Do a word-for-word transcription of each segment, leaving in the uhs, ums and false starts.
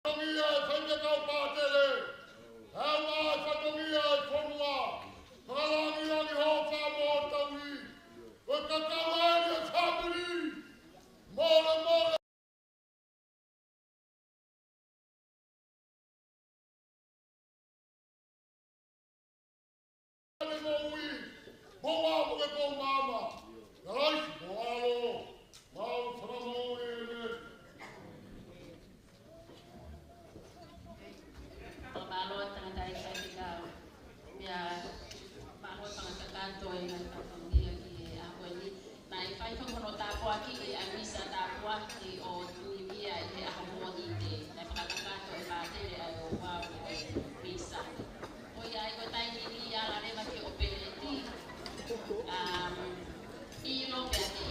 Fatongia e faifekau pātele, ʻa e fatongia e fonua, fakalāngilangi hoʻo fakamoʻoni. Ko e kakau eni ʻa e fāmili, mole mole. Ane moʻui, mo ʻalu mo ke tō māmā. Ia laisi, mo ʻalu, mau fakamoʻoni ʻeni. Mālō tangataʻeiki faifekau. Pea mālō tangata kātoa ʻi he fatongia ki he ʻaho ni. Naʻe fai foki hono tāpuakiʻi ʻa e misa tāpuaki ʻo Niu Ea ʻi he ʻaho Mōnite. Naʻe fakakakato ʻe he pātele ʻa e ouau ʻo e misa. ʻOku ʻi ai ko e taimi ni ʻe ala leva ki he ʻōpeleti. Um, ʻilo pea ke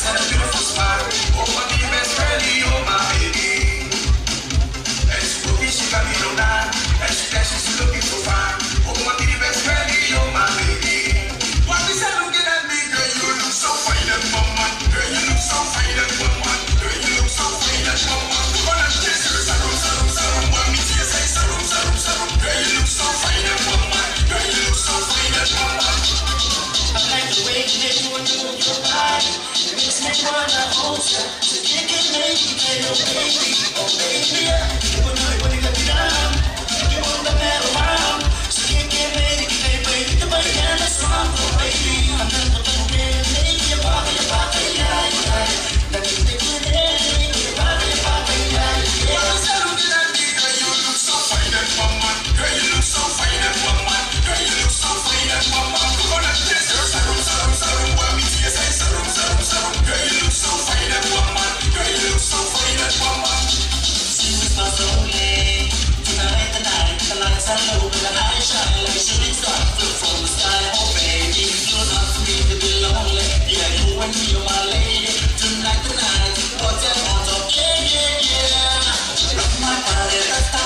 Got a beautiful smile. Oh, my baby, best friend, you're my baby. And she looking, she got me on nine. And she, and she's looking so fine. Oh, my baby, best friend, you're my baby. Why is that looking at me? Girl, you look so fine and woman. Girl, you look so fine and woman. Girl, you look so fine and woman. Wanna kiss her, sarum, sarum, sarum. Want me to say sarum, sarum, sarum. Girl, you look so fine and woman. Girl, you look so fine and woman. I like the way that you move your body. It makes me wanna hold you. So you can make it, baby, oh baby, yeah. You wanna, you wanna get me down. You wanna get me around. So you can make it, baby, you can make it, that's wrong, oh baby. I'm not gonna really make you bother, you bother, yeah, yeah. Let me take you there, make you bother, you bother, yeah, yeah. Why is that looking at me, girl? You look so fine and woman. Girl, you look so fine and woman. Girl, you look so fine and woman. Wanna kiss her, sarum, sarum, sarum. Want me to say sarum, sarum, sarum. Girl, you look so fine and woman. Girl, you look so fine and woman. See with my soul, eh? Tonight, tonight, the lights are low, but the high shine like a shooting star. Look from the sky, oh baby, you're not for me to be lonely. Yeah, you and me are my lady. Tonight, tonight, hotel on top, yeah, yeah, yeah. Rock my body, let's go.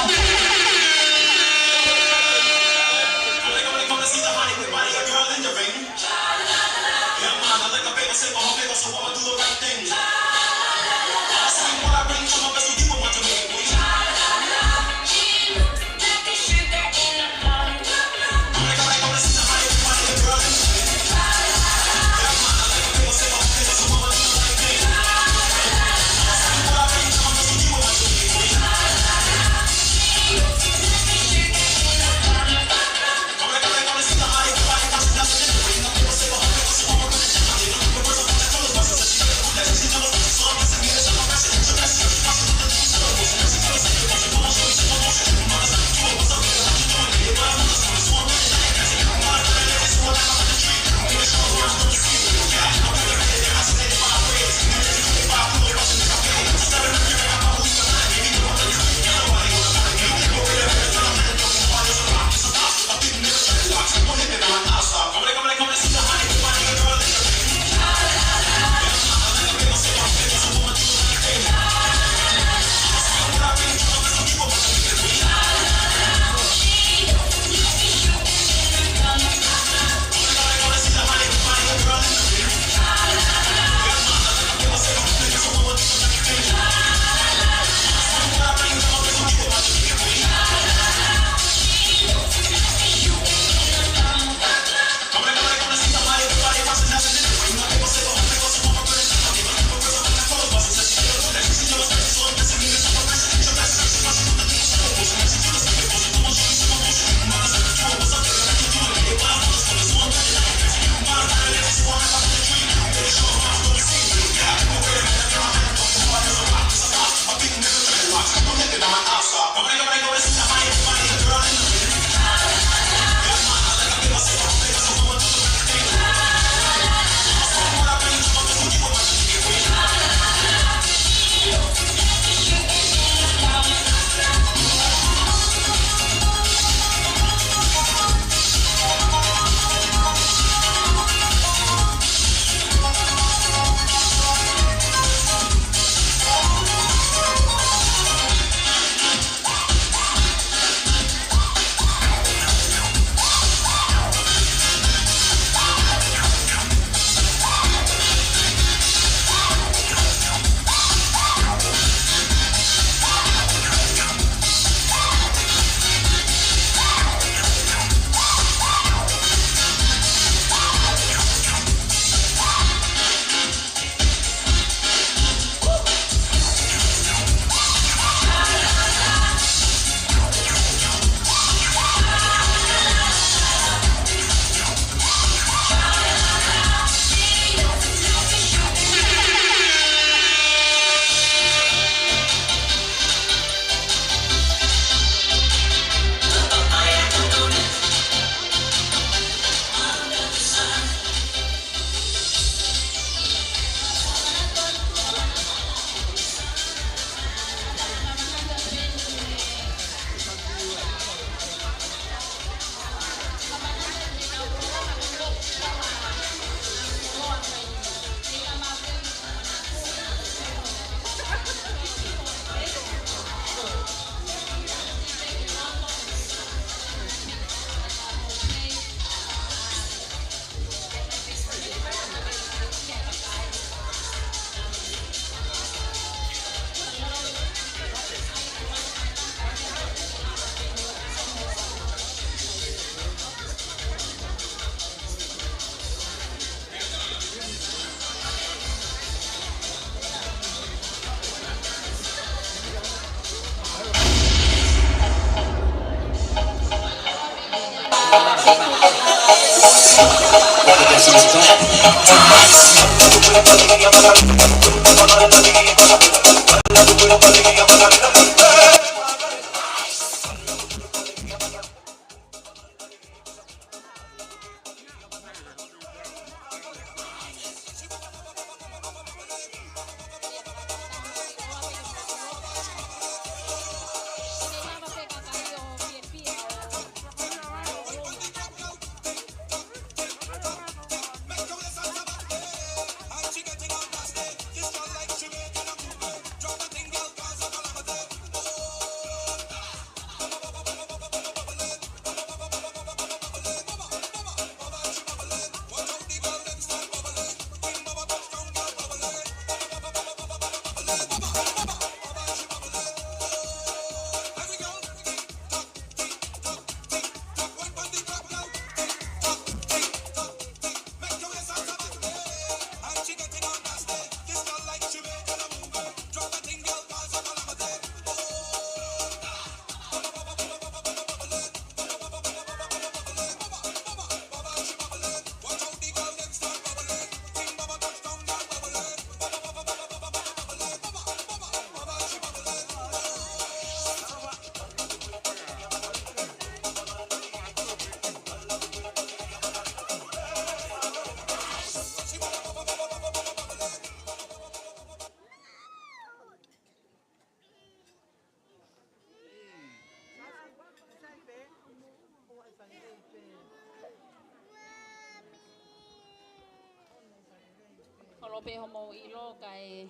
Kolope homo ilo kae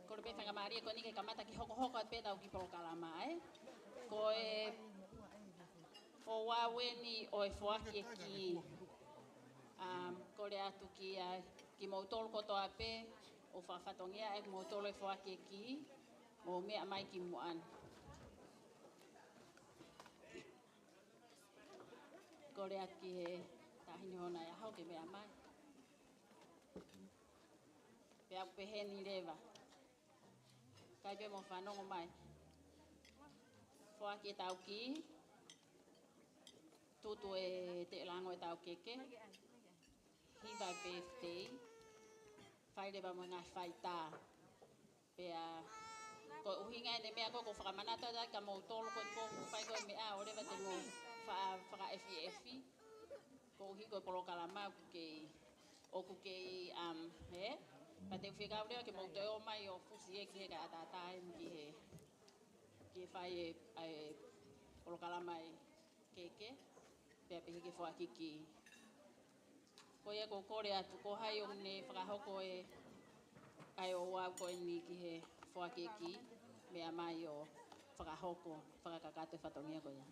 kolope faingamālie ko eni ke kamata ke hokohoko atu pē ʻetau kiʻi polokalama, ē. Ko e ouau eni ʻo e foaki e kī. Um, kole atu kia kimoutolu kotoa pē ʻoku fakafatongia ʻe kimoutolu e foaki e kī, mou meʻa mai ki muʻa ni. Kole atu ki he Taʻahine Hona ʻi he ʻaho ke meʻa mai. Pea ʻoku peheni leva. Kai pē mou fanongo mai. Foaki ʻetau kī. Tutu e teʻelango ʻetau keke. Hiva e birthday. Fai leva mo e ngaahi faitā. Pea ko e ʻuhinga eni e meʻa ko ē ʻoku ou fakamanatu atu ai kia moutolu ko ē ʻoku fai ko ē meʻa ʻo leva te mou fa-, fakaefiefi. Koeʻuhi ko e polokalama ʻoku kei, ʻoku kei, um, ē? Pea te u fie kau leva ke mou toe ō mai ʻo fusi e kī he kae ʻatā atu ai ki he, ki he fai e, e polokalama e keke, pea pehē ki he foaki kī. Ko ia ʻoku ou kole atu ko hai ʻoku ne fakahoko e, ʻa e ouau ko eni ki he foaki e kī, meʻa mai ʻo fakahoko, fakakakato e fatongia ko ia.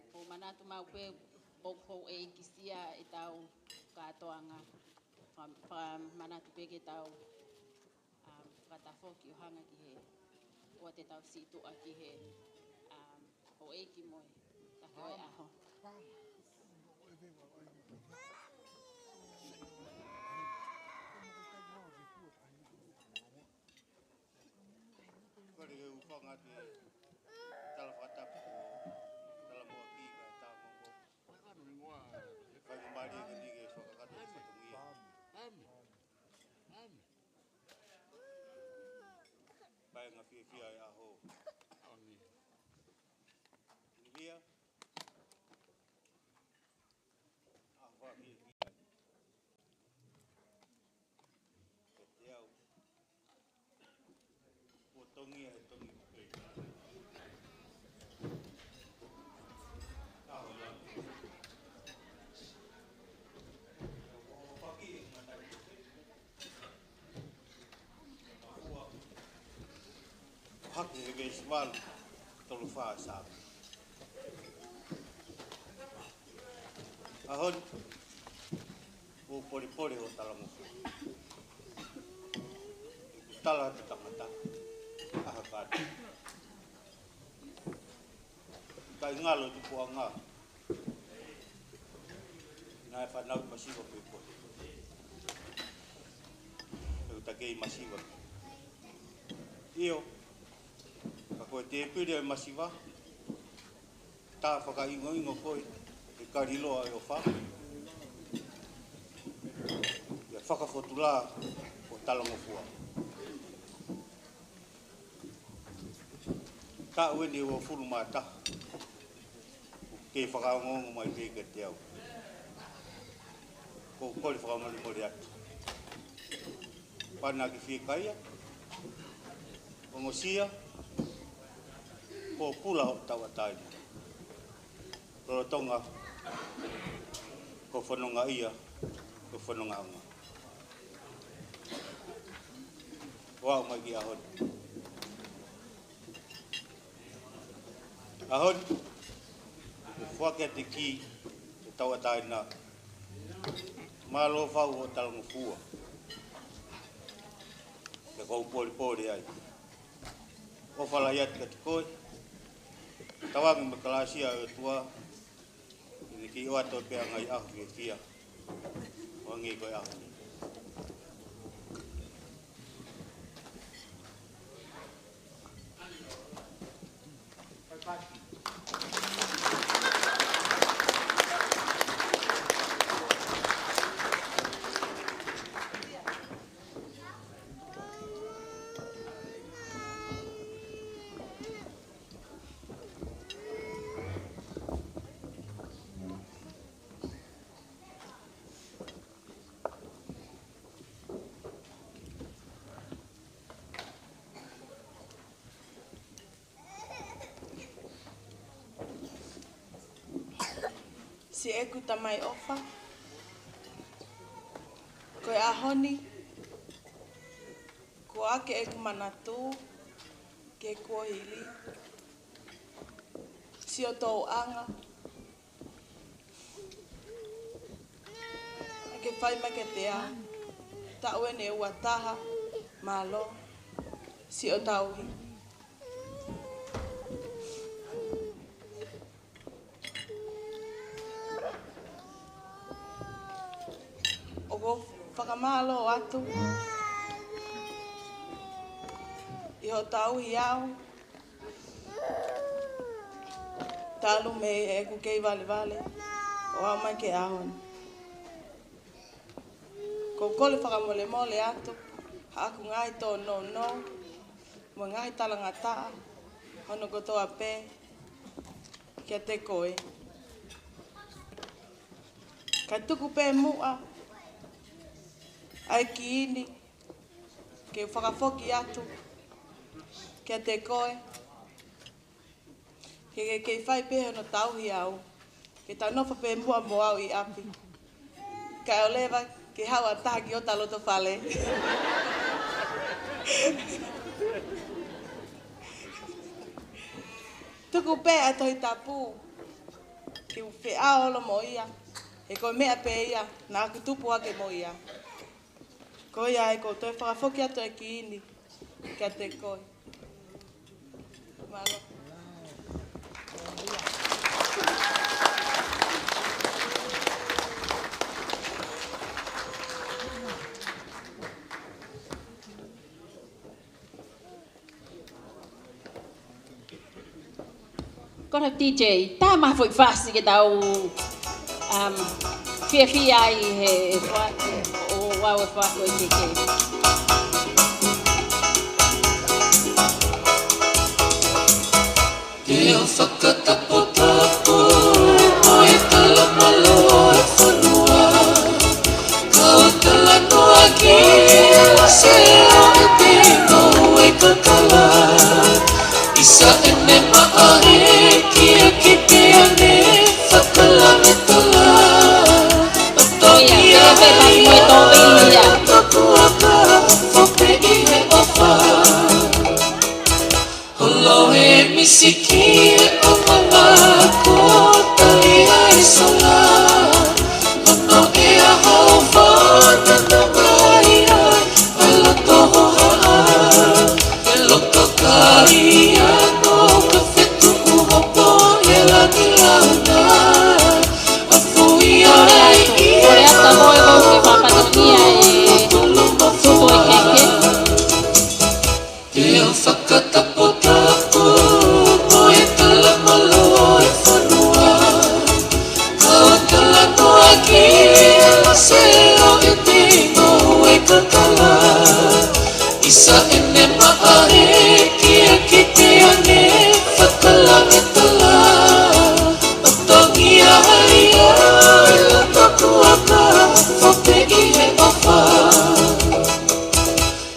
ʻOku ou manatu maʻu pē ʻoku houʻeikisia ʻetau kātoanga. Fa-, fa-, manatu pē ke tau, um, fakatafoki ʻo hanga ki he, ʻoua te tau sītuʻa ki he, um, houʻeiki mo e taki ʻo e ʻaho. Kole ke u hūfanga atu he tala fakatapu, tala moʻoki ka tala moʻoko. Faingamālie ko eni ke fakakakato e fatongia. Paenga fiefia e ʻaho. Hia. ʻAho fiefia. Kiate au. Kuo tongia he tongi pē. ʻAho ia. ʻO paki e ngata. Hake he veesi valu, tolu fā Saame. ʻAho ni, ʻoku polepole hoʻo talangofua. Tala atu tangata, ʻaho kātoa. Kae ngalo e tupuʻanga. Naʻe fanauʻi masiva pē koe. Te u takei masiva. ʻIo, ka ko e tēpile ʻo e masiva, tā fakaʻingoʻingo koe ʻe Kaliloa ʻo e ʻOfa. ʻIa Fakafotulā ʻo Talangofua. Taʻu eni ʻe uofulu mā taha. Kei fakaongoongo mai pē kiate au. Ko e kole fakamolemole atu. Pana ke fiekaia, ongosia, pōpula hoʻo tauʻatāina. Lolotonga ko e fonongaʻia, ko e fonongaʻanga. ʻO aʻu mai ki he ʻaho ni. ʻAho ni, ʻoku foaki atu e kī ki he tauʻatāina. Mālō fau hoʻo talangofua. Pea ʻoku ou polepole ai. ʻOfa lahi atu kiate koe. Tauange mo e kalāsia ʻa e ʻOtua. Ke ne kei ʻoatu pē ʻa e ngaahi ʻaho fiefia ʻo hangē ko e ʻaho ni. Siʻeku Tamai ʻofa, ko e ʻaho ni, kuo ʻohake ʻeku manatu ki he kuohili, siʻo tōʻanga, ke fai mai kiate au, taʻu eni ʻe ua taha, mālō, siʻo tauhi. ʻOku ou fakamālō atu ʻi hoʻo tauhi au, talu mei heʻeku kei valevale, ʻo aʻu mai ki he ʻaho ni. ʻOku ou kole fakamolemole atu, haʻaku ngaahi tōnounou, mo e ngaahi talangataʻa, hono kotoa pē, kiate koe. Kae tuku pē muʻa ʻa e kī ni, ke fakafoki atu kiate koe. Ke ke kei fai pē hono tauhi au. Ke tau nofo pē muʻa mo au ʻi ʻapi. Kae ʻoleva ke haʻu ʻa e taha ki hota loto fale. Tuku pē ʻa e Tohi Tapu ke u feʻao holo mo ia. He ko e meʻa pē ia naʻa ku tupu hake mo ia. Ko ia ai ʻoku ou toe fakafoki atu e kī ni kiate koe. Mālō. Ko e D J, tā mai ha foʻi fasi ke tau, um, fiefia ai he, he fua-, ʻo, ʻo, ʻo, ʻo, ʻo, ʻo, ʻo, ʻo, Te u fakataputapu ʻo e kalamalō e fonua. Kau talanoa ki he ʻosi ʻo e tino e kakala. ʻIsa ʻene maʻa e kia ki te ane fakalave tala. ʻO ia, ia, ia, ia, ia, ia. Tokua ka fope ʻi he ʻofa. Holo he misiki e ʻomala ko tali ai sola. Hono ʻea hau fana no mai ai, ʻa loto hohaʻa. E loto kai ano ka fetuku hopo e Seo e tino e kakala, isa ene maʻa e kia kite ane fakala e tala, o tongi ai ai o taku aka, fote i he ofa.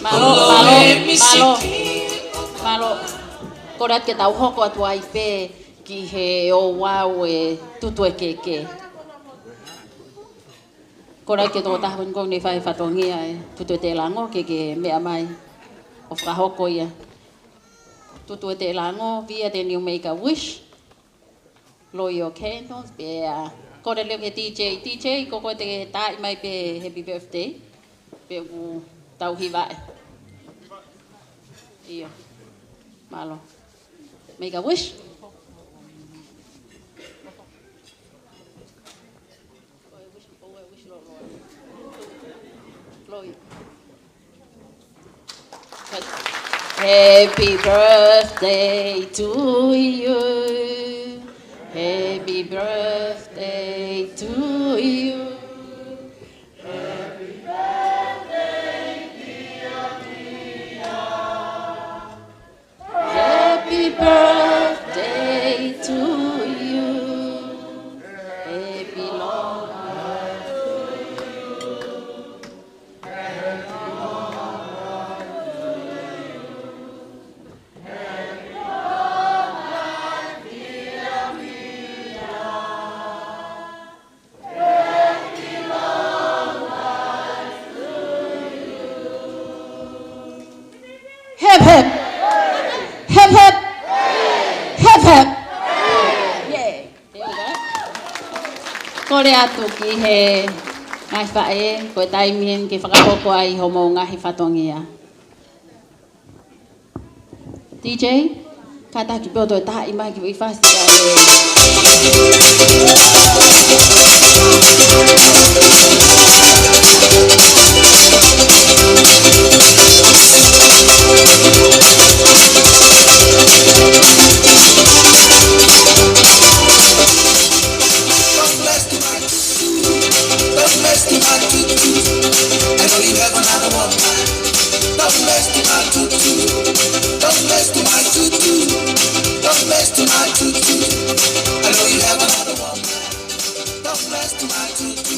Mālō, mālō, mālō, mālō. Kole atu ke tau hoko atu ai pē ki he ouau e tutu e keke. Kole atu ke toko taha ko eni ʻoku ne fai fatongia e tutu e telango ke ke meʻa mai ʻo fakahoko ia. Tutu e telango, via then you make a wish. Blow your candles, pea kole leva ki he D J. D J, ko koe te ke taaʻi mai pē happy birthday. Pea ʻoku tau hivaʻi. ʻIo. Mālō. Make a wish. Happy birthday to you. Happy birthday to you. Happy birthday, dear Mia. Happy birthday to you. Happy long life to you. Happy long life to you. Happy long life, dear Mia. Hep, hep. Hep, hep. Hep, hep. Yay. There we go. Kole atu ki he ngaahi faʻē, ko e taimi eni ke fakahoko ai hoʻomou ngaahi fatongia. D J, kātaki pē ʻo toe taaʻi mai ki he fasi ʻa e. Don't mess to my tutu. I know you have another woman. Don't mess to my tutu.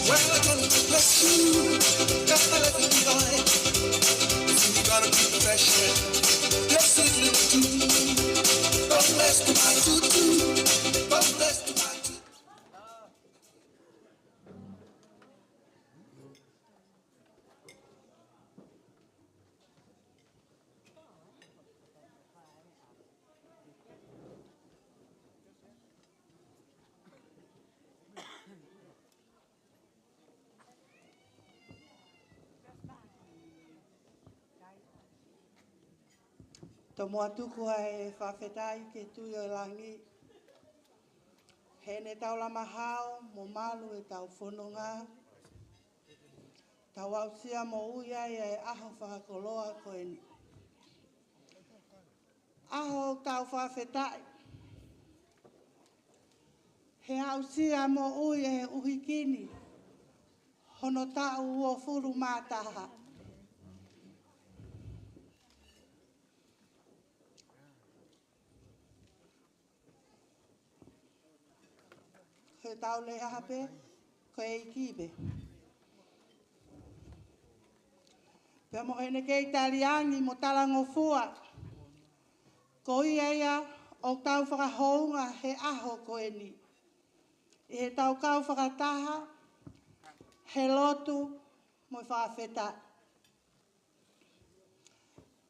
Well, I don't bless you. Gotta let me be going. If you gotta be pressure, just sit little too. Don't mess to my tutu. Don't mess to my tutu. Tomuʻa tuku ʻa e fakafetaʻi ki he Tuʻi ʻo e langi. Heʻene taulama hao mo malu ʻetau fononga. Tau aʻusia moʻui ai ʻa e ʻaho fakakoloa ko eni. ʻAho ʻoku tau fakafetaʻi. He aʻusia moʻui ʻe he ʻuhikini hono taʻu uofulu mā taha. Ko e tau lea pē, ko e ʻEiki pē. Pea mo ʻene kei taliangi mo talangofua. Ko ia ia ʻoku tau fakahounga he ʻaho ko eni. ʻI he tau kau fakataha, he lotu mo e fakafetaʻi.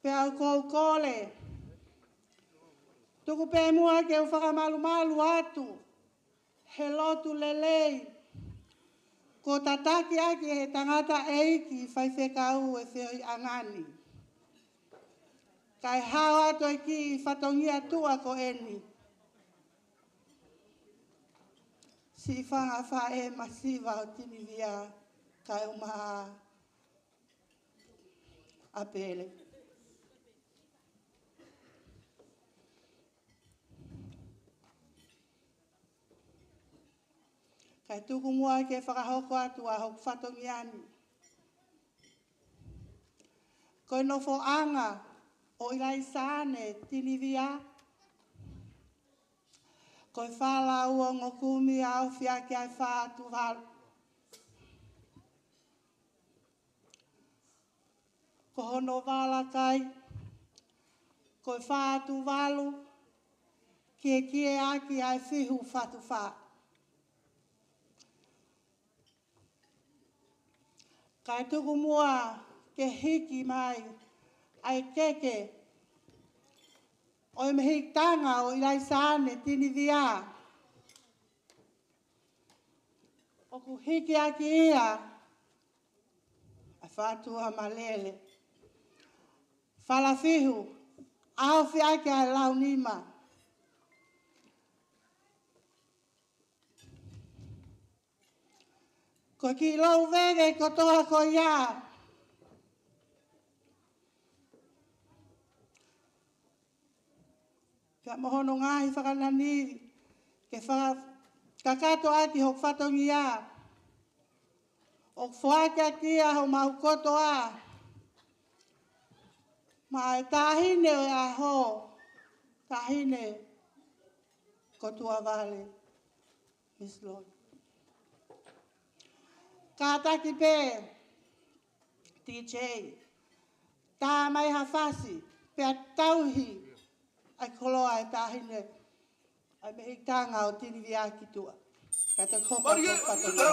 Pea ʻoku ou kole, tuku pē muʻa ke u fakamalumalu atu he lotu lelei kuo tataki ʻaki ʻe he tangataʻeiki faifekau e feohiʻanga ni. Kae hao atu e kiʻi fatongia tuʻa ko eni. Siʻi fanga faʻē masiva ʻo Tinivia kae ʻumaʻā ʻa Pele. Kae tuku muʻa ke fakahoko atu ʻa hoku fatongia ni. Ko e nofoʻanga ʻo ʻIlaisaane Tinivia, ko e fā lau ongo kumi ʻa e ʻOfiʻaki ʻa e Fā Tuvalu. Ko hono vala kai, ko e Fā Tuvalu, kiekieʻaki ʻa e Fihu Fatufā. Kae tuku muʻa ke hiki mai ʻa e keke ʻo e mehikitanga ʻo ʻIlaisaane Tinivia. ʻOku hikiʻaki ia ʻa Fatuʻamalele Falafihu, ʻa e ʻOfiʻaki ʻa e Launima. Ko e kiʻi lou veve kotoa ko ia, pea mo hono ngaahi fakananili ke fakakakato ʻaki hoku fatongia. ʻOku foaki ʻaki ia homau kotoa maʻa e Taʻahine ʻo e ʻAho, Taʻahine ko Tuavale, Miss Lord. Kātaki pē, D J, tā mai ha fasi, pea tauhi ʻa e koloa ʻa e Taʻahine ʻa e mehikitanga ʻo Tinivia ki tuʻa. Kae toki hoko atu ʻa e fatongia.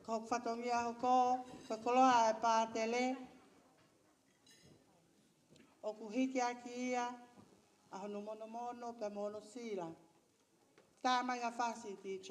Ko hoku fatongia hoko, ko e koloa ʻa e pātele. ʻOku hikiʻaki ia ʻa hono monomono pea mo hono sila. Tā mai ha fasi, D J.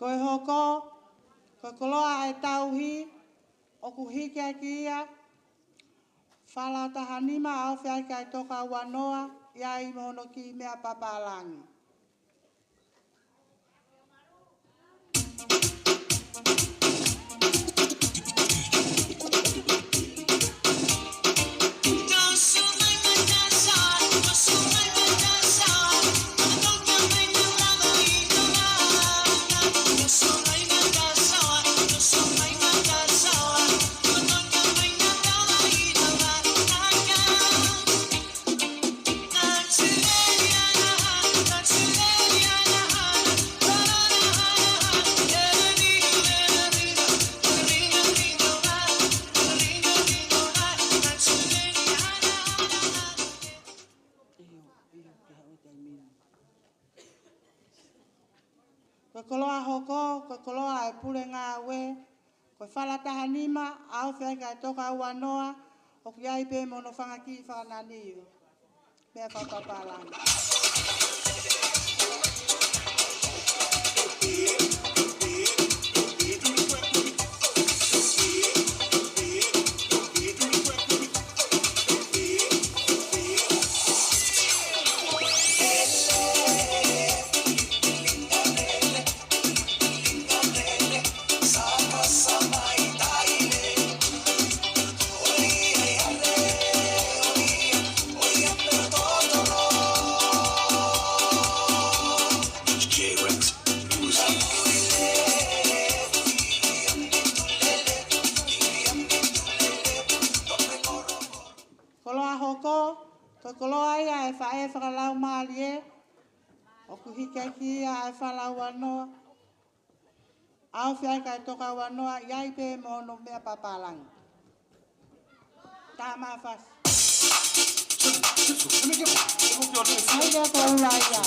Ko e hoko, ko e koloa ʻa e tauhi, ʻoku hikiʻaki ia, Fala taha nima, ʻa e ofi ai kae toka ua noa, ʻi ai mo hono kiʻi meʻa papālangi. Ko e koloa hoko, ko e koloa ʻa e pule ngāue, ko e fala taha nima, ʻa e ofi ai kae toka ua noa, ʻoku ʻi ai pē mo hono fanga kiʻi fakananili. Meʻa fakapapālangi. Koloa hoko, ko e koloa ia ʻa e faʻē fakalaumālie, ʻoku hiki hake ia ʻa e fala ua noa, ʻa e ofi ai kae toka ua noa, ʻi ai pē mo hono meʻa papālangi. Tā mafasi. Ai, ia ko ula ia.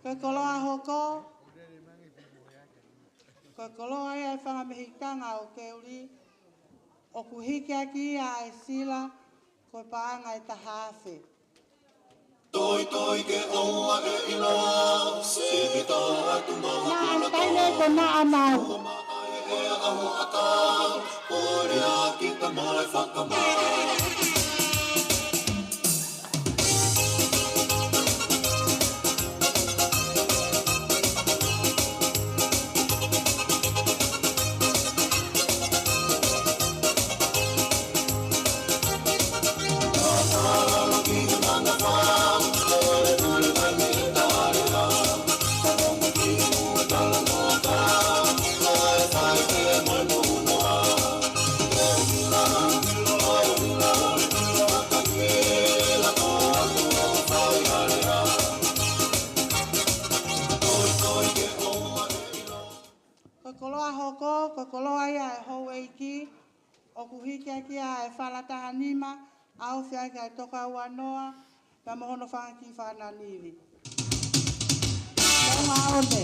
Ko e koloa hoko, ko e koloa ia ʻa e fanga mehikitanga ʻo Keuli, ʻoku hiki hake ia ʻa e sila, ko e paʻanga ʻe taha afe. Toi toi ke ʻoua ʻe ʻilo, se ke tau atu mau. Naʻa taile ko naʻa mau. Ua maʻa e ʻea ʻa Hoʻatā, ʻo lea kita mo e fakamā. Ko e koloa hoko, ko e koloa ia ʻa e houʻeiki, ʻoku hiki hake ia ʻa e fala taha nima, ʻa e ofi ai kae toka ua noa, pea mo hono fanga kiʻi fakananili. Tau maʻone.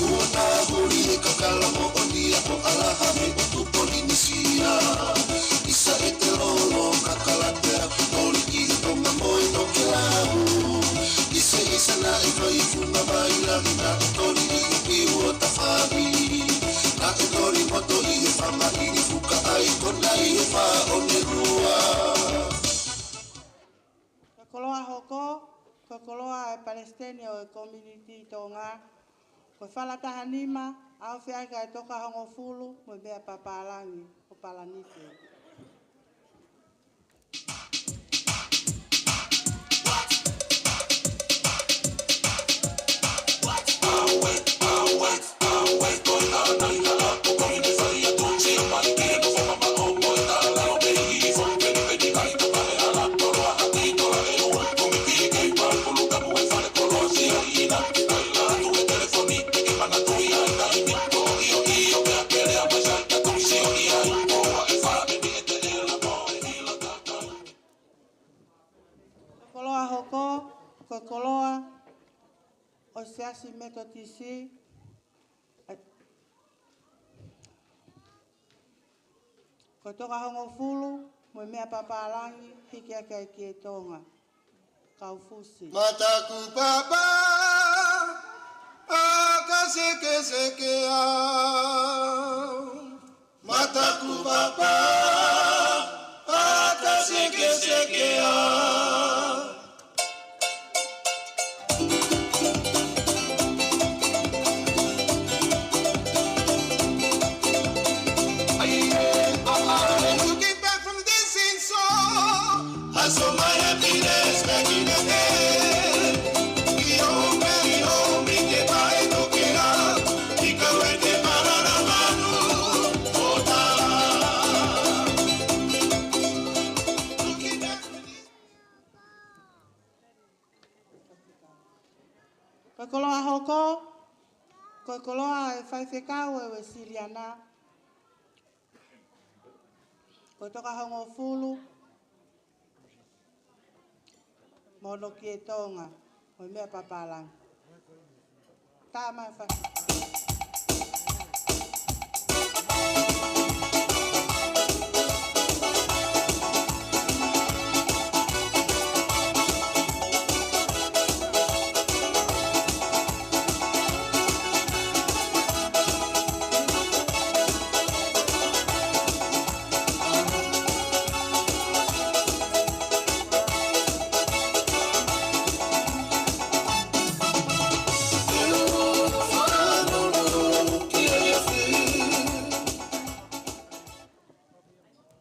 Ua tā holi e kakala moʻoni ʻa ko ʻAlahame ʻo Tupolinisia. ʻIsa ʻi te lolo kakala pea, toli ʻi Tonga mo e tokelau. ʻIsa ʻisa naʻe fai funga mai langi naʻe toli ʻi ʻIuo Tafavi. Naʻe toli moto ʻi he fanga ʻi Fuka ʻAi ko nai he fā ʻo ne lua. Ko e koloa hoko, ko e koloa ʻa e palesiteni ʻo e Community Tonga, ko e fala taha nima, ʻa e ofi ai kae toka hongofulu, mo e meʻa papālangi, ʻo Palanite. Ko e koloa hoko, ko e koloa ʻo e Siasi Metotisi, ko e tokahongofulu mo e meʻa papālangi, hiki hake ai ki he Tonga. Kaufusi. Mataku papa, ʻa ka sekeseke au. Mataku papa, ʻa ka sekeseke au. Looking back from this scene, so I saw my happiness back in the day. Io, very home, in the bai, no kera, ika wete, parara, manu, ota. Looking back from this Ko e koloa hoko, ko e koloa ʻa e faifekau ʻa e Uēsiliana. Ko e tokahongofulu mo hono ʻi he Tonga, mo e meʻa papālangi. Tama fa.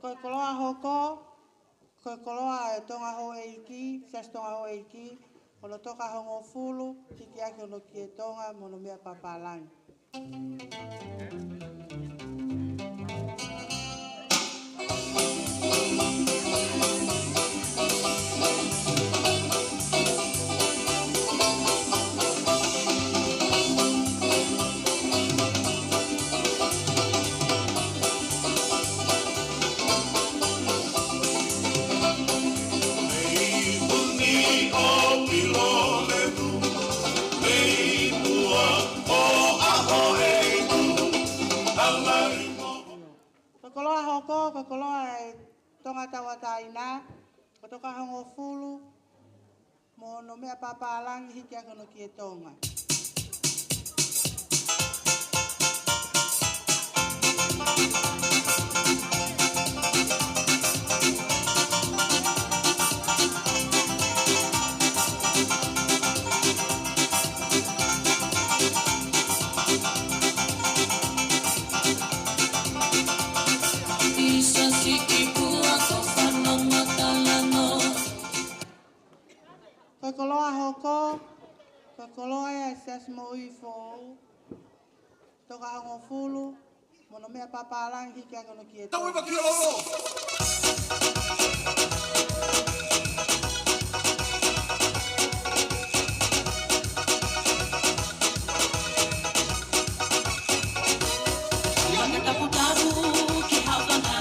Ko e koloa hoko, ko e koloa ʻa e Tonga Houʻeiki, Siasi Tonga Houʻeiki, hono tokahongofulu, hiki hake hono ʻi he Tonga, mo hono meʻa papālangi. Ko e koloa hoko, ko e koloa ʻa e Tonga Tauʻatāina, ko e tokahongofulu, mo hono meʻa papālangi, hiki hake hono ʻi he Tonga. Ko e koloa hoko, ko e koloa ʻa e Siasi Moʻui Foʻou, tokahongofulu, mo hono meʻa papālangi, hiki hake hono ʻi he Tonga. Ia, ke taputapu ki Havana,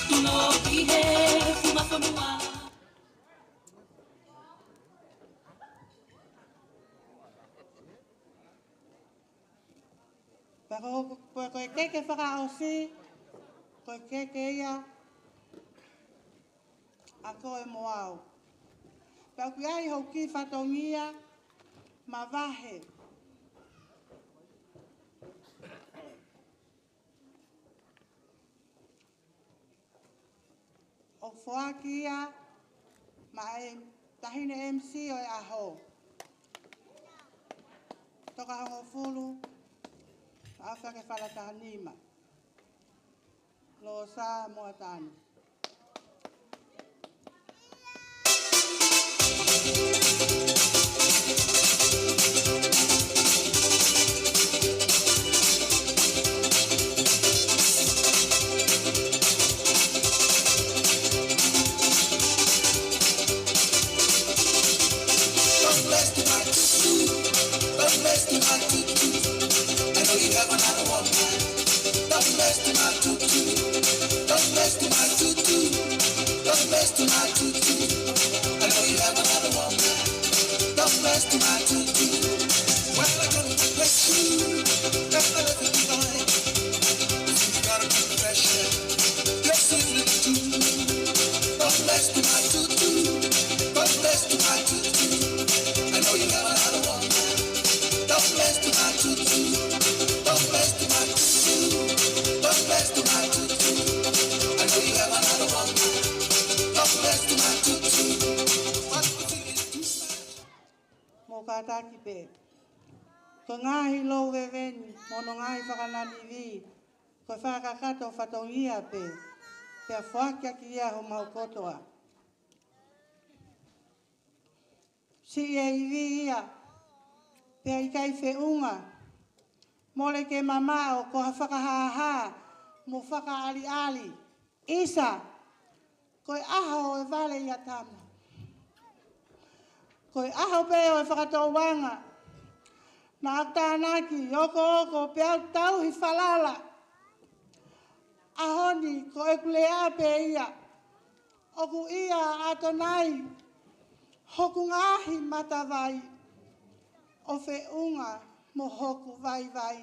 tulo ki he fuma fonua. Pea ko, ko, ko e keke fakaʻosi, ko e keke ia ʻa koe mo au. Pea ʻoku ʻi ai hoku kiʻi fatongia mavahe. ʻOku foaki ia maʻa e taʻahine M C ʻo e ʻaho. Tokahongofulu, ʻa Fake Falatahanima. Losa Moatani. Don't mess with my tutu. Well, I'm gonna mess you. That's my living boy. You gotta be pressure. Yes, you do. Don't mess with my tutu. Don't mess with my tutu. I know you have a lot of woman. Don't mess with my tutu. Don't mess with my tutu. Don't mess with my tutu. I know you have a lot of woman. Don't mess with my tutu. What you think is too much? Mou kātaki pē. Ko e ngaahi lou veveni, mo hono ngaahi fakananivi, ko e fakakakato fatongia pē, pea foaki ʻaki ia homau kotoa. Siʻi e ivi ia, pea ʻikai feʻunga, mole ke mamaʻo ko ha fakahāhā, mo fakaʻaliʻali. ʻIsa, ko e ʻaho ʻo e vale ʻia tama. Ko e ʻaho pē ʻo e fakatouʻanga. Naʻa ku tānaki, okooko, pea u tauhi falala. ʻAho ni, ko ʻeku lea pē ia. ʻOku ʻia ʻAtonai, hoku ngaahi matavai. ʻO feʻunga mo hoku vaivai.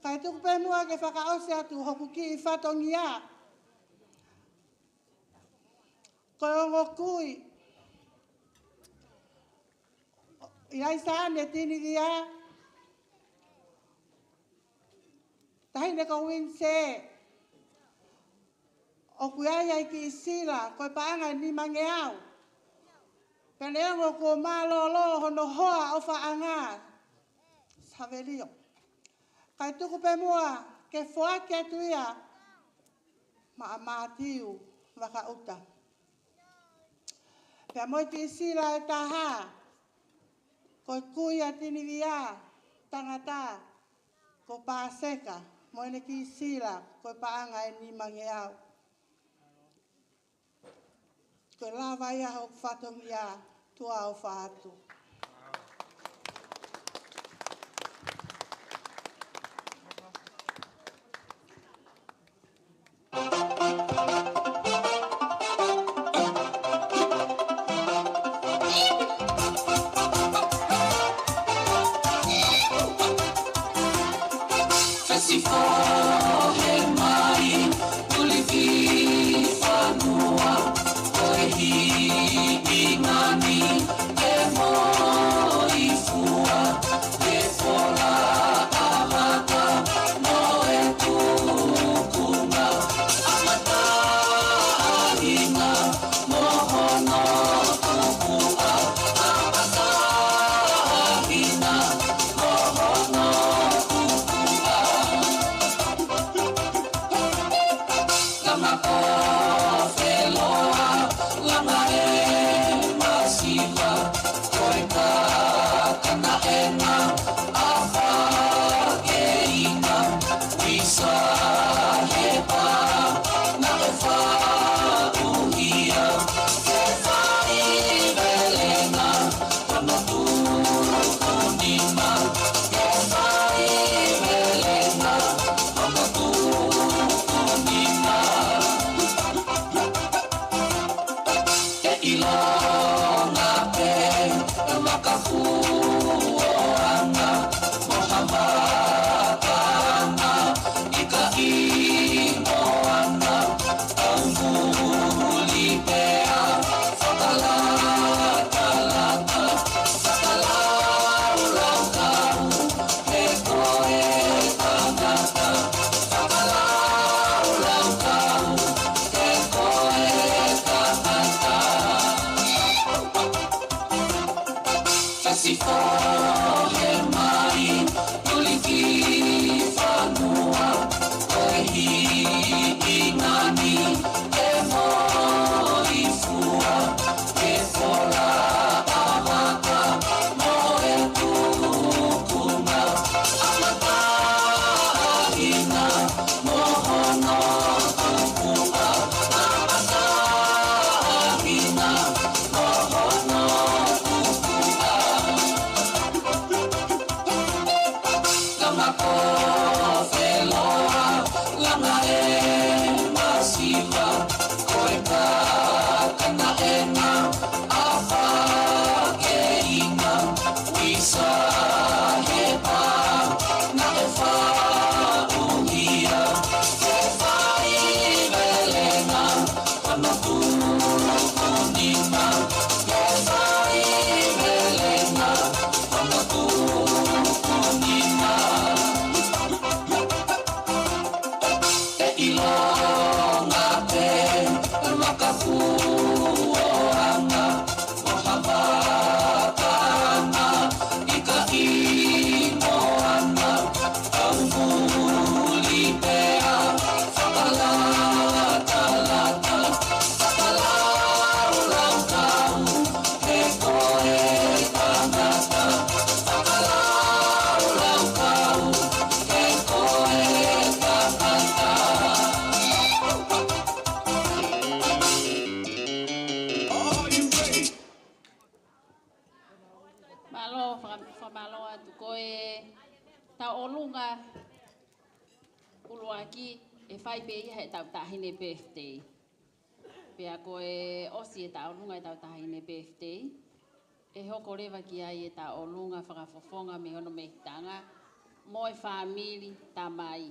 Kae tuku pē muʻa ke fakaʻosi atu hoku kiʻi fatongia. Ko e ongo kui. ʻIlaisaane Tinivia. Taʻahine ko Uinise. ʻOku ʻi ai ʻa e kiʻi sila, ko e paʻanga ʻe nimangeau. Pea neongo kuo mālōlō hono hoa ʻofaʻanga. Savelio. Kae tuku pē muʻa, ke foaki atu ia. Maʻa Mātiu Vakaʻuta. Pea mo e kiʻi sila ʻe taha, ko e kui ʻa Tinivia, tangata, ko Paseka, mo ʻene kiʻi sila, ko e paʻanga ʻe nimangeau. Ko e lava ia hoku fatongia, tuʻa ʻofa atu. Fesi fohe mai, tulifi fanua, ko e hiʻi ngani, ke moi fua, ke fola ʻa mata, mo e tukunga, ʻa mata ʻa hinga, mo hono tukuʻa, ʻa mata ʻa hinga, mo hono tukuʻa. Langa ko feloa, langa e masiva, ko e kakana ena, ʻa fakeina, ʻisa he pā, naʻe faʻuhia, ke fai velenga, hono tuku nima, ke fai velenga, hono tuku nima. Ke ʻilonga pē, makafu o ana, mo ha makaʻanga, ʻikai mo ana, au muli pea, fakalakalaka, fakalaulaukau, he ko e tangata, fakalaulaukau, he ko e tangata. Fesi fohe mai, tulifi fanua, ko e hiʻi ngani, ke moi fua, ke fola ʻa mata, mo e tukunga, ʻa mata ʻa hinga, mo hono tukuʻa, ʻa mata ʻa hinga, mo hono tukuʻa. Tauʻolunga ʻuluaki ʻe fai pē ia he ʻetau taʻahine birthday. Pea ko e ʻosi ʻetau ʻolunga ʻetau taʻahine birthday, ʻe hoko leva ki ai ʻetau ʻolunga fakafofonga mei hono mehikitanga mo e fāmili tamai.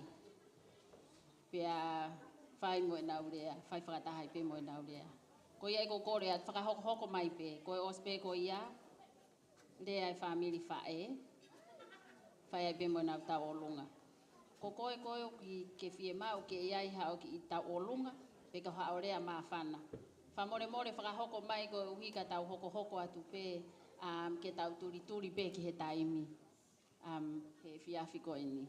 Pea fai mo ʻenau lea, fai fakataha ai pē mo ʻenau lea. Ko ia ʻoku ou kole atu, fakahokohoko mai pē, ko e ʻosi pē ko ia, lea e fāmili faʻē, fai ai pē mo ʻenau tauʻolunga. Ko koe, ko koe ʻoku ke fiemaʻu ke ʻi ai haʻo kiʻi tauʻolunga, pe ko haʻo lea māfana, fakamolemole fakahoko mai koeʻuhi ka tau hokohoko atu pē, um, ke tau tulituli pē ki he taimi, um, he efiafi ko eni.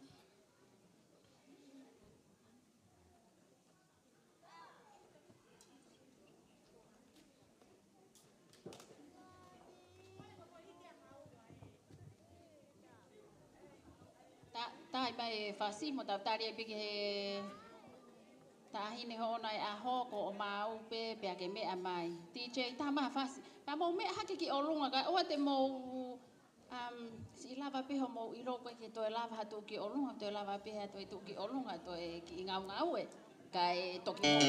Ta-, taʻi mai e fasi mo tau tali ai pē ki he taʻahine hoʻona ʻaho, ko ʻomau pē, pea ke meʻa mai. DJ, tā mai ha fasi. Pea mou meʻa hake ki ʻolunga, kae ʻoua te mou, um, siʻi lava pē hoʻomou ʻilo ko ē ke toe lava ha tuʻu ki ʻolunga, toe lava pē ha toe tuʻu ki ʻolunga, toe kiʻi ngaungaue. Kae toki mou.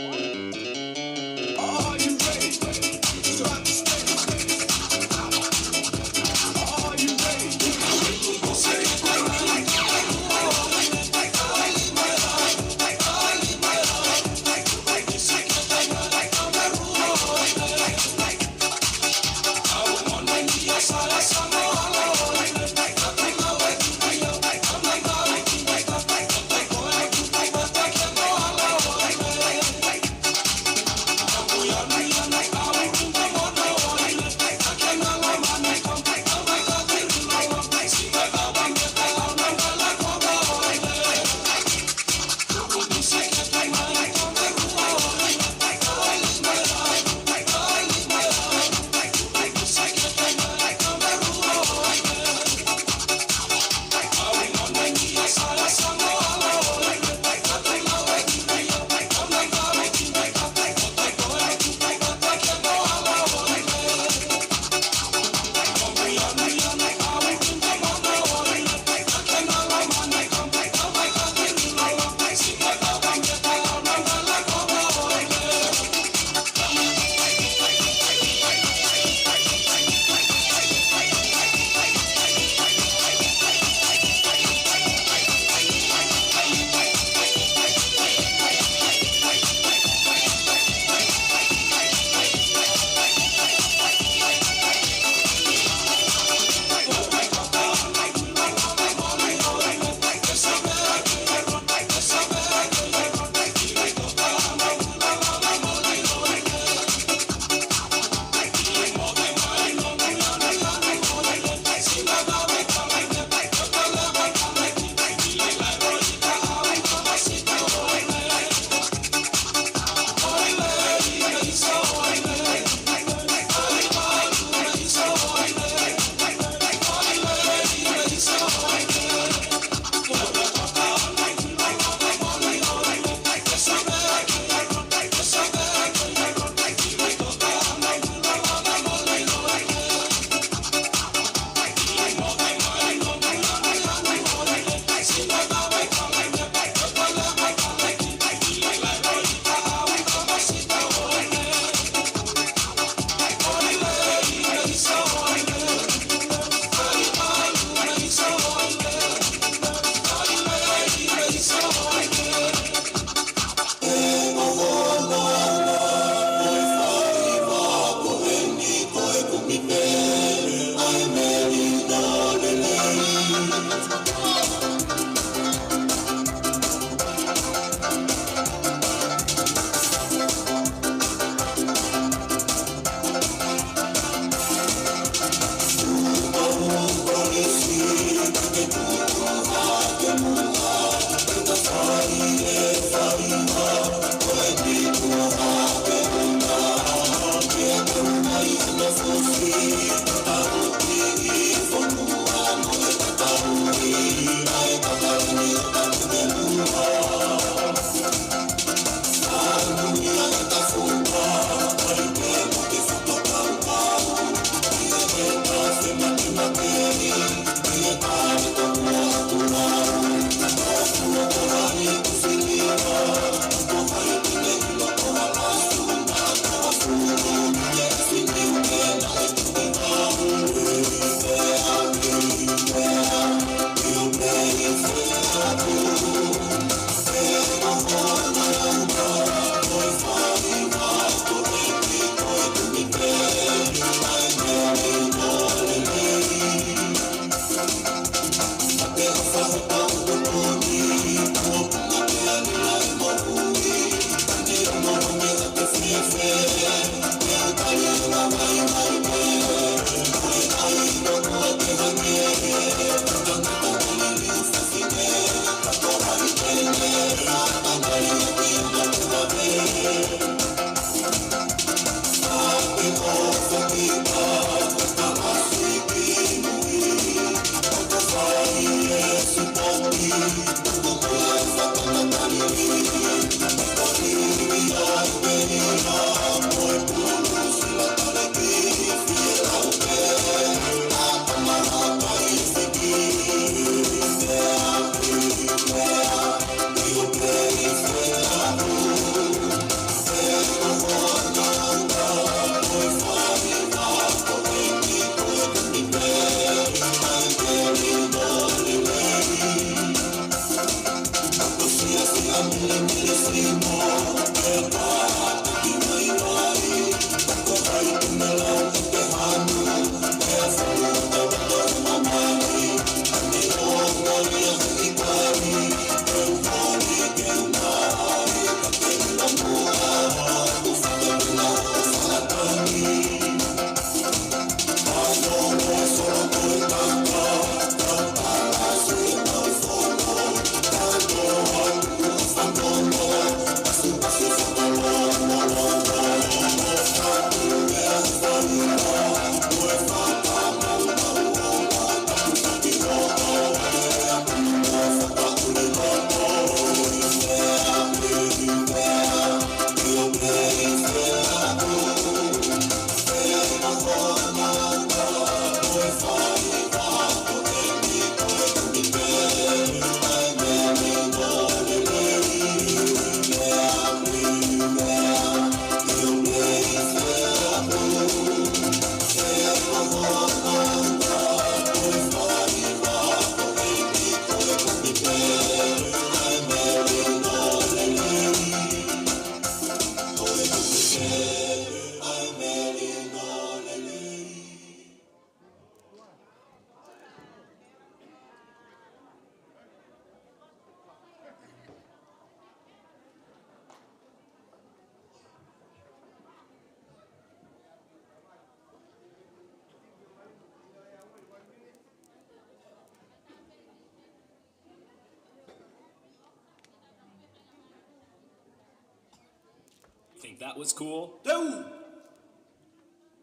Think that was cool? Teu!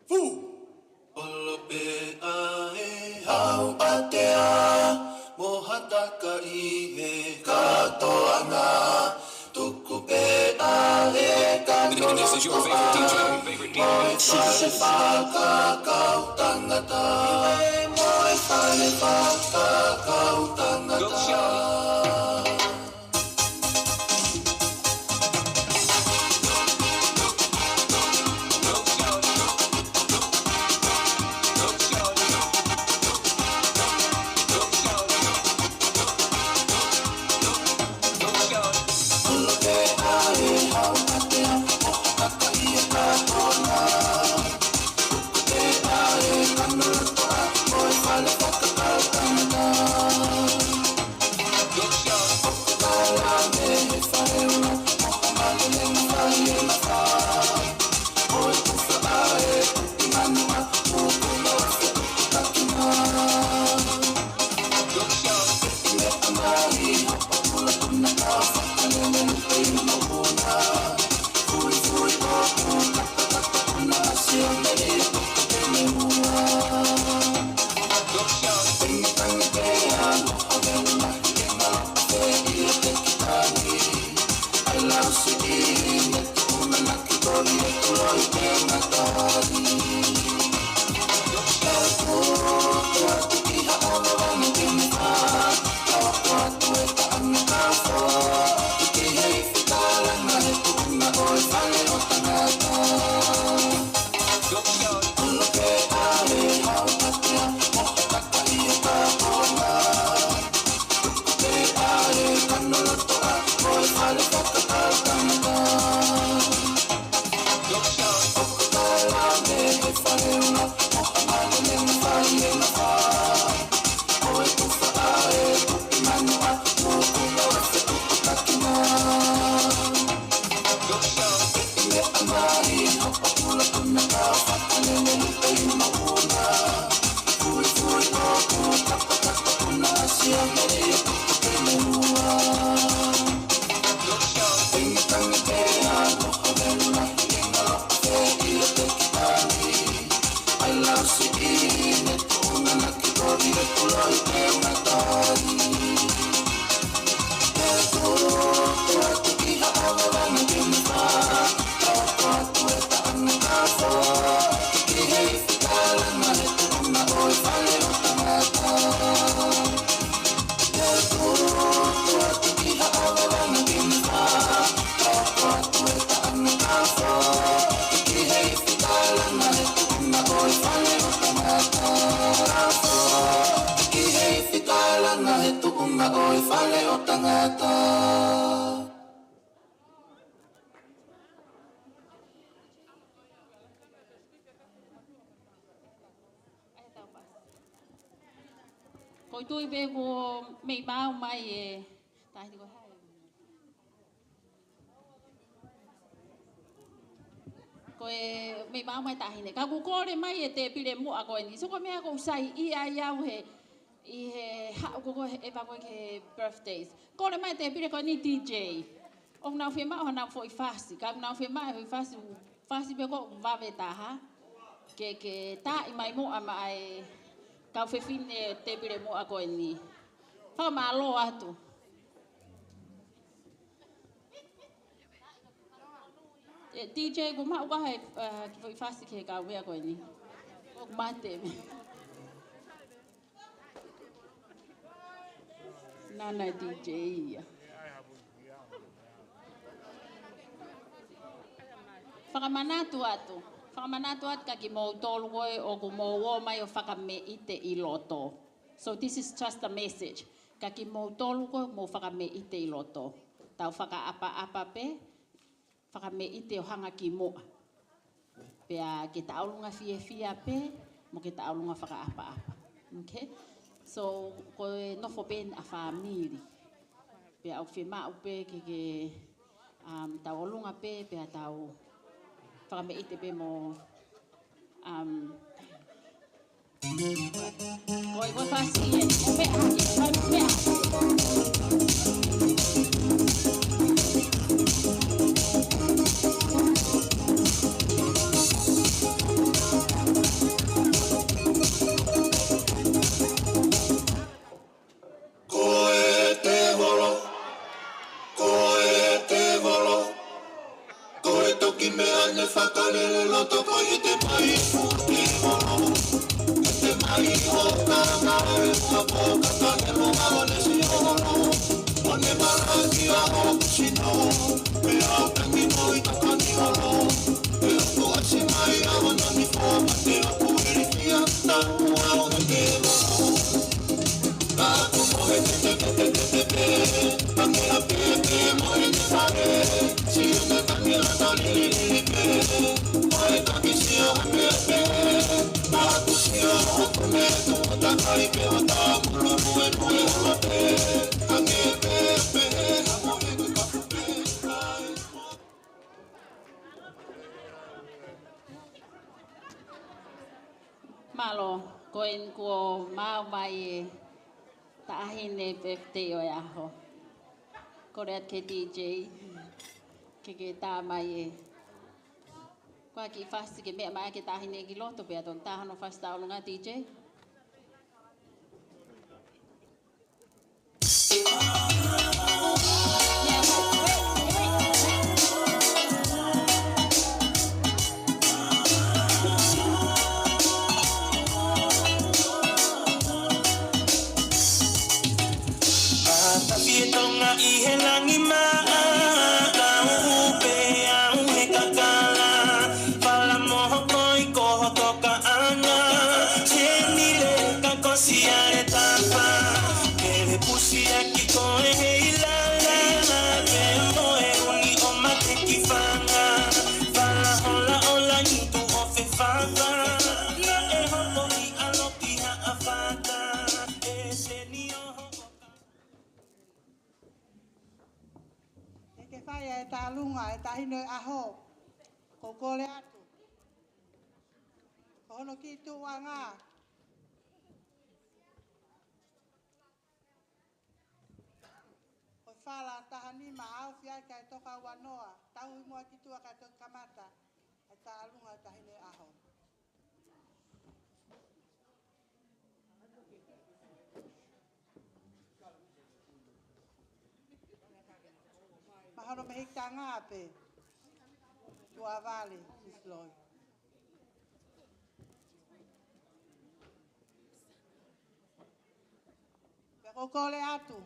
Fū! Olo pē ʻa e hau ʻatea, mo hataka ʻi he kātoanga, tuku pē ʻa e kano. This is your favorite D J. Mo e fale fakakaukau tangata. Mo e fale fakakaukau tangata. Go shout it. Ko e tui pē ko e meʻa maau mai e taʻahine ko hai. Ko e meʻa maau mai taʻahine. Ka ʻoku kole mai e tēpile muʻa ko eni. So ko e meʻa ʻoku ou saiʻia ai au he, ʻi he haʻu ko ē ʻe pā ko ē ki he birthdays. Kole mai e tēpile ko eni D J. ʻOku nau fiemaʻu hanau foʻi fasi. Ka ʻoku nau fiemaʻu e foʻi fasi, fasi pē ko ē ʻoku vave taha. Ke, ke taaʻi mai muʻa maʻa e kau fefine tēpile muʻa ko eni. Fakamālō atu. E, D J, kuo maʻu koā e, uh, kiʻi foʻi fasi ki he kau meʻa ko eni? ʻOku mate. Nana D J ia. Fakamanatu atu. Fakamanatu atu kia kimoutolu ko ē ʻoku mou ō mai ʻo fakameʻite ʻi loto. So this is just a message. Kia kimoutolu ko ē mou fakameʻite ʻi loto. Tau fakaʻapaʻapa pē, fakameʻite ʻo hanga ki muʻa. Pea ke ta ʻolunga fiefia pē, mo ke ta ʻolunga fakaʻapaʻapa. Okay? So, ko e nofo pē ʻa e fāmili. Pea ʻoku fiemaʻu pē ke, ke, um, tau ʻolunga pē, pea tau fakameʻite pē mo, um, Ko e, ko e fasi ē. Meʻa hake, meʻa hake. Ko e tēvolo, ko e tēvolo, ko e toki meʻa ne fakalele loto ko e ʻite mai fu tēvolo. ʻIte mai ʻo ka ka e ua po ka ka ne lua o ne si olo. O ne malaki a o sino, pe a o tangi mo i ka ka ni olo. Pe a o kuasi mai a o nani fo ma te a kueri kia na ua o tēvolo. Mālō, ko eni kuo maau mai e taʻahine birthday ʻo e ʻaho. Kole atu ki he D J, ke ke tā mai e. Ko e kiʻi fasi ke meʻa mai ki he taʻahine ki loto pea toki tā hono fasi tauʻolunga D J. Pata fie Tonga ʻi he langi maʻa, au pē au he kakala. Fala moho koi ko ho tokaʻanga, Seni le ka kosi ale tapa. Kele pusi aki ko e hei lala, pe mo e uni o mate ki fanga. Fala hola o langi tu o fefafa, na e hopo i alo ki ha afata. E Seni o ho toka. Ke ke fai e talunga e taʻahine ʻaho. Ko e kole atu, ko hono kiʻi tuʻuʻanga, ko e fala taha nima, ʻaofi ai kae toka ua noa, tauhi muʻa ki tuʻa kae toki kamata ʻa e taʻalunga ʻo e taʻahine ʻaho. Mahalo mei he tanga pē. Tuʻa vale, Miss Loi. Pea ko e kole atu,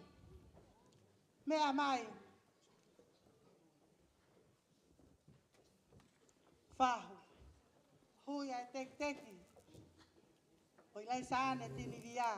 meʻa mai. Fahu. Hui ʻa e tekiteki ʻo ʻIlaisaane Tinivia.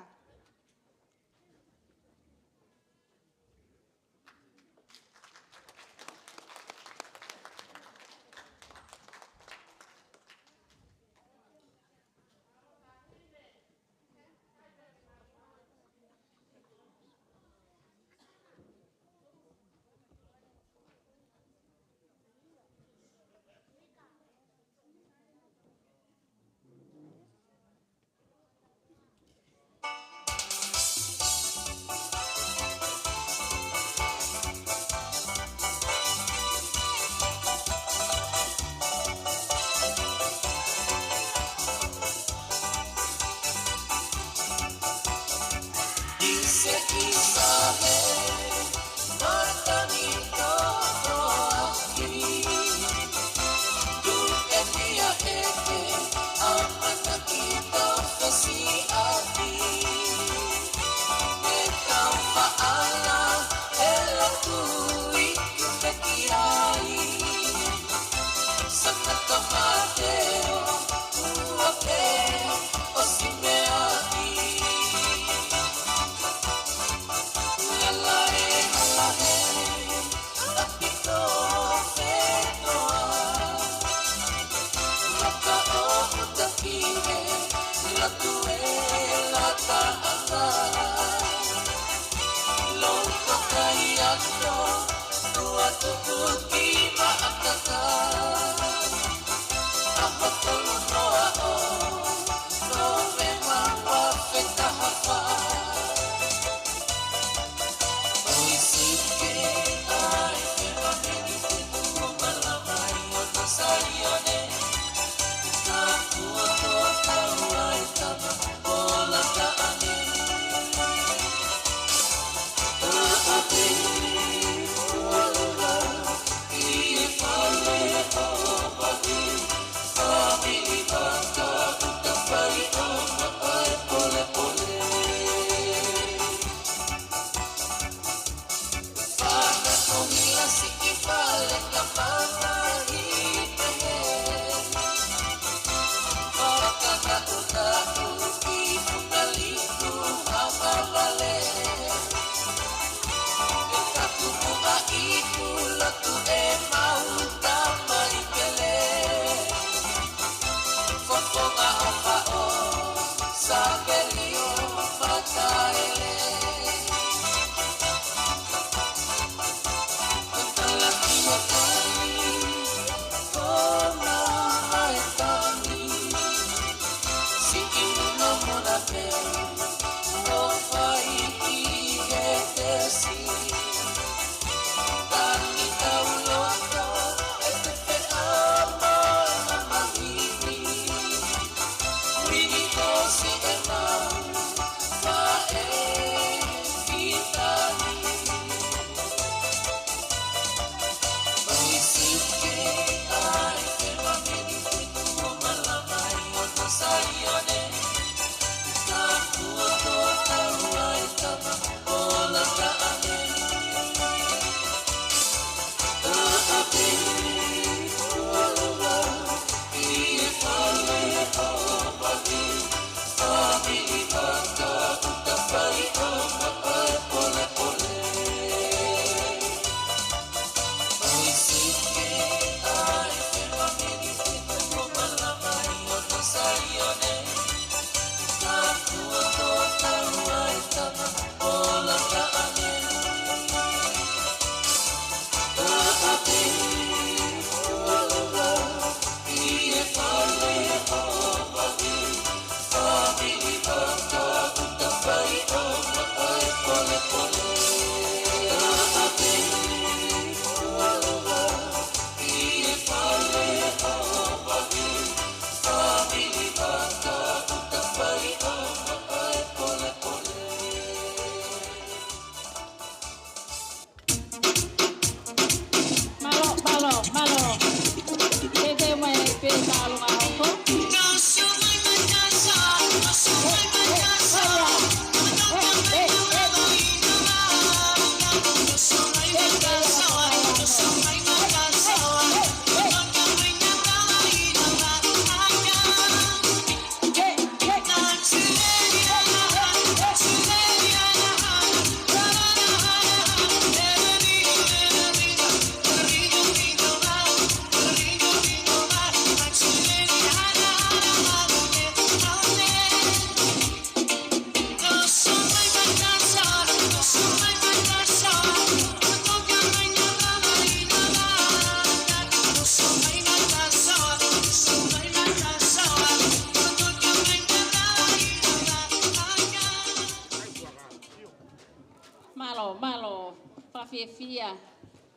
Mālō, mālō, fakafiefia.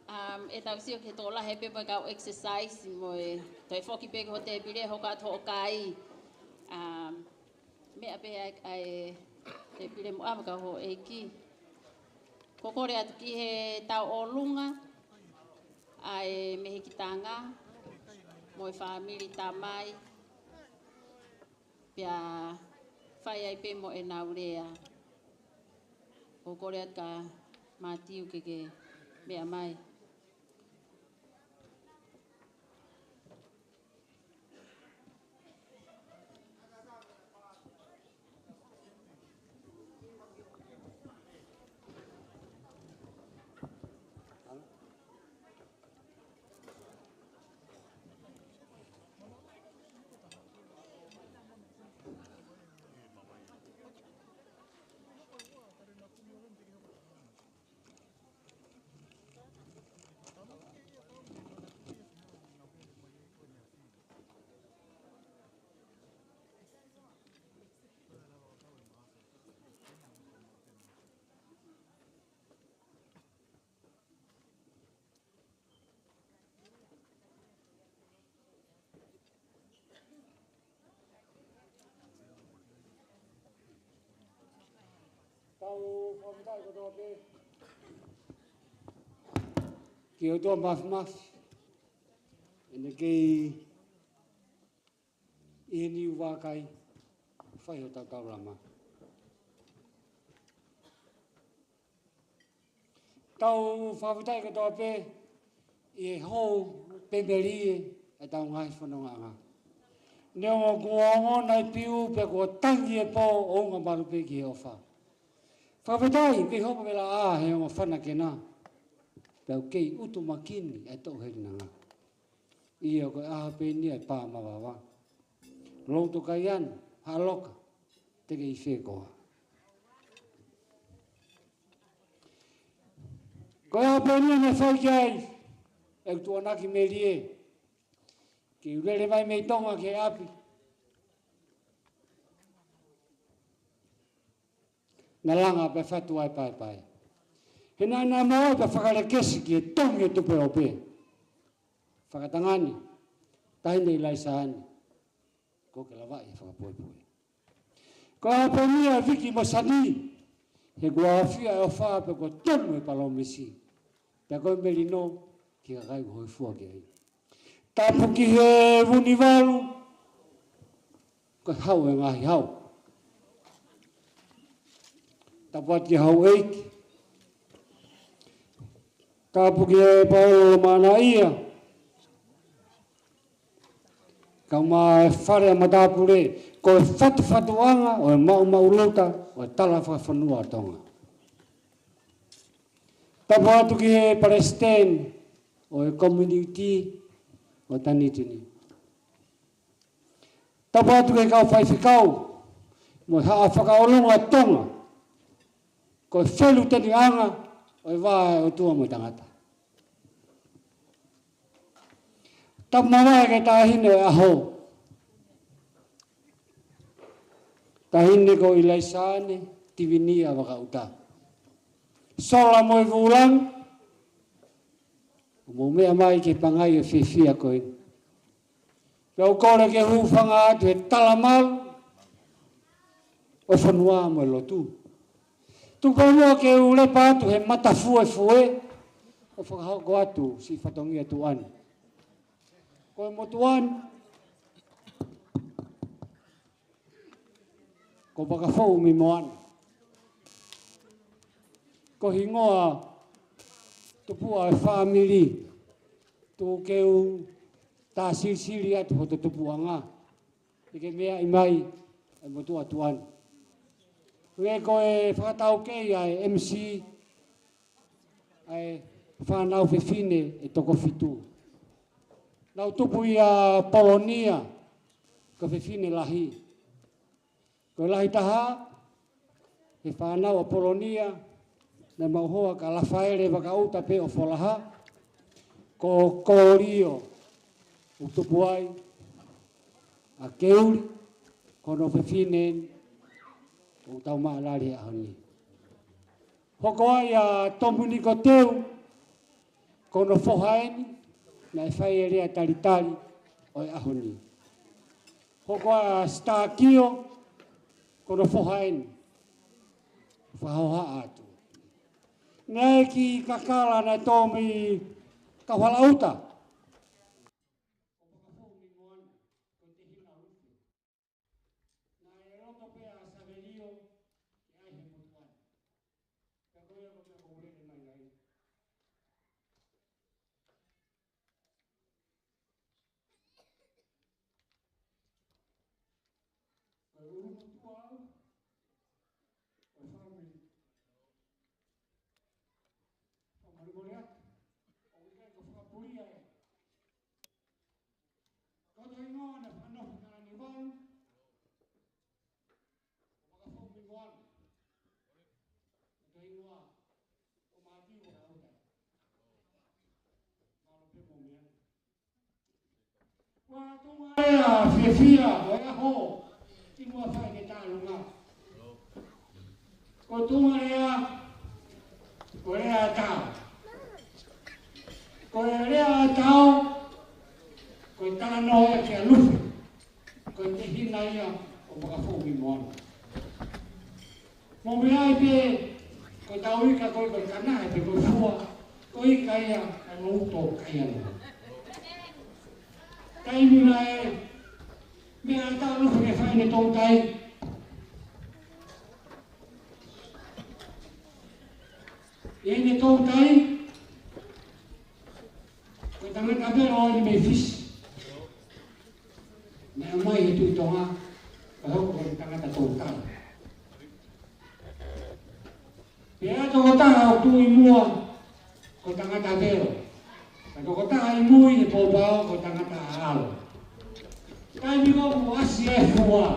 Um, ʻetau sio ki he tokolahi pē mo e kau exercise mo e toe foki pē ki ho tēpile hoko atu hoʻo kai. Um, meʻa pē ʻa e, ʻa e tēpile mo ʻa e kau houʻeiki. Ko e kole atu ki he tauʻolunga ʻa e mehikitanga mo e fāmili tamai. Pea fai ai pē mo ʻenau lea. ʻOku ou kole atu kia Mātiu ke ke meʻa mai. Tau fakafetaʻi kotoa pē ki he ʻOtua Māfimafi, ʻene kei ʻi heni ʻo vakai, fai hotau taulama. Tau fakafetaʻi kotoa pē ʻi he hou pē melie ʻetau ngaahi fonongaʻanga. Neongo kuo ongo nai piu pea kuo tangi e pō, ʻounga malu pē ki he ʻofa. Fakafetaʻi, kei hopo vela ʻa he ongo fana kena. Pea ʻoku kei ʻutu makini e toʻu helinanga. ʻIo, ko e ʻaho pē ʻeni ʻa e pā mavava. Lou tokaian, haʻaloka, te ke ʻi fē koā. Ko e ʻaho pē ʻeni naʻe fai ki ai ʻeku tuʻuaki melie. Ke u lele mai mei Tonga ki he ʻapi. Naʻe langa pē fatu ai paepae. He naʻa na mau pē fakalekesi ki he tongi ʻo tupe ʻo pē. Fakatangani, taʻahine ʻIlaisa ni, ko ke lavaʻi fakapoʻipoʻi. Ko e ʻaho pē ʻeni ʻa Viki mo Sani, he kuo ʻafio e ʻofa pea kuo tonu e palōmesi. Pea ko e melino ki he kakai ʻoku hōifua ki ai. Tapu ki he Vunivalu, ko e hau e ngaahi hau. Tapu atu ki he houʻeiki. Tapu ki he Paolo Manaia. Kae ʻumaʻā e fale ʻa matāpule, ko e fatufatuʻanga ʻo e maʻumaʻuluta ʻo e tala fakafonua ʻo Tonga. Tapu atu ki he palesiteni ʻo e komiunitī ʻo Tanitini. Tapu atu ki he kau faifekau mo e Haʻa Fakaʻolunga Tonga, ko e feluteniʻanga ʻo e vā ʻo e ʻOtua mo e tangata. Tapu mavahe ki he taʻahine ʻo e ʻaho. Taʻahine ko ʻIlaisa ni, Tivinia Vakaʻuta. Sola mo e Vulang, ʻoku mou meʻa mai ki he pangai ʻo e fiefia ko eni. Pea u kole ke u hūfanga atu he talamalu ʻo e fonua mo e lotu. Tuku pē muʻa ke u lepa atu he matafuefue ʻo fakahoko atu siʻi fatongia tuʻa ni. Ko e motuʻa ni, ʻo Vakafoʻumimoana. Ko e hingoa tupuʻa ʻo e fāmili, tuku ke u tā silisili atu hoto tupuʻanga, ʻi he meʻa ʻi mai e motuʻa tuʻa ni. Pea ko e fakataukei ʻa e M C, ʻa e fānau fefine ʻe toko fitu. Nau tupu ʻia Polonia, ko e fefine lahi. Ko e lahi taha he fānau ʻa Polonia, naʻa mau hoa kia Lafaele Vakaʻuta pea ʻo Folaha, ko Kolio, ʻoku tupu ai ʻa Keuli, ko hono fefine eni, ʻoku tau maʻalali he ʻaho ni. Hoko ai ʻa Tominiko Teu, ko hono foha eni, naʻe fai e lea talitali ʻo e ʻaho ni. Hoko ʻa Sitakio, ko hono foha eni. Fakahohaʻa atu. Naʻe ʻi ai e kiʻi kakala naʻe tō mei Kauhalaʻuta. Naʻe loto pē ʻa Savelio ke ʻai he motuʻa ni. Pea ko ia ko e meʻa ʻoku ou lele mai ai. Ko e ʻulumotuʻa au, ko e fāmili. Fakamolemole atu, ʻoku ʻikai ko e fakapulia ē. Ko hoto hingoa naʻe fakanofo ʻi Kalaniuvalu, ʻo Vakafoʻumimoana. Ko hoto hingoa ko Mātiu Vakaʻuta. Mālō pē mo e meʻa. Ko e tuʻunga lea fiefia ʻo e ʻaho, kimuʻa fai ke tālunga. Ko e tuʻunga lea, ko e lea ʻa e tau. Ko e lea ʻa e tau, ko e talanoa ia kia Lufe. Ko e tehina ia ʻo Vakafoʻumimoana. Mo meʻa ai pē, ko e tau ika ko ē, ko e kanahe pe ko e fua, ko e ika ia ʻa e loto kai ana. Taimi naʻe meʻa ʻa e tau Lufe ke fai ʻene toutai. ʻI heʻene toutai, ko e tangata velo eni mei Fisi. Naʻe ʻomai he Tuʻi Tonga, ka hoko ko e tangata toutai. Pea tokotaha ʻoku tuʻu ʻi muʻa, ko e tangata velo. Ka tokotaha ʻi mui he pōpao, ko e tangata ʻaʻalo. Taimi ko ē ʻoku ʻasi ai e fua,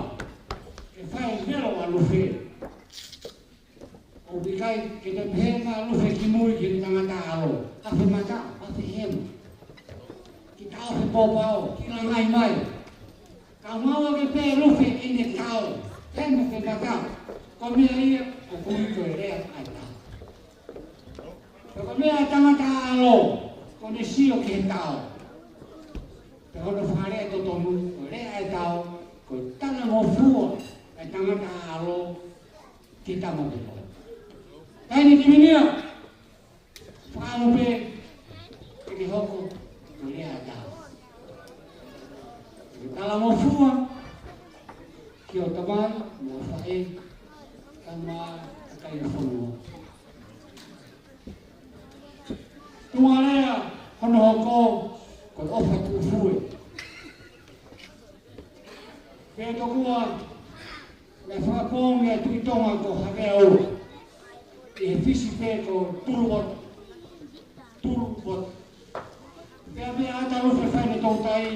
ke fai e velo ʻa Lufe. ʻOku ʻikai ke toe pehē mai ʻa Lufe ki mui ki he tangata ʻaʻalo. Afe mata, afe hema. Ki taʻofi e pōpao, ki langai mai. Ka maua ke pē Lufe ʻene tau, hema pe mata. Ko e meʻa ia ʻoku ui ko e lea ʻa e tau. Pea ko e meʻa ʻa e tangata ʻaʻalo, ko ʻene sio ki he tau. Pea ko hono fakalea totonu, ko e lea ʻa e tau, ko e talangofua ʻa e tangata ʻaʻalo ki he tama velo. Kae ni ki minia, fakaʻamu pē ke ne hoko ko e lea ʻa e tau. Ko e talangofua ki hoʻo tamai mo e faʻē, kae ʻumaʻā e kakai ʻo e fonua. Tuʻunga lea hono hoko, ko e ʻofa tuʻufue. Pea tokua, naʻe fakapoongi ʻa e Tuʻi Tonga ko Havea Ua. ʻI he Fisi pē ko Tuluboto. Tuluboto. Pea meʻa ʻa e tau Lufe fai ʻene toutai,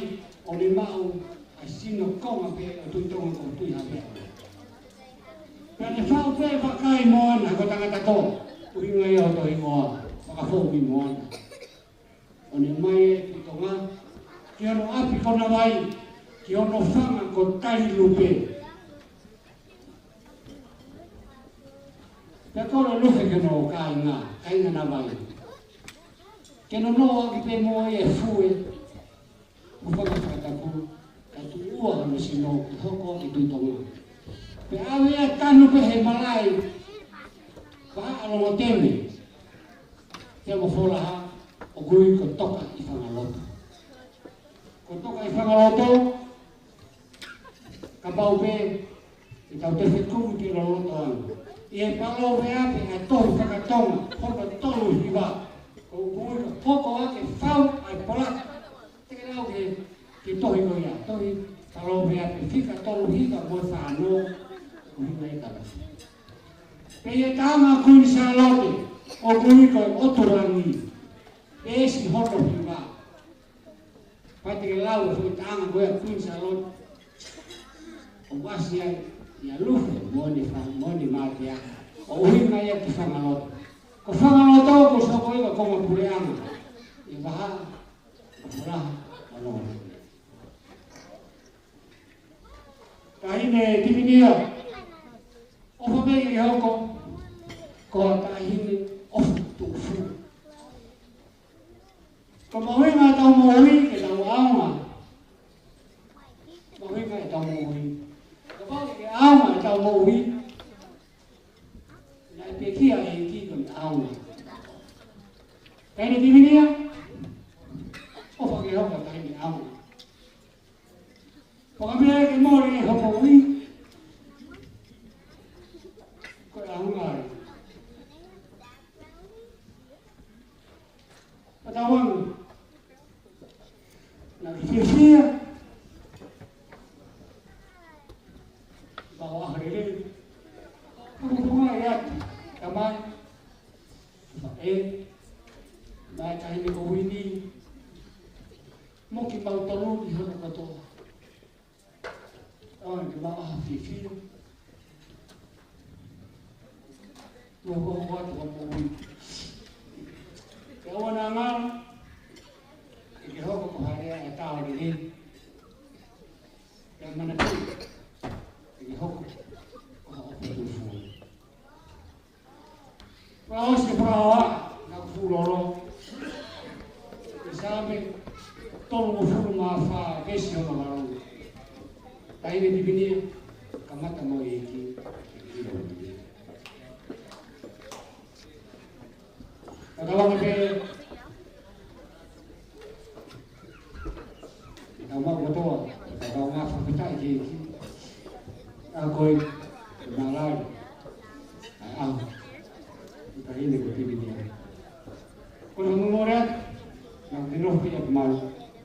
ʻo ne maʻu ʻa e sino konga pē ʻo e Tuʻi Tonga ko Tuʻihaveaʻua. Pea ne faʻu pē vakai moana ko e tangata toa, ʻuhinga ia hoto hingoa, Vakafoʻumimoana. ʻO ne ʻomai e Tuʻi Tonga ki hono ʻapi ko Navai, ki hono fanga ko Talilupe. Pea kole ʻe Lufe ki hono kāinga, kāinga Navai, ke nonoʻo ʻaki pē mo ia e fue, mo fanga fakatapu, kae tuʻu ua hono sino ke hoko ʻa e Tuʻi Tonga. Pea ʻave ia ʻo tanu pē he malaʻe, Vahaʻalongoteme, pea mo Folaha, ʻoku ui ko Tokaʻifangaloto. Ko Tokaʻifangaloto, kapau pē ʻe Tau toe fekumi ki loloto ʻanga. ʻI he Palōveape ʻa e tohi faka-Tonga, hono tolu hiva. Ko ʻUkuʻi ko hoko ake fau ʻa e polata. Te ke lau ke, ke tohi ko ia, tohi Palōveape fika tolu hiva mo e fā noa, ko e hiva ʻe taha. Pea ʻi he taʻanga ʻo Kuini Sālote, ʻo ʻUkuʻi ko e ʻOtu Langi, veesi hono hiva. Pea te ke lau e foʻi taʻanga ko ia ʻo Kuini Sālote. ʻO ʻasi ai ʻia Lufe mo ʻene fa-, mo ʻene mātea. ʻO ʻuhinga ia ki Fangaloto. Ko Fangaloto ko e soko ia ko e konga puleʻanga ʻi he vahaʻa ʻo Folaha ʻo Nonga. Taʻahine Tivinia, ʻofa pē ke hoko ko ha taʻahine ʻofa tuʻutuʻuni. Ko e mahuʻinga ʻetau moʻui ke tau ʻaonga. Mahuʻinga ʻetau moʻui. Kapau ʻe ʻikai ke ʻaonga ʻetau moʻui, naʻe pekia ʻe he ʻEiki ko ʻene ʻaonga. Taʻahine Tivinia, ʻofa ke hoko ko ha taʻahine ʻaonga. Pea kapau ʻe ʻikai ke mole hoʻo moʻui, ko e ʻaonga ia. Pea tau ʻalu. Naʻa ke fiefia. Pea ʻoku ʻaho lelei. Pea ʻoku ou ʻoatu, tamai, faʻē, mo e taʻahine ko Uini, mo kimautolu ʻi hono kotoa. ʻOua te mou ʻalu ʻo fiefia. Tuʻa ko ʻoku ʻoatu hoʻo moʻui. Ke ʻoua naʻa ngalo, ke ke hoko ko ha lea ʻe taʻo lelei. Ke manatuʻi, ke ke hoko ko ha ʻofa tuʻutuʻuni. Fakaʻosi e fakahoha, naʻa ku fuʻu lolo. ʻI he Saame tolungofulu mā fā, veesi hono valu. Taʻahine Tivinia, kamata mo e ʻEiki, ke ʻilo ia. Ka tau ʻalu pē, tau maʻu kotoa, tau ngā fakafetaʻi ki he ʻEiki. ʻA ko e, ko e mālai, ʻa e ʻaho, ʻo e taʻahine ko Tivinia. Ko e momole atu, naʻa ke nofo pē ʻi ʻapi malu,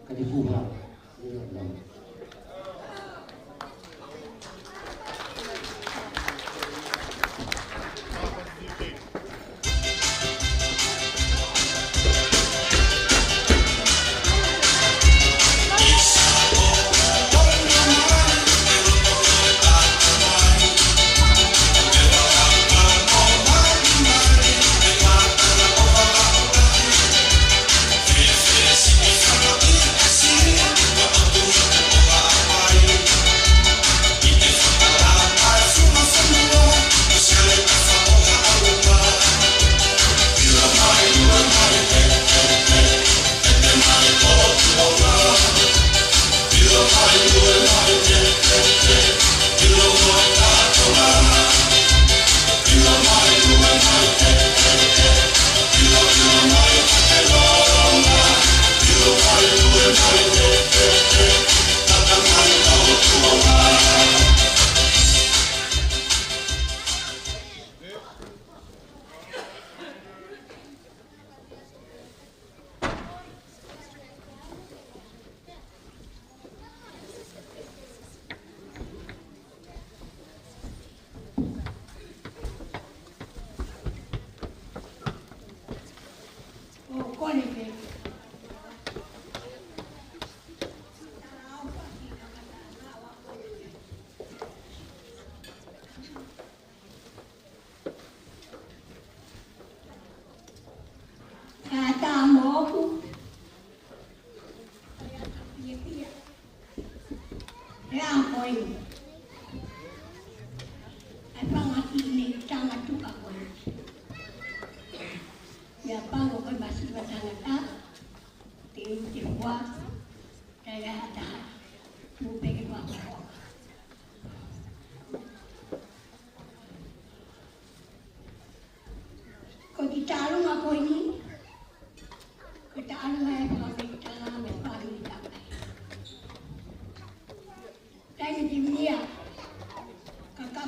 ka te fuha. Ka tā moku. Ia, ia. Ia, ko eni. ʻAi panga ki ne tanga tuka ko eni. Ia pango ko e masiva tangata. Te u te fua. Te ia taha. Mu peke fua fua. Ko e kiʻi taʻalonga ko eni, ko e taʻalonga ʻa e fāmili Tala mo e fāmili Takai. Taʻahine Tivinia, ka ka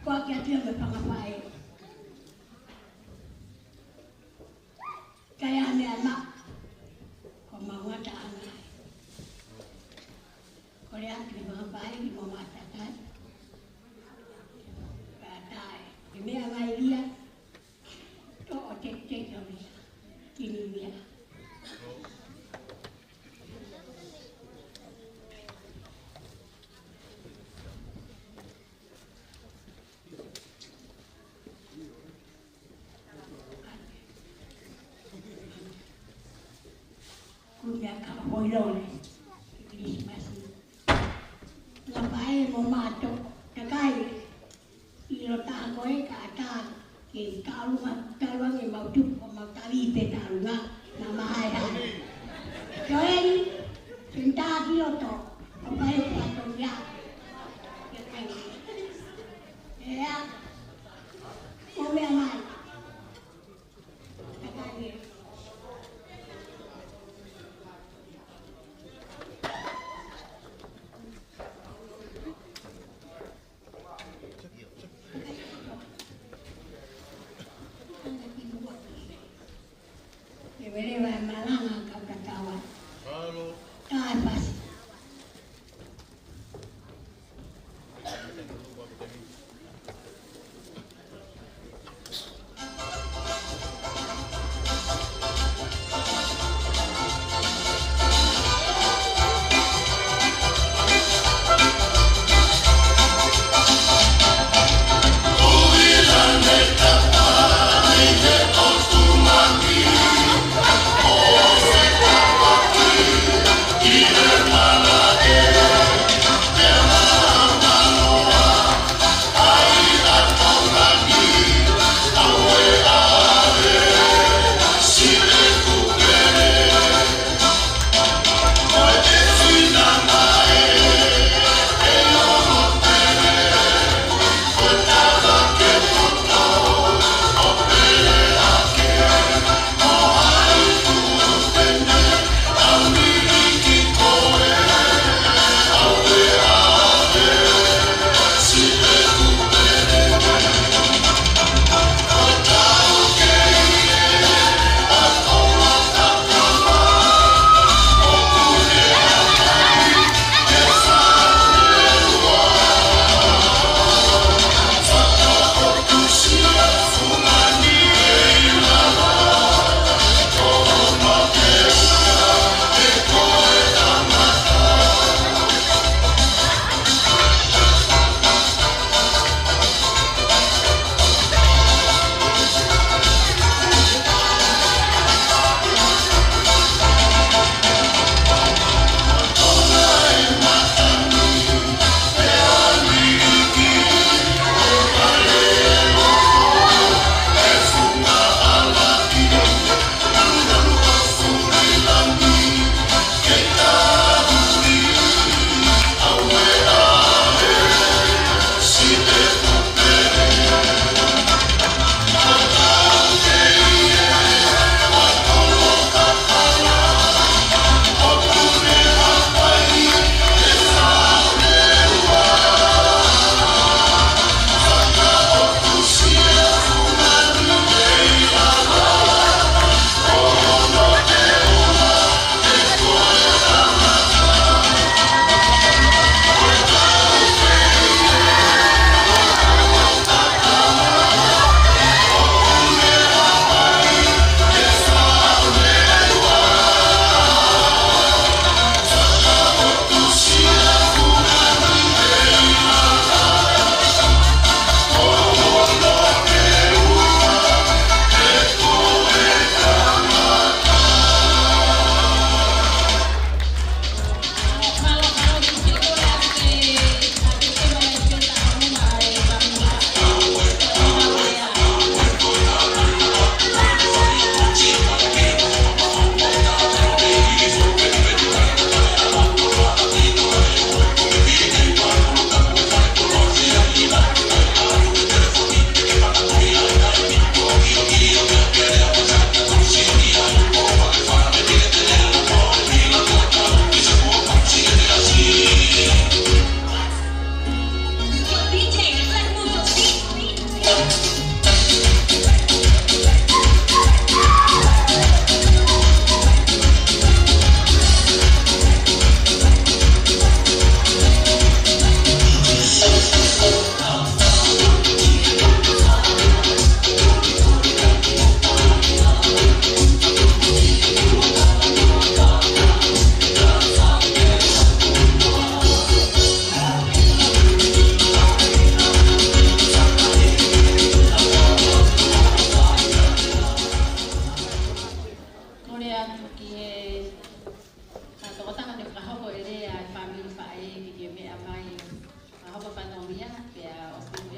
Ko ʻeku ʻapi ʻa e fanga faʻē. Kae ʻai meʻa maʻu. Ko mau ngata ʻana. Ko e ʻapi ʻa e fanga faʻē ki mo matakai. Kae tae. Ke meʻa mai ia. Toʻo te te ka mea. Kini mea. Kunia ka hoi lole. Christmas. Ngā pae mo mātou. Takai. ʻIlo taha ko e ka ata ke ka ʻalu ma talu ange mau tupu ko mau tavi pe talu ngā na mahai hai. Joeli, senta ki loto, ʻo pae ko ato ia. Ea, ko mea mai. Takai e.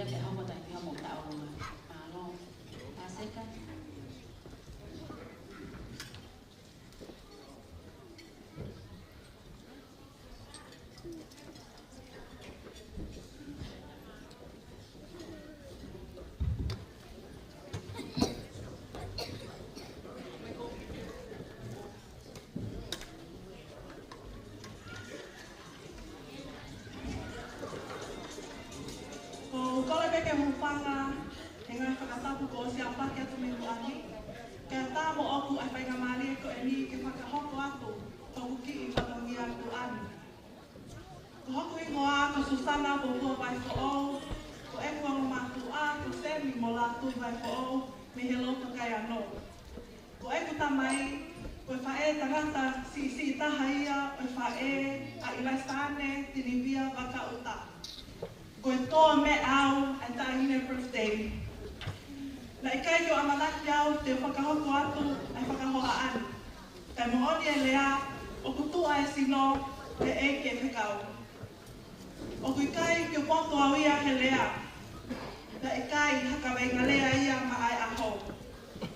Te hau matai ki hamo tau ma. Mālō. Paseka. ʻOku ou kole pē ke u hūfanga he ngaahi fakatapu kuo ʻosi ʻaupito atu mei tuʻa ni, kae ʻatā moʻoku ʻa e faingamālie ko eni ke fakahoko atu hoku kiʻi fatongia tuʻa ni. Ko hoku hingoa ko Susana Popua Vaifoʻou, ko ʻeku ongo mātuʻa ko Semi mo Lātū Vaifoʻou mei he loto Kaiano. Ko ʻeku tamai, ko e faʻē tangata siʻisiʻi taha ia ʻo e faʻē ʻa ʻIlaisane Tinivia Vakaʻuta. Ko e toa meʻa au ʻa e taʻahine birthday. Naʻe ʻikai ke u ʻamanaki au te u fakahoko atu ʻa e fakahohaʻa ni. Kae moʻoni e lea, ʻoku tuʻa e sino, pea ʻeiki e fekau. ʻOku ʻikai ke u poto au ia he lea. Naʻe ʻikai ha kaveinga lea ia maʻa e ʻaho.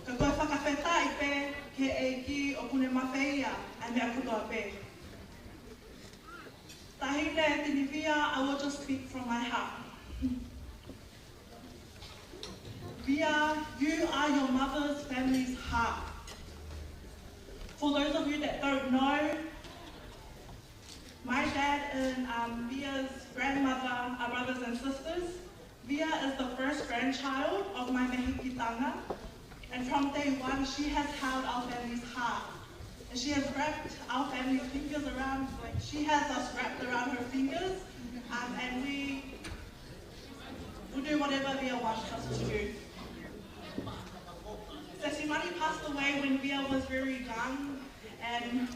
Ka ko e fakafetaʻi pē ki he ʻEiki ʻoku ne mafeia ʻa e meʻa kotoa pē. Taʻahine Tinivia, I will just speak from my heart. Via, you are your mother's family's heart. For those of you that don't know, my dad and, um, Via's grandmother are brothers and sisters. Via is the first grandchild of my Mehikitanga, and from day one, she has held our family's heart. And she has wrapped our family's fingers around, like, she has us wrapped around her fingers, um, and we will do whatever Via wants us to do. Sesimani passed away when Via was very young, and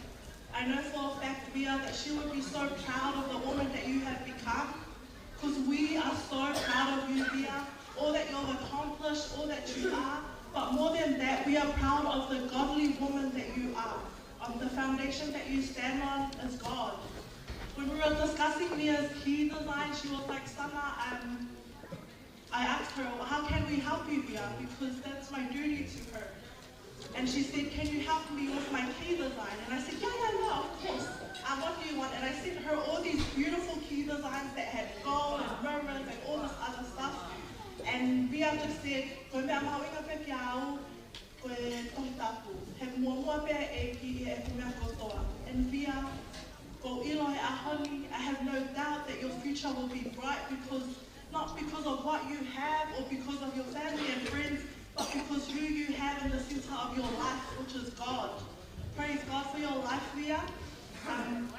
I know for a fact, Via, that she would be so proud of the woman that you have become, because we are so proud of you, Via, all that you've accomplished, all that you are. But more than that, we are proud of the godly woman that you are, of the foundation that you stand on is God. When we were discussing Via's key design, she was like, "Summer, um, I asked her, 'Well, how can we help you, Via? Because that's my duty to her.' And she said, 'Can you help me with my key design?' And I said, 'Yeah, yeah, yeah, of course. Uh, what do you want?' And I sent her all these beautiful key designs that had gold and mirrors and all this other stuff. And Via just said, 'Ko e meʻa mahuʻinga pē kiate au ko e Tohi Tapu. He muʻomuʻa pē ʻa e ʻEiki ʻi heʻeku meʻa kotoa.' And Via, ʻoku ou ʻilo he ʻaho ni, I have no doubt that your future will be bright because, not because of what you have or because of your family and friends, but because who you have in the center of your life, which is God. Praise God for your life, Via. Um,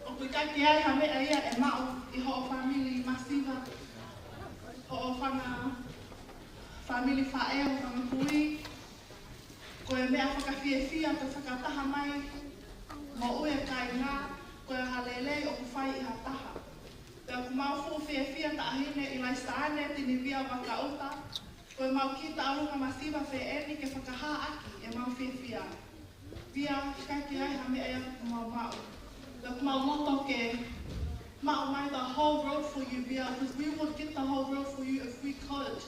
ʻoku ʻikai ke ʻi ai ha meʻa ia ʻe maʻu ʻi hoʻo fāmili masiva, hoʻo fanga fāmili faʻē, hoʻo fanga kui. Ko e meʻa fakafiefia ko e fakataha mai moʻui e kāinga, ko e hā lelei ʻoku fai ʻe ha taha. Pea ʻoku mau fuʻu fiefia Taʻahine ʻIlaisane Tinivia Vakaʻuta, ko ʻemau kiʻi taʻalunga masiva pē eni ke fakahā ʻaki ʻemau fiefia. Via, ʻikai ke ʻi ai ha meʻa ia ʻoku mau maʻu. Pea ʻoku mau loto ke maʻu mai the whole world for you, Via, because we would get the whole world for you if we could.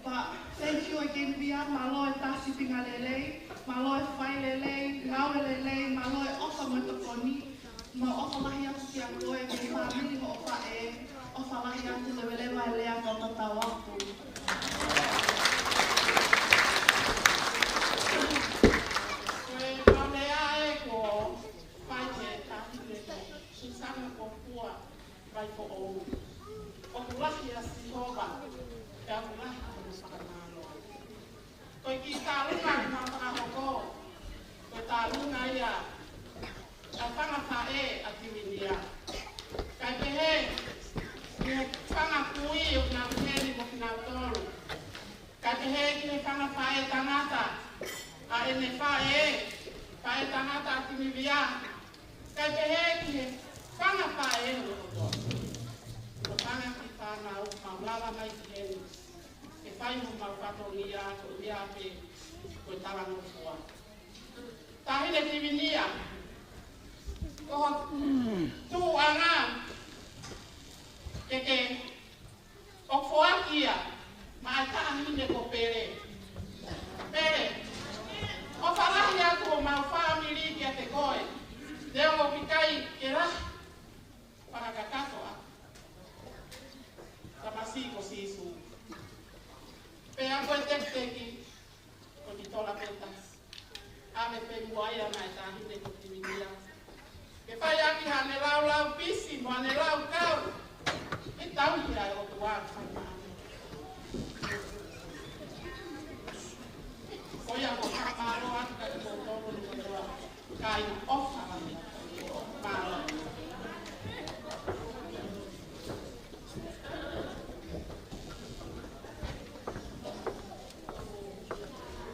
But thank you again, Via. Mālō e tā sīpinga lelei, mālō e fai lelei, ngāue lelei, mālō e ʻofa mo e tokoni. Mau ʻofa lahi atu kiate koe, mo e fāmili hoʻo faʻē, ʻofa lahi atu, leveleva e lea kae tatau atu. Ko e mau lea ē kuo fai ʻe Taʻahine Susana Popua Vaifoʻou. ʻOku lahi ʻa Sihova, pea ʻoku lahi hono fakamālō. Ko e kiʻi taʻalunga ʻoku mau fakahoko, ko e taʻalunga ia ʻa e fanga faʻē ʻa Tivinia. Kae pehē ki he fanga kui ʻoku nau ʻi heni mo kinautolu. Kae pehē ki he fanga faʻē tangata ʻa ʻene faʻē, faʻē tangata ʻa Tinivia. Kae pehē ki he fanga faʻē hono kotoa. Ko e fanga kiʻi fānau ʻoku mau lava mai ki heni ke fai homau fatongia, ko ia pē ko e talangofua. Taʻahine Tivinia, ko ho tuʻuʻanga ke ke ia, maʻa e taʻahine ko Pele. Pele, ʻofa lahi atu homau fāmili kiate koe, neongo ʻoku ʻikai ke lahi fakakakato ʻa e tamasiʻi ko Sīsū. Pea ko e tekiteki, ko Nitola Petasi. ʻAve pē muʻa ia maʻa e taʻahine ko Tivinia, ke fai ʻaki haʻane laulau pisi mo haʻane laukau. Ke tauhi ʻa e ʻOtua fai maʻana. Ko ia ko e fakamālō atu kiate kimoutolu ni kotoa. Kāinga, ʻofa lahi. Mālō.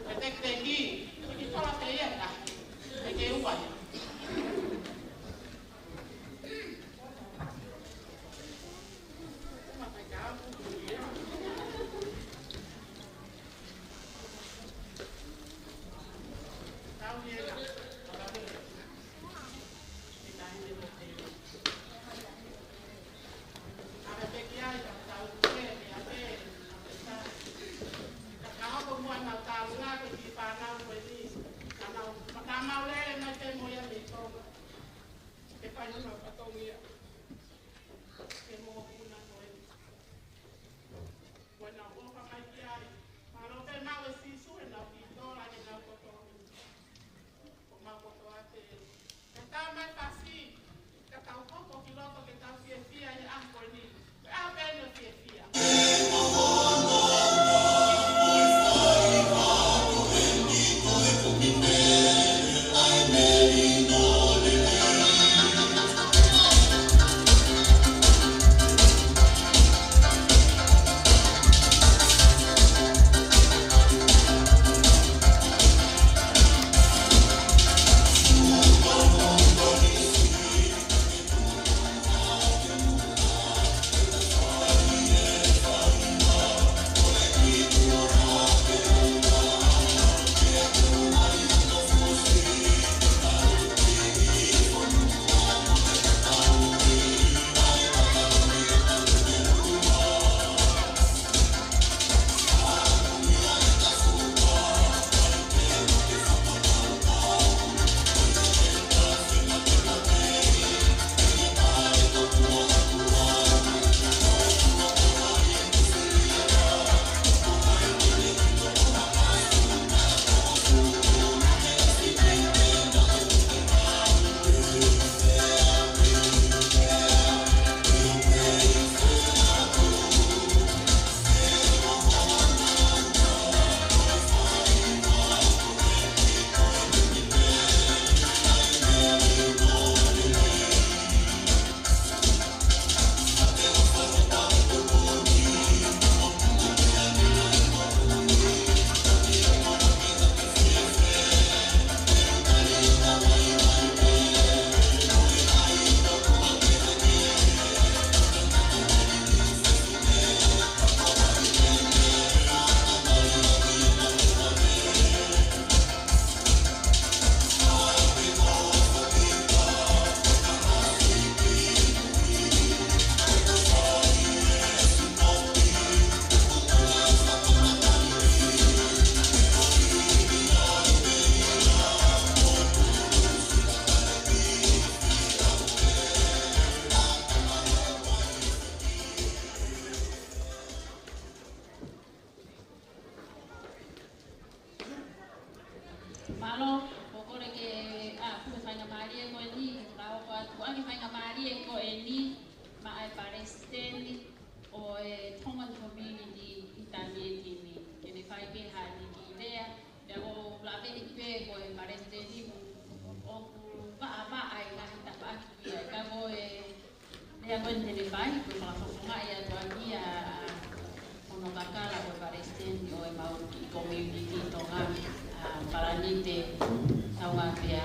E tekiteki, ko Nitola pē ia ʻe taha. Pea ke ua ia. Ko ʻenau ʻofa mai ki ai. Mālō pē maʻu ʻe Sīsū ʻenau kiʻi tola ke nau kotoa. Ko mau kotoa pē. Ka tau mai pasi, ka tau hoko ki loto ke tau fiefia ʻi he ʻaho ko eni. Ko e ʻaho pē eni ʻo fiefia. Mālō, ʻoku ou kole ke, ʻa, ko e faingamālie ko eni, ka ʻoku ʻoatu ʻa e faingamālie ko eni, maʻa e palesiteni ʻo e Tongan Community ʻItalian ni, ke ne fai pē haʻane kiʻi lea, pea ʻoku ou lave pē ko e palesiteni ʻoku vaʻavaʻa ʻi he ngaahi tafaʻaki ko ia, ka ko e lea ko eni te ne fai, ko e fakafofongaʻi atu ʻa ia, ʻa, hono kakala ko e palesiteni ʻo e mau kiʻi community Tonga, ʻa, Palanite Taungapea.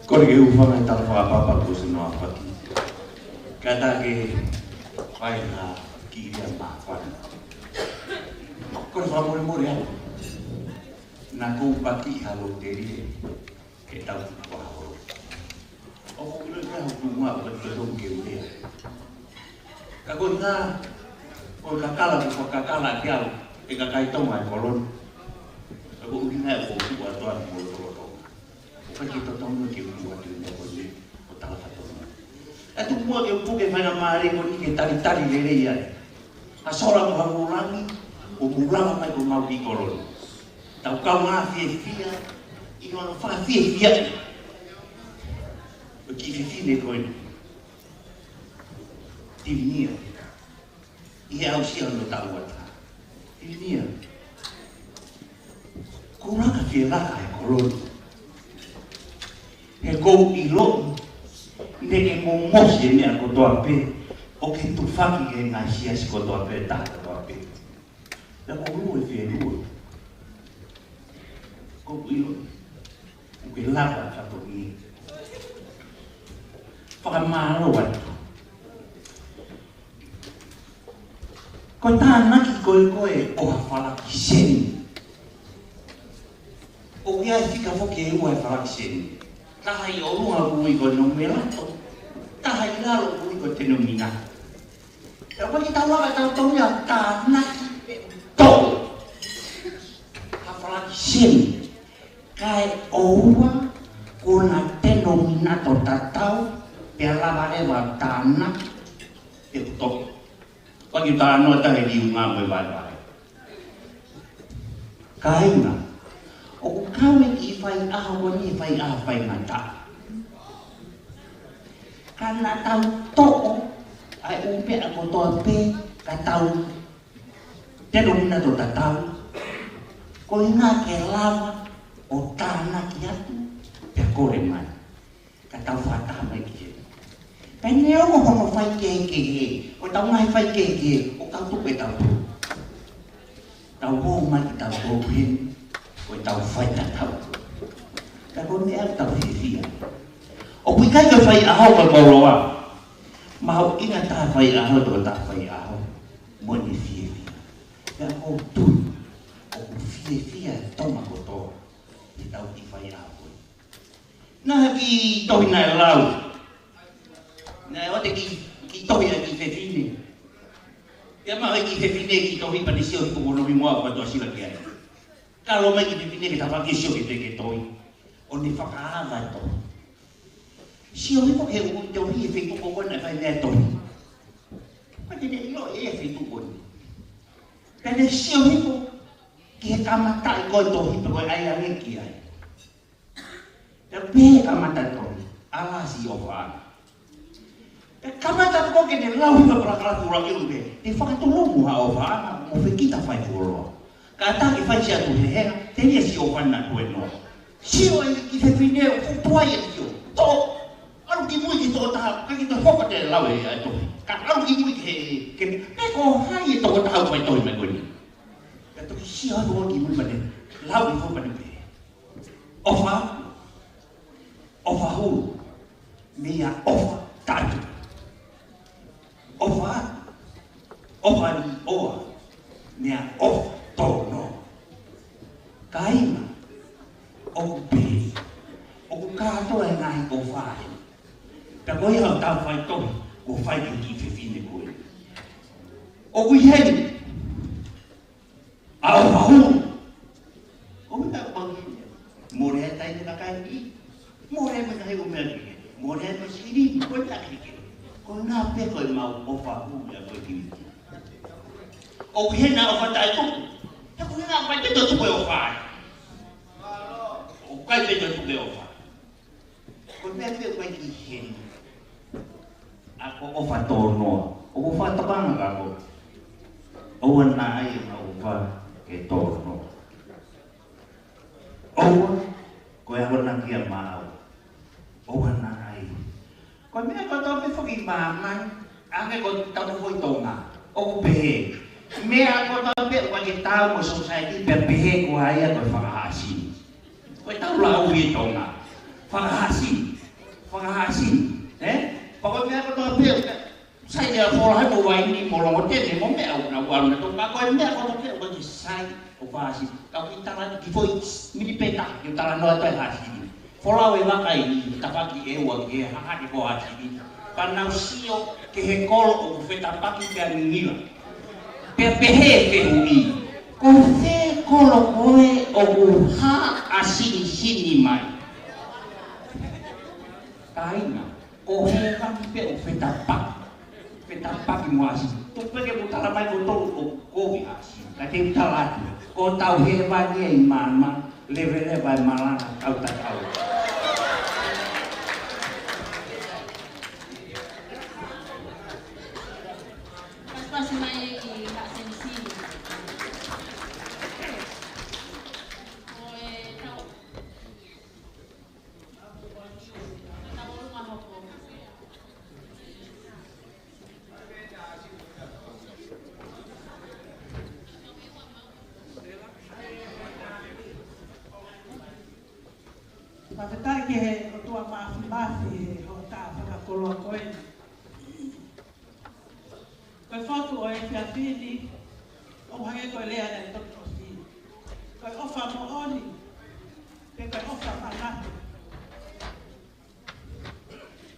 Kole ke u hūfanga he tala fakapapa kuo ʻosi hono ʻaofaki. Kae ʻatā ke fai ha kiʻi lea māfana. Kole fakamolemole atu. Naʻa ku paki ha lōtelie ke tau tuku ha holo. ʻOku ou ʻilo ʻe au tuʻunga ʻoku ʻikai ke u lea. Ka ko e ʻuhinga, ko e kakala, ko e kakala ʻa e au, ʻe kakai Tonga ʻi he kolo ni. Ka ko e ʻuhinga ia ʻoku ou tuʻu atu ai mo e lotolotonga. ʻOku ʻikai ke totonu ke u tuʻu atu ʻi he meʻa ko eni, ʻo tala fatongia. ʻE tuku muʻa ke u puke e faingamālie ko eni ke talitali lelei ai. ʻA Sola mo Havulangi, ʻoku mou lava mai ko mau ki kolo ni. Tau kaungā fiefia, ʻi hono fakafiefia ʻo e kiʻi fefine ko eni. Tivinia. ʻI he aʻusia hono taʻu ua taha. Tivinia. Ko e laka fie laka e kolo ni. He ʻoku ou ʻilo, neʻe ke momosi e meʻa kotoa pē, ʻo ke tufaki ki he ngaahi siasi kotoa pē, taha kotoa pē. Pea ʻoku ou lue fie lue. ʻOku ou ʻilo, ʻoku ke lava fatongia. Fakamālō atu. Ko e tānaki ko ē ko ē ʻo ha falakiseni. ʻOku ʻi ai e fika foki ʻe ua e falakiseni. Taha ʻi ʻolunga ʻoku ui ko e numerator. Taha ʻi lalo ʻoku ui ko e denominator. Pea ʻoku ʻikai ke tau lava ʻe tautolu ia ʻo tānaki pe toʻo ha falakiseni. Kae ʻoua kuo na denominator tatau, pea lava leva ʻo tānaki pe toʻo. ʻOku ʻikai ke u talanoa atu he liunga mo e vaivai. Kāinga, ʻoku kau e kiʻi faiʻaho ko eni he faiʻaho faingataʻa. Ka na tau toʻo ʻa e ʻū meʻa kotoa pē, ka tau denominator tatau, ko e ʻuhinga ke lava ʻo tānaki atu, pea kole mai. Ka tau fakataha mai ki heni. Pea neongo hono faikehekehe, ʻo tau ngaahi faikehekehe, ʻo tau tuku ʻe tau tuku. Tau ō mai ki tau tuku heni, ʻo tau fai tatau. Ka ko e meʻa ʻoku tau fiefia. ʻOku ʻikai ko e faiʻaho ko e koloa. Mahuʻinga taha e faiʻaho, ko e taha e faiʻaho. Mo ʻene fiefia. Pea ʻoku ou tui, ʻoku fiefia e Tonga kotoa. ʻI he tau kiʻi faiʻaho ko ē. Naʻe ʻi ai e kiʻi tohi naʻe lau. Naʻe ʻoatu e kiʻi, kiʻi tohi ʻa e kiʻi fefine. Pea maʻu ʻe he kiʻi fefine e kiʻi tohi pea ne sio hifo ki hono hingoa ʻo fai tuʻasila ki ai. Kalo mai e kiʻi fefine ke tafaʻaki sio ki he tohi. ʻO ne fakaava e tohi. Sio hifo ki he ʻū tohi he feituʻu ko ē naʻe fai mei ai e tohi. Pea te ne ʻilo ʻe ia e feituʻu ko ē. Pea ne sio hifo ki he kamataʻi ko ē tohi pe ko e ʻai ange ki ai. Pea pehē kamata tohi, ʻAla Siʻi ʻOfaʻanga. Pea kamata ko ē ke ne lau hifo e palakalafi ʻuluaki ʻo pehē, te fakatolomu ha ʻofaʻanga mo fekita fai fuoloa. Kātaki fai siʻa tuhehenga, telia siʻi ʻofa na tuenoa. Sio e kiʻi fefine ʻo futuai e sio. Toʻo, ʻalu ki mui ki he tokotaha, ʻikai ke toe hoko atu e lau ʻa e tohi. Ka ʻalu ki mui ki he, ke, pe ko hai e tokotaha ʻoku fai tohi mai ko eni. Pea toki sio atu ʻo ki mui pea ne lau hifo pea ne pehē. ʻOfa, ʻofa hulu, meia ʻofa taʻetuku. ʻOfa, ʻofa liʻoa, meia ʻofa tōnoa. Kāinga, ʻoku pehē, ʻoku kātoa e ngaahi ʻofa ē. Pea ko ia ʻoku tau fai tohi, kuo fai ki he kiʻi fefine ko ē. ʻOku ʻi heni, ʻa ʻofa hulu. Ko e meʻa ʻoku mau ʻi ai. Mole e taimi kakai ni. Mole e meʻa ʻoku mau ʻi ai. Mole e meʻa sili. Ko e meʻa kehekehe. Ko e ʻuhinga pē ko ʻemau ʻofa hulu ia ko e kiwi. ʻOku ʻi hena ʻofa taʻetuku. He ko e ʻuhinga ʻoku ʻikai pē toe tuku e ʻofa ai. ʻOku ʻikai pē toe tuku e ʻofa. Ko e meʻa pē ʻoku ʻi heni. ʻA ko e ʻofa tōnoa. ʻOku ou fakatokanga kia koe. ʻOua naʻa ʻai ʻema ʻofa ke tōnoa. ʻOua, ko e ʻaho na kia maau. ʻOua naʻa ʻai. Ko e meʻa kotoa pē foki ʻi māmani, ʻa ē ko e tau foʻi Tonga. ʻOku pehē. Meʻa kotoa pē ʻoku ʻikai ke taau mo e society pea pehē ko ia ko e fakahaʻasi. Ko e tau lau ʻi Tonga. Fakahaʻasi. Fakahaʻasi. Ē? Pea ko e meʻa kotoa pē, sai ia fola hai mo vaini mo longo tene mo meʻa ʻoku nau ʻalu na Tonga. Ko e meʻa kotoa pē ʻoku ʻikai ke sai ʻo fakahaʻasi. Ka ʻoku ʻi tala ki foʻi minipeta, ki talanoa atu e haʻasi. Folau e vaka ʻi tafaʻaki ʻe ua ki he hahake ko e haʻasi. Pea nau sio ki he kolo ʻoku fetapaki pea ngingila. Pea pehē ʻe he fehuʻi, ko fē kolo ko ē ʻoku hā ʻa Sinisini mai? Kāinga, ko hēvani pē ʻoku fetapaki. Fetapaki mo ʻAsi. Tuku pē ke mou tala mai ko tolu ʻoku kovi ʻAsi. Ka te u tala atu, ko hotau hēvani ʻi māmani, leveleva e malanga kau tatau. Pasipasi mai ʻi ha senisi. Ko e tau Fakafetaʻi ki he ʻOtua Māfimafi he hoʻatā fakakoloa ko eni. Ko e fotu ʻo e efiafi ni, ʻoku hangē ko e lea naʻe toki ʻosi. Ko e ʻofa moʻoni, pe ko e ʻofa manatu.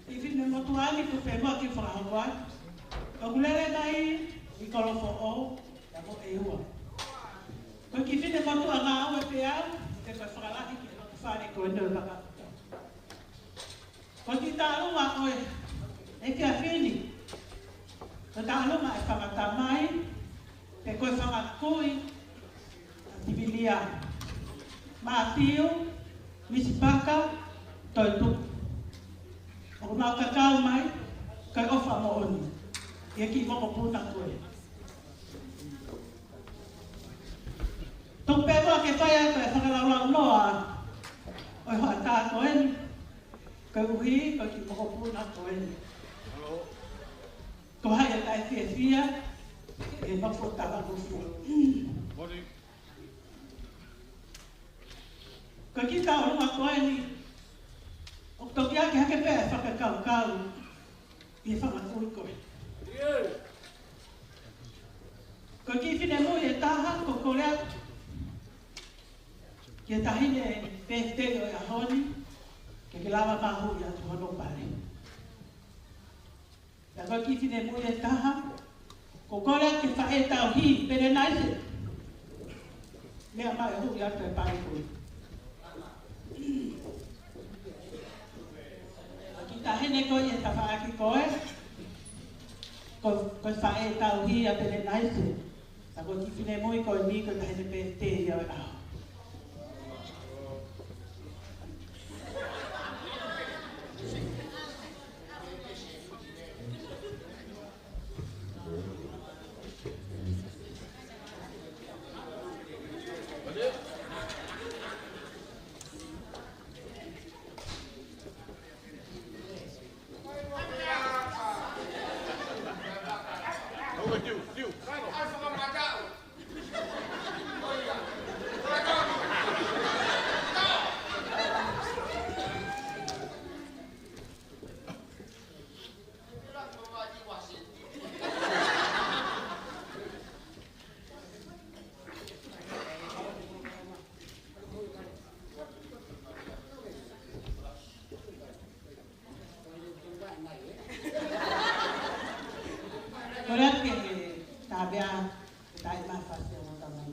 Kiʻi finemotuʻa ni, tuku pē muʻa ke u fakahoko atu. ʻOku lele mai ʻi Kolofoʻou, ia mo ʻEua. Ko e kiʻi finemotuʻa ngāue pē au, pe ko e fakalahi ki he loto fale ko eni ʻo e vaka. Ko e kiʻi taʻaluma ʻo e efiafi ni, ko e taʻaluma ʻa e fanga tamai, pe ko e fanga kui ʻa Tivilia. Mātiu, Misipaka, Toetuku. ʻOku nau kakau mai, ko e ʻofa moʻoni. ʻI he kiʻi mokopuna ko ē. Tuku pē muʻa ke fai atu e fakalaulaunoa ʻo e hoʻatā ko eni. Koeʻuhi ko e kiʻi mokopuna ko eni. Ko hai ʻe taʻefiefia, ʻe nofo tala nofo. Ko e kiʻi taʻaluma ko eni, ʻoku toki ʻaki hake pē e fakakaukau ʻi he fanga kui ko ē. Ko e kiʻi finemui ʻe taha, ʻoku ou kole atu ki he taʻahine pētei ʻo e ʻaho ni, ke ke lava mahuʻi atu hono pale. Pea ko e kiʻi finemui ʻe taha, ʻoku ou kole atu ki he faʻē tauhi, Pelenaise. Meʻa mai ʻo huʻi atu e pale ko ē. Ko e kiʻi taʻahine ko ē ʻi he tafaʻaki ko ē, ko, ko e faʻē tauhi ʻa Pelenaise. Ka ko e kiʻi finemui ko eni ko e taʻahine pētei ia ʻo e ʻaho. Kole atu ki he tāpea, ke tai mafasi ʻo tamai.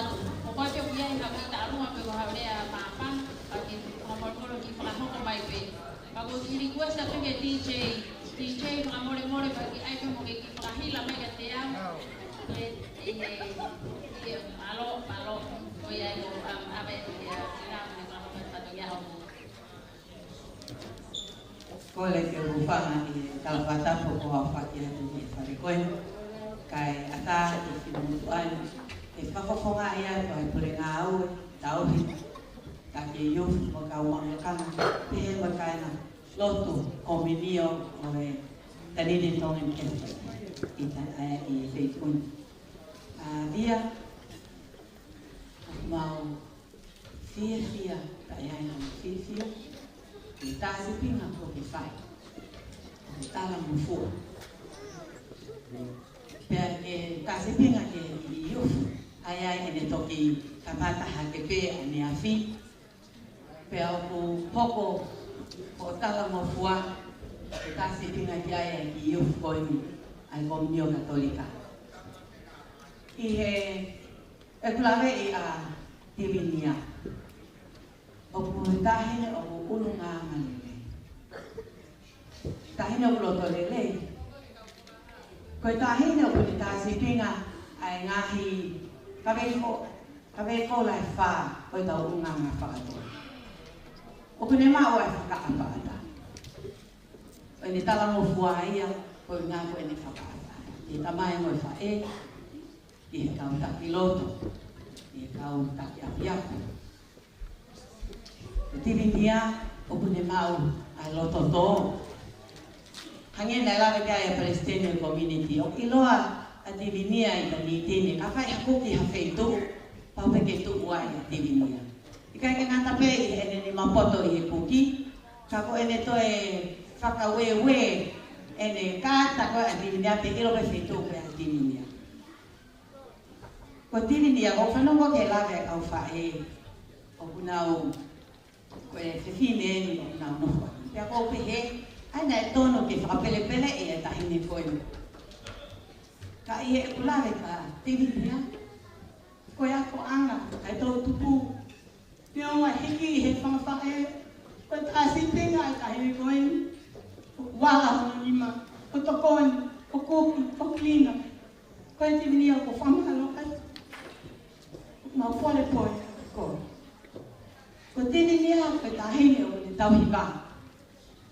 ʻOku ʻikai ke ʻi ai ha kiʻi taʻalunga pe ko ha lea māfana, ka ke fakamolemole ke fakahoko mai pē. Ka ko e kiʻi request atu ki he D J, D J fakamolemole pea ke ʻai pē mo ke kiʻi fakahila mai kiate au. Pea, ʻi he, ʻi he, mālō, mālō, ko ia ʻoku, um, ʻave, ia, ina, me fakahoko mai fatongia homo. Kole ke u hūfanga ʻi he talafakatapu kuo aofaki atu ʻi he fale ko eni. Kae ʻatā ke finemotuʻa ni ke fakafofongaʻi atu ʻa e pule ngāue, tauhi, taki youth mo e kau maʻu lakanga, pehē mo e kāinga lotu kominio ʻo e Dunedin Tongan Catholic ʻi Ta-, ʻi Feituʻu ni. ʻA ia, ʻoku mau fiefia, ka ʻi ai haʻaku fiefia, ʻi he tā sīpinga kuo ke fai, ʻo ke talangofua. Pea ke tā sīpinga ki he youth, ʻa ia ʻene toki kamata hake pē ʻaneafi. Pea ʻoku hoko ko e talangofua, ke tā sīpinga ki ai ʻa e kiʻi youth ko eni, ʻa e Kominio Katolika. ʻI he ʻeku laveʻi ʻa Tivinia. ʻOku taʻahine ʻoku ʻulungaanga lelei. Taʻahine ʻoku loto lelei. Ko e taʻahine ʻoku ne tā sīpinga ʻa e ngaahi kavei ko-, kavei koula ʻe fā ʻo ʻetau ʻulungaanga fakatō. ʻOku ne maʻu ʻa e fakaʻapaʻapa. ʻO ʻene talangofua ia, ko e ngaahi ko ʻene fakaʻapaʻapa. ʻI he tamai mo e faʻē, ʻi he kau taki loto, ʻi he kau taki ʻapiako. Ko Tivinia, ʻoku ne maʻu ʻa e loto tō. Hangē naʻe lave ki ai ʻa e palesiteni ʻo e community, ʻoku ʻiloa ʻa Tivinia ʻi Dunedin, ka fai haku ki ha feituʻu, pau pē ke tuʻu ai ʻa Tivinia. ʻIkai ke ngata pē ʻi heʻene nima poto ʻi he kuki, ka ko ʻene toe fakaueue, ʻene kātaki ko ē ʻa Tivinia, pea ʻilo pē feituʻu ko ē ʻa Tivinia. Ko Tivinia, ʻoku ou fanongo ki he lave ʻa e kau faʻē, ʻoku nau, ko e fefine eni ʻoku nau nofo ʻaki. Pea ʻoku ou pehē, ʻa ia naʻe tonu ke fakapelepeleʻi ʻa e taʻahine ko eni. Ka ʻi heʻeku lave kia Tivinia, ko e akoʻanga ʻa e toʻutupu. Neongo ʻa e hiki ʻi he fanga faʻē, ko e tā sīpinga ʻa e taʻahine ko eni, ʻoku ala hono nima, ʻoku tokoni, ʻoku kuki, ʻoku cleaner. Ko e Tivinia ʻoku ou fakamālō atu. Mau polepole ko. Ko Tivinia ko e taʻahine ʻoku ne tauhi vā.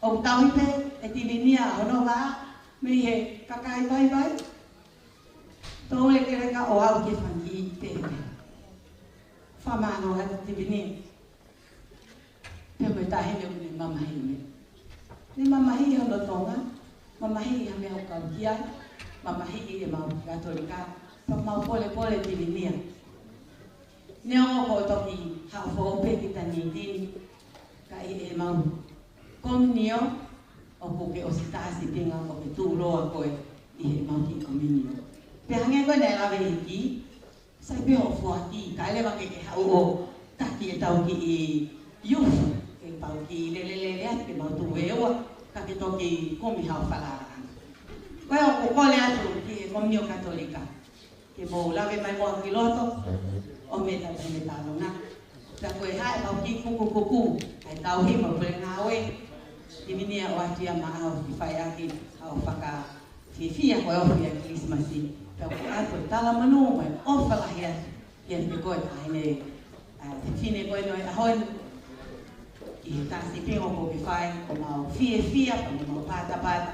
ʻOku tauhi pē ʻe Tivinia hono vā mei he kakai vaivai. Tau lekeleka ʻo aʻu ki he fanga kiʻi tepe. Fakamālō atu Tivinia. Pea mo e taʻahine ʻoku ne mamahi mai. Ne mamahi ʻi hono Tonga, mamahi ʻi ha meʻa ʻoku kau ki ai, mamahi ʻi he mau Katolika, pea mau polepole Tivinia. Neongo kuo toki haʻu foʻou pē ki Dunedin, ka ʻi he mau kominio, ʻoku ke ʻosi tā sīpinga ʻo ke tuʻuloa koe ʻi he mau kiʻi kominio. Pea hangē ko e naʻe lave ʻEiki, sai pē hoʻo foaki, kae leva ke ke haʻu ʻo taki ʻetau kiʻi youth, ke pau ke lelelele atu ke mau tuʻu ʻe ua, ka ke toki kumi haʻo falala. Ko ia ʻoku ou kole atu ki he Kominio Katolika, ke mou lave mai muʻa ki loto, ʻo meta pē meta lona. Ka ko e hā ʻemau kiʻi kukukuku, ʻa e tauhi mo e pule ngāue, Tivinia ʻoatu ia maʻau ke fai ʻaki haʻo faka fiefia ko e ofi ʻa e Kilisimasi. Pea ʻoku ʻoatu e talamonū mo e ʻofa lahi atu kiate koe taʻahine, ʻa e fefine ko eni ʻo e ʻaho ni. ʻI he tā sīpinga kuo ke fai, ʻoku mau fiefia, pea mo mau patapata,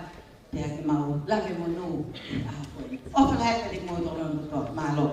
pea ke mau lave monū ʻi he ʻaho ko eni. ʻOfa lahi atu kiate kimoutolu kotoa. Mālō.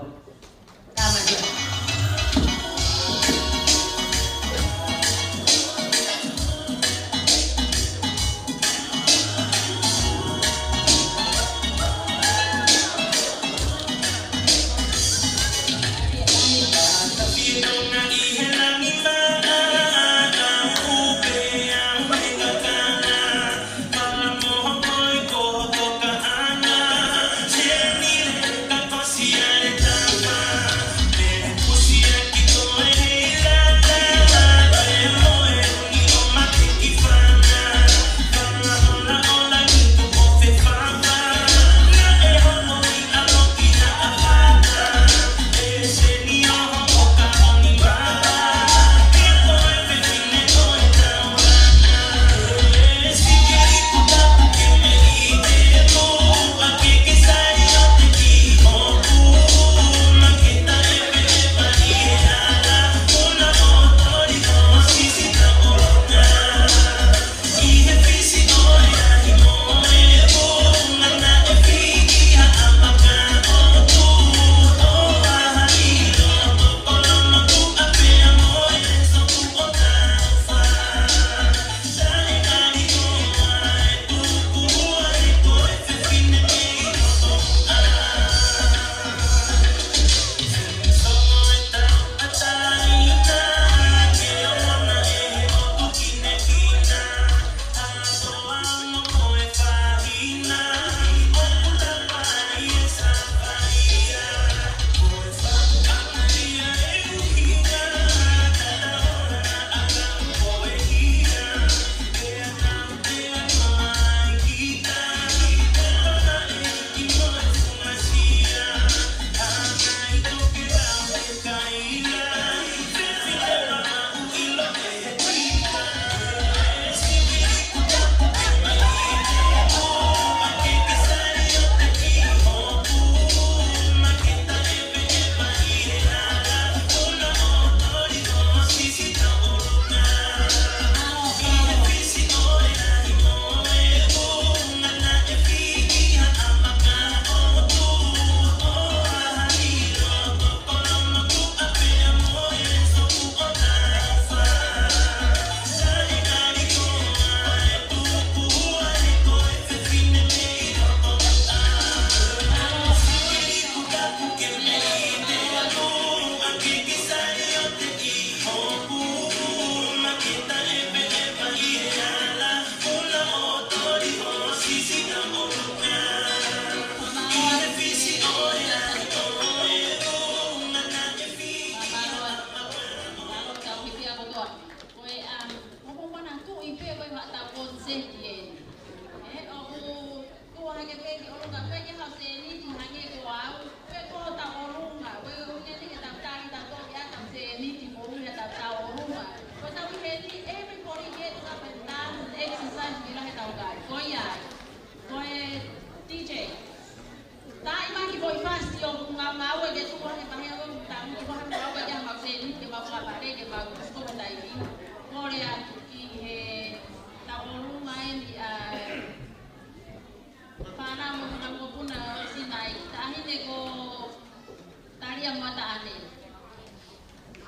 Ia mo taʻane.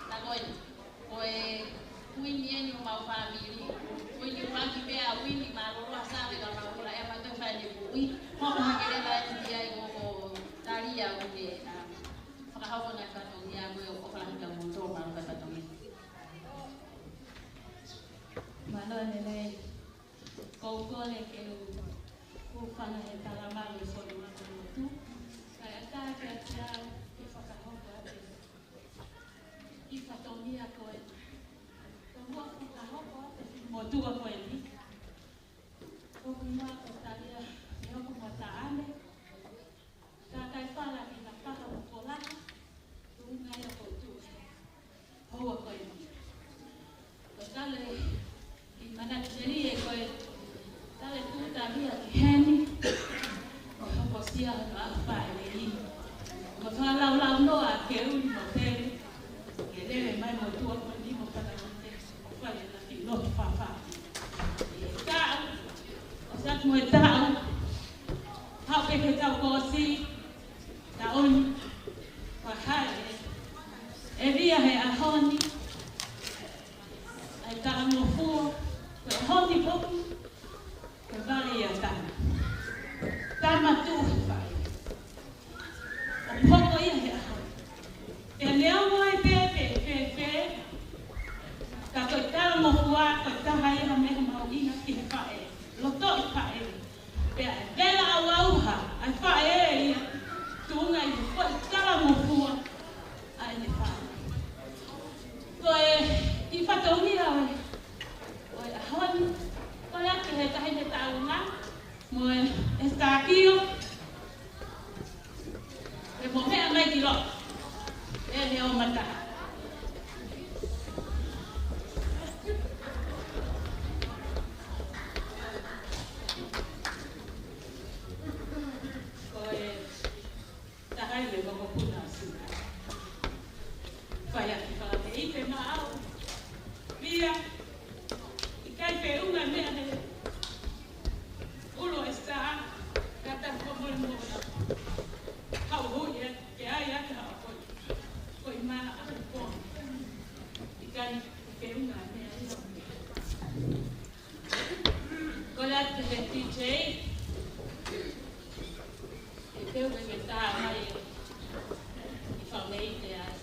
Takoina. Ko e uini eni ʻo homau fāmili. Uini ʻuluaki pē ʻa uini mālōlō ʻa Save ka mau ula e mato fai ni kui. Hoko hake leva eni ki ai ko, ko Talia ʻo ne, um, fakahoko ʻene fatongia mo e ʻofa lahi kia kimoutolu mālō e fatongia. Mālō e lelei. Ko u kole ke u hūfanga he talamalu ʻo e fonua ko e motu. Kae ʻatā kiate au ke fakahoko atu e fatongia ko eni. Ko e motuʻa fakahoko atu e motuʻa ko eni. Ko e motuʻa ko Talia, ʻe hoko mo taʻane. Ka kai fala ki na paha mo kola, tuʻunga ia ko tu. Hoa ko e. Ko tale i manatu seli e ko e tale tu Talia ki heni. Ko hokosia hono ʻafa e lei. Ko fakalaulau noa ke uli mo pele. Ke lele mai mo tua ko ni mo fana mo te. Ko fale na ki loto fafa. Taʻu, ʻosi atu mo e taʻu. Haʻu pē ke tau kōsi, taʻu ni, fakahā e, e via he ʻaho ni, ʻa e talangofua, ko e ʻaho ni poku, ko e vale ia tama. Tama tuʻu he fai. ʻO hoko ia he ʻaho. Pea neongo ai pē, pē, pē, pē. Ka ko e talangofua, ko e taha ia ha meʻa mahuʻinga ki he faʻē. Lotoʻi faʻē. Pea ʻe vela ʻauʻauha, ʻa e faʻē ia. Tuʻunga ʻi he ko e talangofua, ʻa ʻene faʻē. Ko e kiʻi fatongia ʻo e, ʻo e ʻaho ni. Kole atu he taʻahine taʻu na. Mo e, e stākio. Ke mo meʻa mai ki loto. ʻE he ō mata. Ko e taha ia e mokopuna ʻo Sila. Fai ʻaki fakakeʻi pē maʻau. Pea, ʻikai feʻunga meʻa he ʻulu e sā, ka ta ko mole mole. Hau hui e, ke ai ake hau ko. Ko i mana ake ko. ʻIkai feʻunga meʻa ia. Kole atu ki he D J. Ke teu ke ke tā mai e. I fau nei te ai.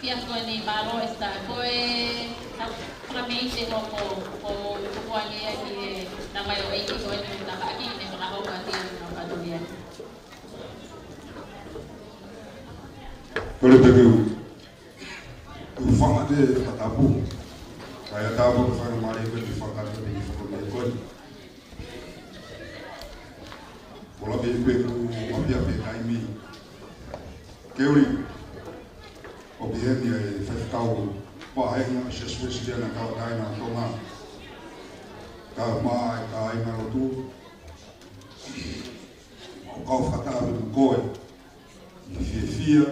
Ia ko eni mālō Esta, ko e ha-, fakameite ko, ko, ko, ko ange ia ki he tamaioʻeiki ko eni ʻoku tafaʻaki ne fakahoko ʻaki ʻa e fatongia. Kole pē ke u, u fanga te fakatapu. Kae ʻatā pē ke fanga mālie ko e fakatapu te ke fakatapu ko eni. Kole pē ke u ʻapiʻapi taimi. Keuli, ʻoku ʻi heni ʻa e faifekau vāhenga Siasi Uēsiliana Tauʻatāina ʻo Tonga. Kae ʻumaʻā e kāingalotu. ʻOku ou fakatapu mo koe. ʻI he fiefia,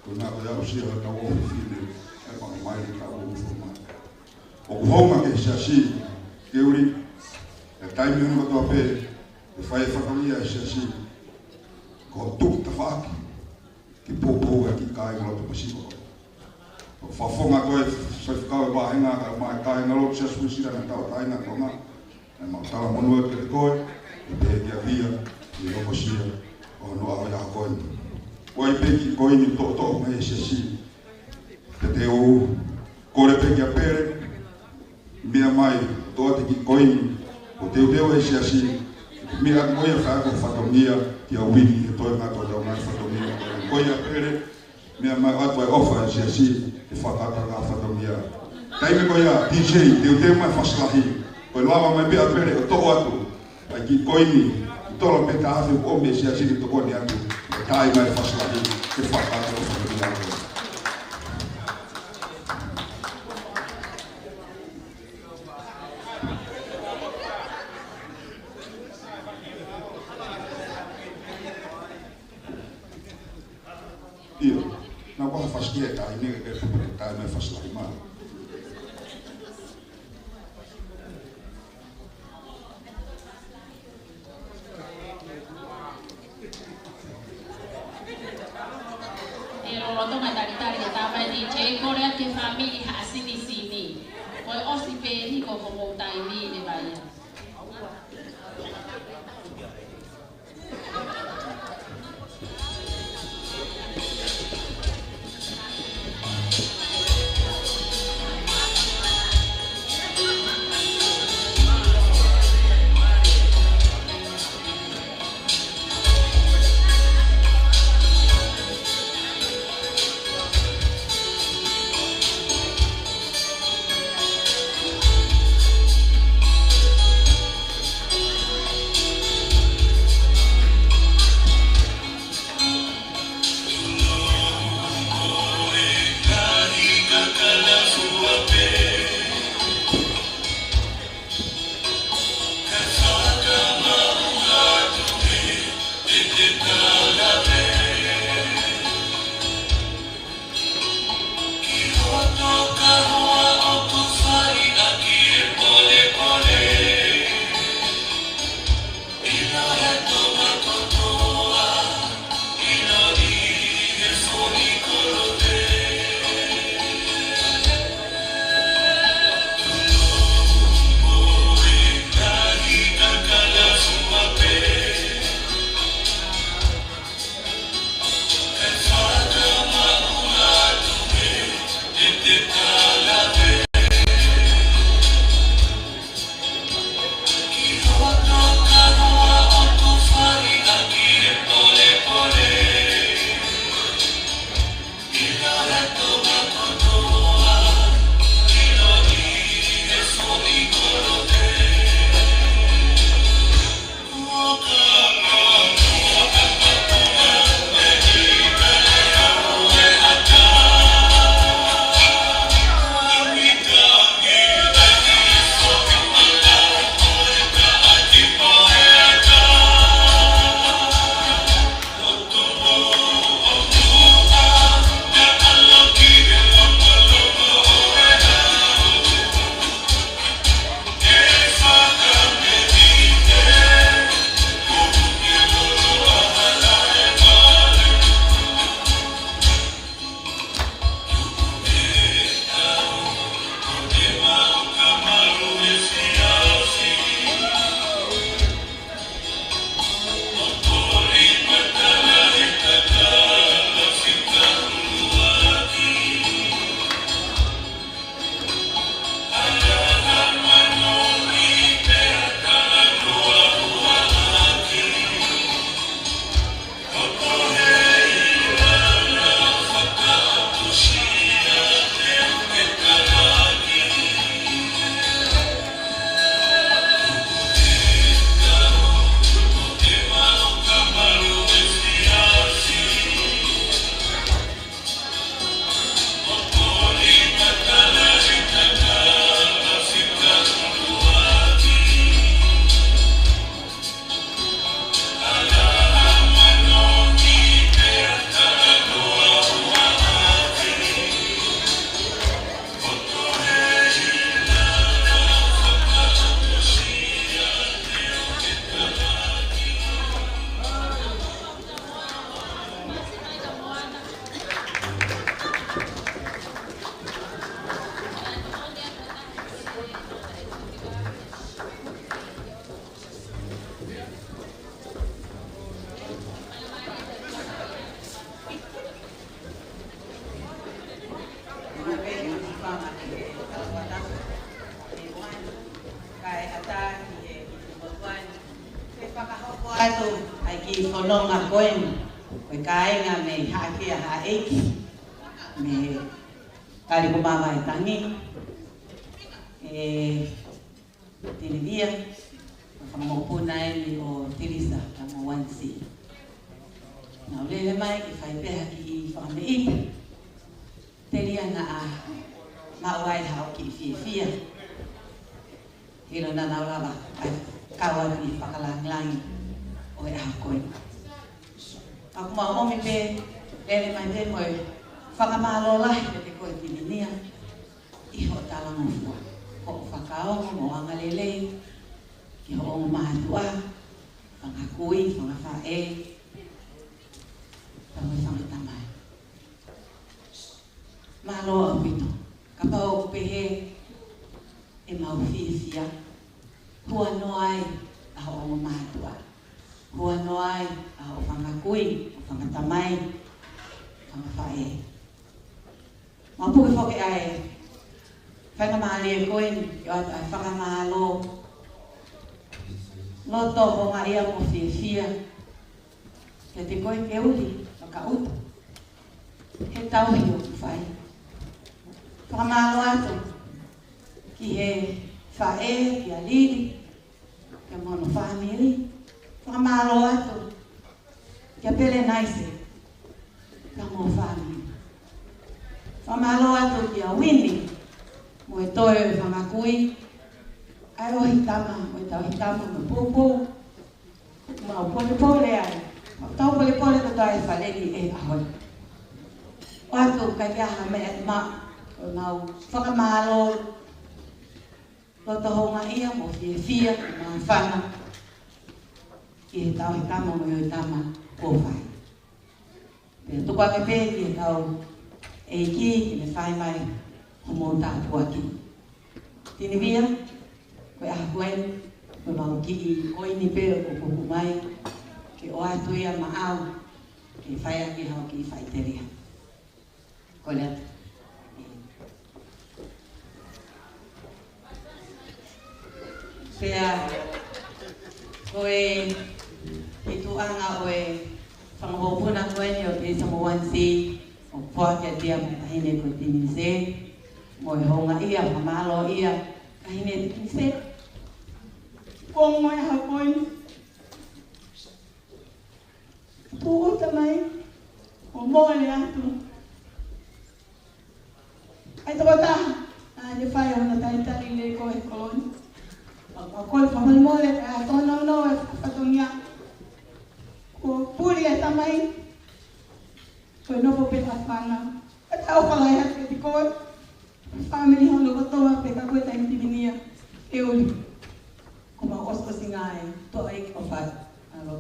ko e ngaahi ko e aʻusia ʻo e tau ʻofefine, ʻe panga mai e tau ʻofefine. ʻOku hounga ki he siasi, Keuli, ʻi he taimi hono kotoa pē, ʻe fai e fatongia ʻa e siasi, ko e tuku tafaʻaki, ki he poupou ʻa e kiʻi kāingalotu Pasifika. ʻOku fakafofonga koe, faifekau e vāhenga, kae ʻumaʻā e kāingalotu Siasi Uēsiliana Tauʻatāina ʻo Tonga, ʻa e mau talamonū atu kiate koe, ʻi he pekia via, ʻi he hokosia, ʻo hono ʻaho ia ko eni. ʻOku ʻi ai pē kiʻi koini toʻotoʻo mai e siasi, pea te u kole pē kia Pele, meʻa mai, toʻo atu e kiʻi koini, ʻo teuteu e siasi, meʻa ko ia fai ko e fatongia, kia Uini, he toe ngata ʻo tau mai fatongia, ko ia Pele, meʻa mai ʻoatu e ʻofa ʻa e siasi, ke fakataha fatongia. Taimi ko ia, D J, teuteu mai e fasilahi, ko e lava mai pē ʻa Pele, ʻo toʻo atu, ʻa e kiʻi koini, ʻi tolo pē taha afe ʻo mei he siasi ke tokoni atu, ʻo taaʻi mai e fasilahi, ke fakataha fatongia. ʻIo, naʻa ko ha fasilahi taimi ke taaʻi mai e fasilahi mai. ʻE lolotonga talitali ke tā mai D J, kole atu ki he fāmili ha sinisini. Ko e ʻosi pē eni ko hoʻomou taimi leva ia. ʻi he fononga ko eni, ko e kāinga mei Haʻakea Haʻeiki, mei Kalikumava e Tangi, ē, Tinivia, ko e fanga mokopuna eni ʻo Tilisa Tamowansi. Naʻa ku lele mai ke fai pē ha kiʻi fakameʻite. Telia naʻa maʻu ai haʻo kiʻi fiefia. Hilo naʻa nau lava ʻo kau atu ʻi he fakalāngilangi ʻo e ʻaho ko eni. Ka ʻoku mau ʻomi pē, lele mai pē mo e fakamālō lahi kiate koe Tinivia, ʻi hoʻo talangofua, hoʻo fakaongo mo angalelei ki hoʻo ongo mātuʻa, fanga kui, fanga faʻē, pea mo e fanga tamai. Mālō ʻaupito. Kapau ʻoku pehē ʻemau fiefia, huanoa ai ʻa hoʻo ongo mātuʻa, huanoa ai ʻa hoʻo fanga kui, hoʻo fanga tamai, fanga faʻē. Mau puke foki ʻa e faingamālie ko eni ke ʻoatu ʻa e fakamālō loto houngaʻia mo fiefia kiate koe Keuli Makaʻuta, he tauhi ʻoku fai. Fakamālō atu ki he faʻē, kia Lili, pea mo hono fāmili. Fakamālō atu kia Pelenaise pea mo e fāmili. Fakamālō atu kia Uini mo e toe ʻo e fanga kui. ʻA e ʻohitama, mo e tauhitama, mo e poupou. Mau polepole ai. Mau tau polepole kotoa ʻi he fale ni he ʻaho ni. ʻOatu, ʻikai ke ʻi ai ha meʻa ʻe maʻu. Ko ʻemau fakamālō loto houngaʻia mo fiefia ke mau fana ki he tauhitama mo e ʻohitama kuo fai. Pea tuku ake pē ki he kau ʻeiki ke ne fai mai hoʻomou tāpuaki. Tinivia, ko e ʻaho ko eni, ko ʻemau kiʻi koini pē ʻoku hoko mai, ke ʻoatu ia maʻau, ke fai ʻaki haʻo kiʻi faʻiteliha. Kole atu. Pea ko e ʻuhinga ʻo e fanga mokopuna ko eni ʻo Tilisa Tamowansi, ʻoku foaki atu ia maʻa e taʻahine ko Tinise, mo e houngaʻia, fakamālōʻia, taʻahine Tinise. Ko e ongo ʻaho ko eni, puta mai, ʻo mole atu ʻa e tokotaha naʻa ne fai hono talitali lelei ko ē he kolo ni. ʻOku ou kole fakamolemole, ʻa e tōnounou e fatongia. Kuo puli e tamai, ko e nofo pē ʻa e fānau. ʻOku ou ʻofa lahi atu kiate koe, fāmili hono kotoa pē ka ko e taimi Tinivia, Keuli. Ko ʻemau ʻosiʻosinga ē, toʻa ʻeiki ʻofa atu. Mālō.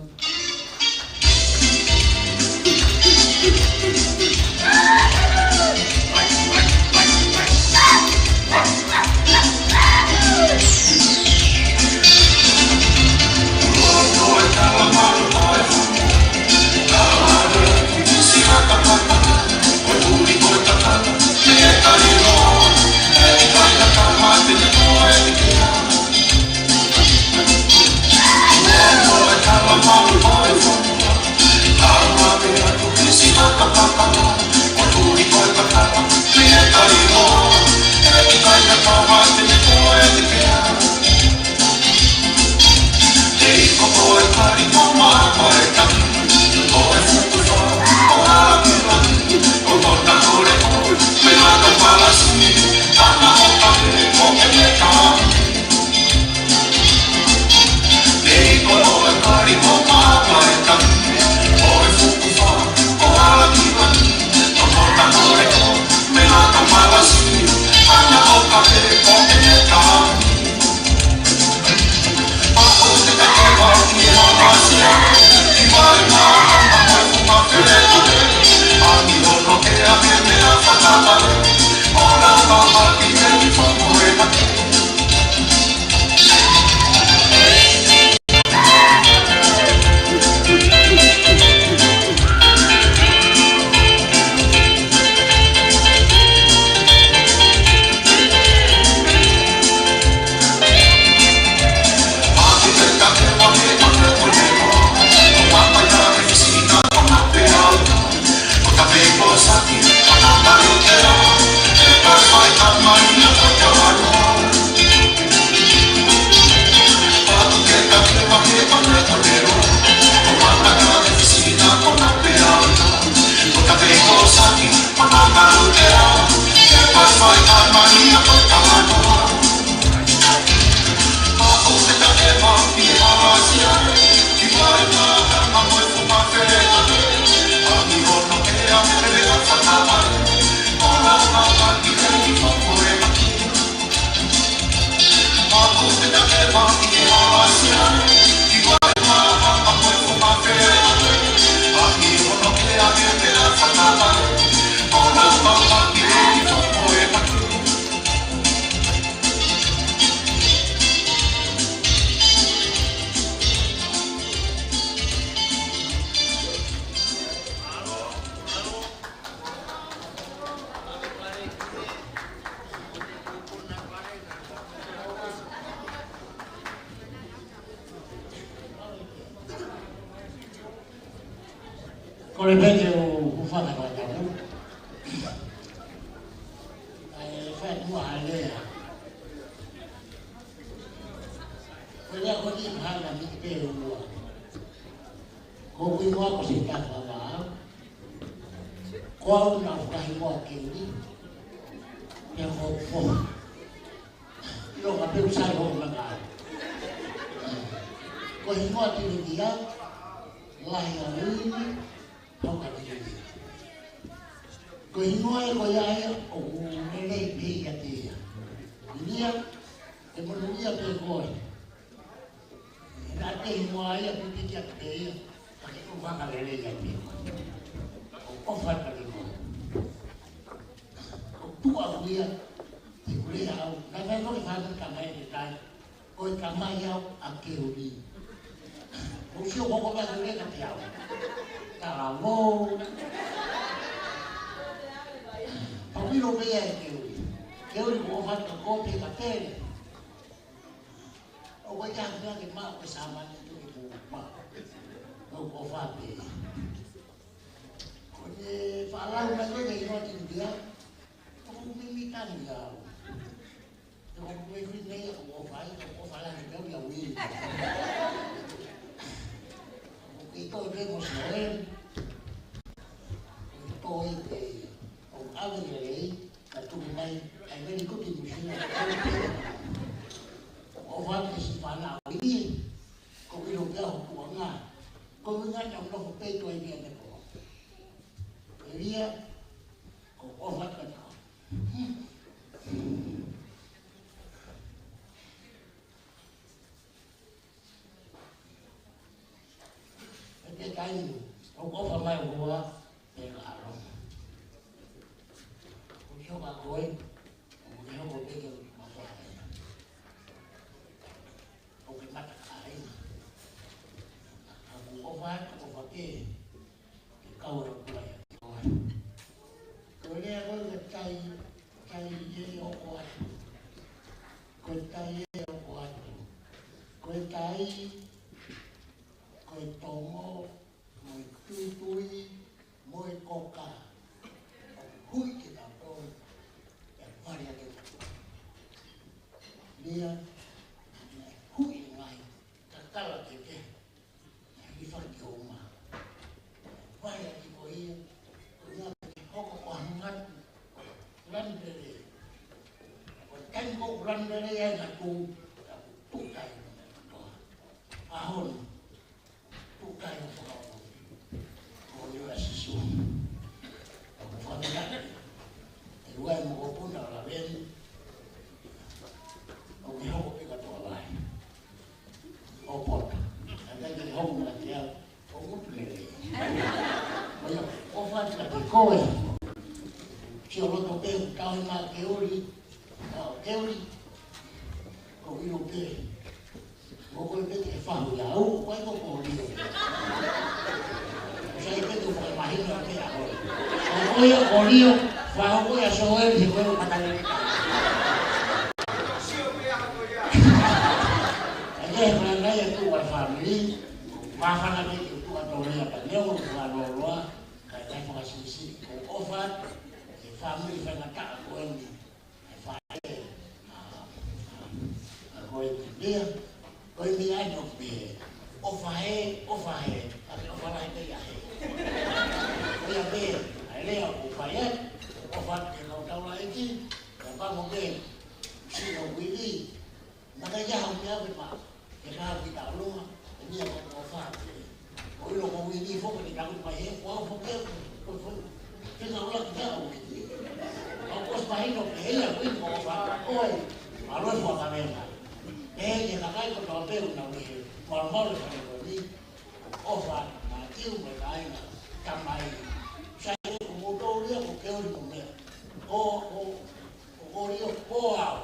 Kole pē ke u hūfanga he fakatapu. ʻAi, fai muʻa ha lea. Ko e lea ko eni ʻe hanga ʻo miki pē ʻe ua. Ko hoku hingoa ko Sētane Vavaʻau. Ko au naʻa ku fakahingoa Keuli. Pea ko hoku foha. ʻIlo ka pē ʻoku sai hoku maka. Ko e hingoa Tinitia, lahi ʻa Uini, Tokatini. Ko e hingoa ē ko ia ia ʻoku lelei pē ia kiate ia. Ia, ʻe monūʻia pē koe. Naʻa te hingoa ia pipiki atu pē ia, ka ke ʻofa ka lelei ia pē koe. ʻOku ʻofa atu kiate koe. ʻOku tuʻa ʻaku ia, te u lea au. Naʻe fai ko e fānau tamai ke tai. Ko e tamai au ʻa Keuli. ʻOku sio ko ko ka lea kiate au. Talavou. Pau ʻilo pē ia ʻe Keuli. Keuli ko e fānau ko pē ka pele. ʻOku ʻikai ke maʻu ke sāmani tu ke pū maʻu. ʻOku ʻofa pē. Ko e faʻa lau mai ko e hingoa Tinitia. ʻOku mimi tani au. Te u kumi fui nei ʻoku ʻofa ai, ʻoku ʻofa lahi pē au ia Uini. ʻOku kei toe pē mo Soeli. ʻOku toe pē ia. ʻOku ʻave lelei, ka tuku mai, ʻai meni kuki musina. ʻOku ʻofa atu ki he siʻi fānau Uini. ʻOku ʻilo pē au hoku anga. Ko e ngata ʻoku nofo pē toe pē ʻa e meʻa ko. Elia, ʻoku ʻofa atu kiate koe. He pē taimi, ʻoku ʻofa mai ʻo ua, pē ka ʻalo. ʻOku ke hoko ʻa koe, ʻoku ke hoko pē ke mafai. ʻOku ke mata ka ai. ʻOku ʻofa atu, ʻofa pē. Ke kau ʻa kula ia ke koe. Ko e lea ko e tai, tai ē ʻoku ʻoatu. Ko e tai ē ʻoku ʻoatu. Ko e tai, ko e tongo, mo e tuitui, mo e koka. ʻOku hui ke ta pō, ʻe vale ake ta pō. Lea, hui ngai, kakala ke ke. Ia, ʻi faki o uma. Vai ʻa ki ko ia, ko ia ke hoko ko hangatu, lani pele. Ko e taimi ko lani pele ia na tu, ka tu kai no me katoa. ʻAho ni, tu kai no fakaʻono. Ko ia ʻa Sīsū. Ko e fāmili ʻe ua mo ko puna la veni. ʻOku ke hoko pē ka toa lahi. ʻO poto. ʻA ia ke hoko mai kiate au, ʻo ngutu lelei. ʻO ia, ʻofa atu kiate koe. Sio loto pē, kau mai Keuli. Kau Keuli. ʻOku ʻilo pē. ʻOku ʻilo pē ke fahu ia, ʻoku ʻikai ko Kolio. ʻOku sai pē ke fakamahino ʻa e ʻaho. ʻOku ʻikai ko Kolio, fahu ko ia Soeli, he ko e makalele. ʻAi ke he mana ia tu wa family, māfana ke tu atu lea ka neo ua loloa, ka e kai fakasisi, ko ʻofa, e family faingataʻa ko eni, e fai, a, a, a, ko e meʻa, ko e meʻa ʻoku pehē, ʻofa he, ʻofa he, ka ke ʻofa lahi pē ia he. Ko ia pē, ʻa e lea ʻoku fai ē, ʻofa ke kau taulaʻeiki, ka pamo ke, si o wili, Naʻe ʻikai ha meʻa pē pā, ke kaha ki ta ʻolunga, e meʻa ko ʻofa pē. ʻO ʻilo ko Uini foki ni kaku mai he, ko au foki, ko, ko, ke na ula ki ta Uini. ʻOku ʻosi mahino pē ia Uini ko ʻofa, ʻoi, ʻa loe fua ka mena. Pehē ki he kakai kotoa pē ʻoku nau ʻi he, malumalu e fale ko eni, ʻofa, Mātiu mo e kāinga, tamai. Sai ko moutolu ia ko Keuli mo meʻa. Ko, ko, Ko Kolio, ko au,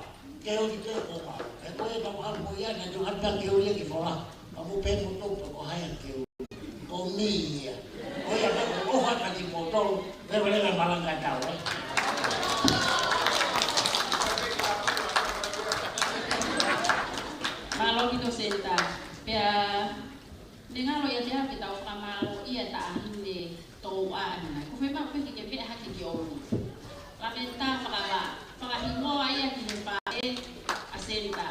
Keuli pē ko au. He ko e tau ʻalu mo ia, naʻe tau ʻalu pē Keuli ki fola. Ka mou pehē mo tau pē ko hai ʻa Keuli. Ko mi ia. Ko ia pē ko ʻofa atu kiate kimoutolu, leveleva e malanga tau, ē. Mālō ʻaupito Sētane. Pea, ne ngalo ia te ape tau fakamālō ia taʻahine tō Ko e meʻa pē ke ke meʻa hake ki ʻolunga. Laventa fakavā, fakahingoa ia ki he faʻē ʻa Senitā.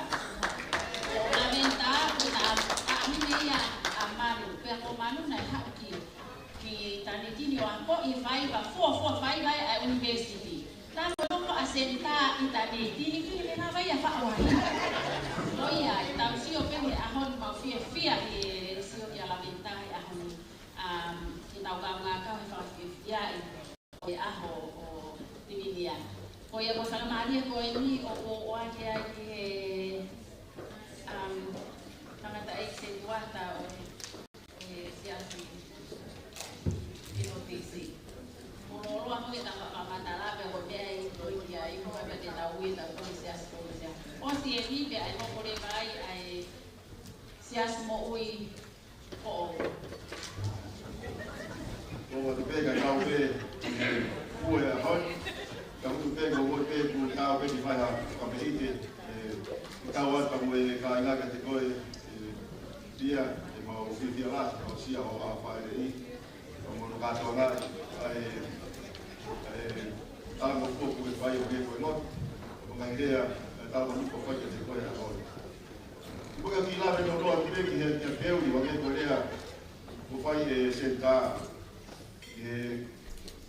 Laventa, ko e taʻa, taʻahine ia ʻa Manu, pea ko Manu naʻe haʻu ki, ki Tanetini ʻo akoʻi e faiva, fuofua faiva ʻa e ʻunivēsiti. Talu e nofo ʻa Senitā ʻi Tanetini, ki he lava ia faʻa ʻuhinga. Ko ia, ʻetau sio pē he ʻaho ni, mau fiefia he sio kia Laventa he ʻaho ni. Um, ke tau kaungā kau he fakafiefiaʻi ʻo e ʻaho ʻo Pilinia. Ko ia ko e faingamālie ko eni ʻoku ou ʻoange ai ki he, um, tangataʻeiki setuata ʻo e siasi M T C. Ko e loloa ko e tau fakamatala pē ko e meʻa ʻi loto ki ai, ko e meʻa te tau ui ʻetau ko e siasi ko e siasi. ʻOsi eni pea ʻe hoko leva ai ʻa e siasi moʻui. ʻO ʻoatu pē ka kau pē, ʻe, fue a hoi. Ka mutu pē ko ʻoatu pē ku kau pē ki fai ha, ka pē ite, ʻe, kau atu ka mo e kāinga kiate koe, ʻe, Pia, ʻe mau fiefia lahi, kau sia ʻo ʻa fai lei. Ka mo no kātoa ngai, ʻa e, ʻa e, tala mo ko ku e fai ʻo ke koe no. Ko ngai lea, ʻe, tala mo ko fai kiate koe a hoi. Ko e kiʻi lave loloa pē ki he, ki he Keuli, ʻo hangē ko e lea kuo fai ʻe Senitā. ʻI he,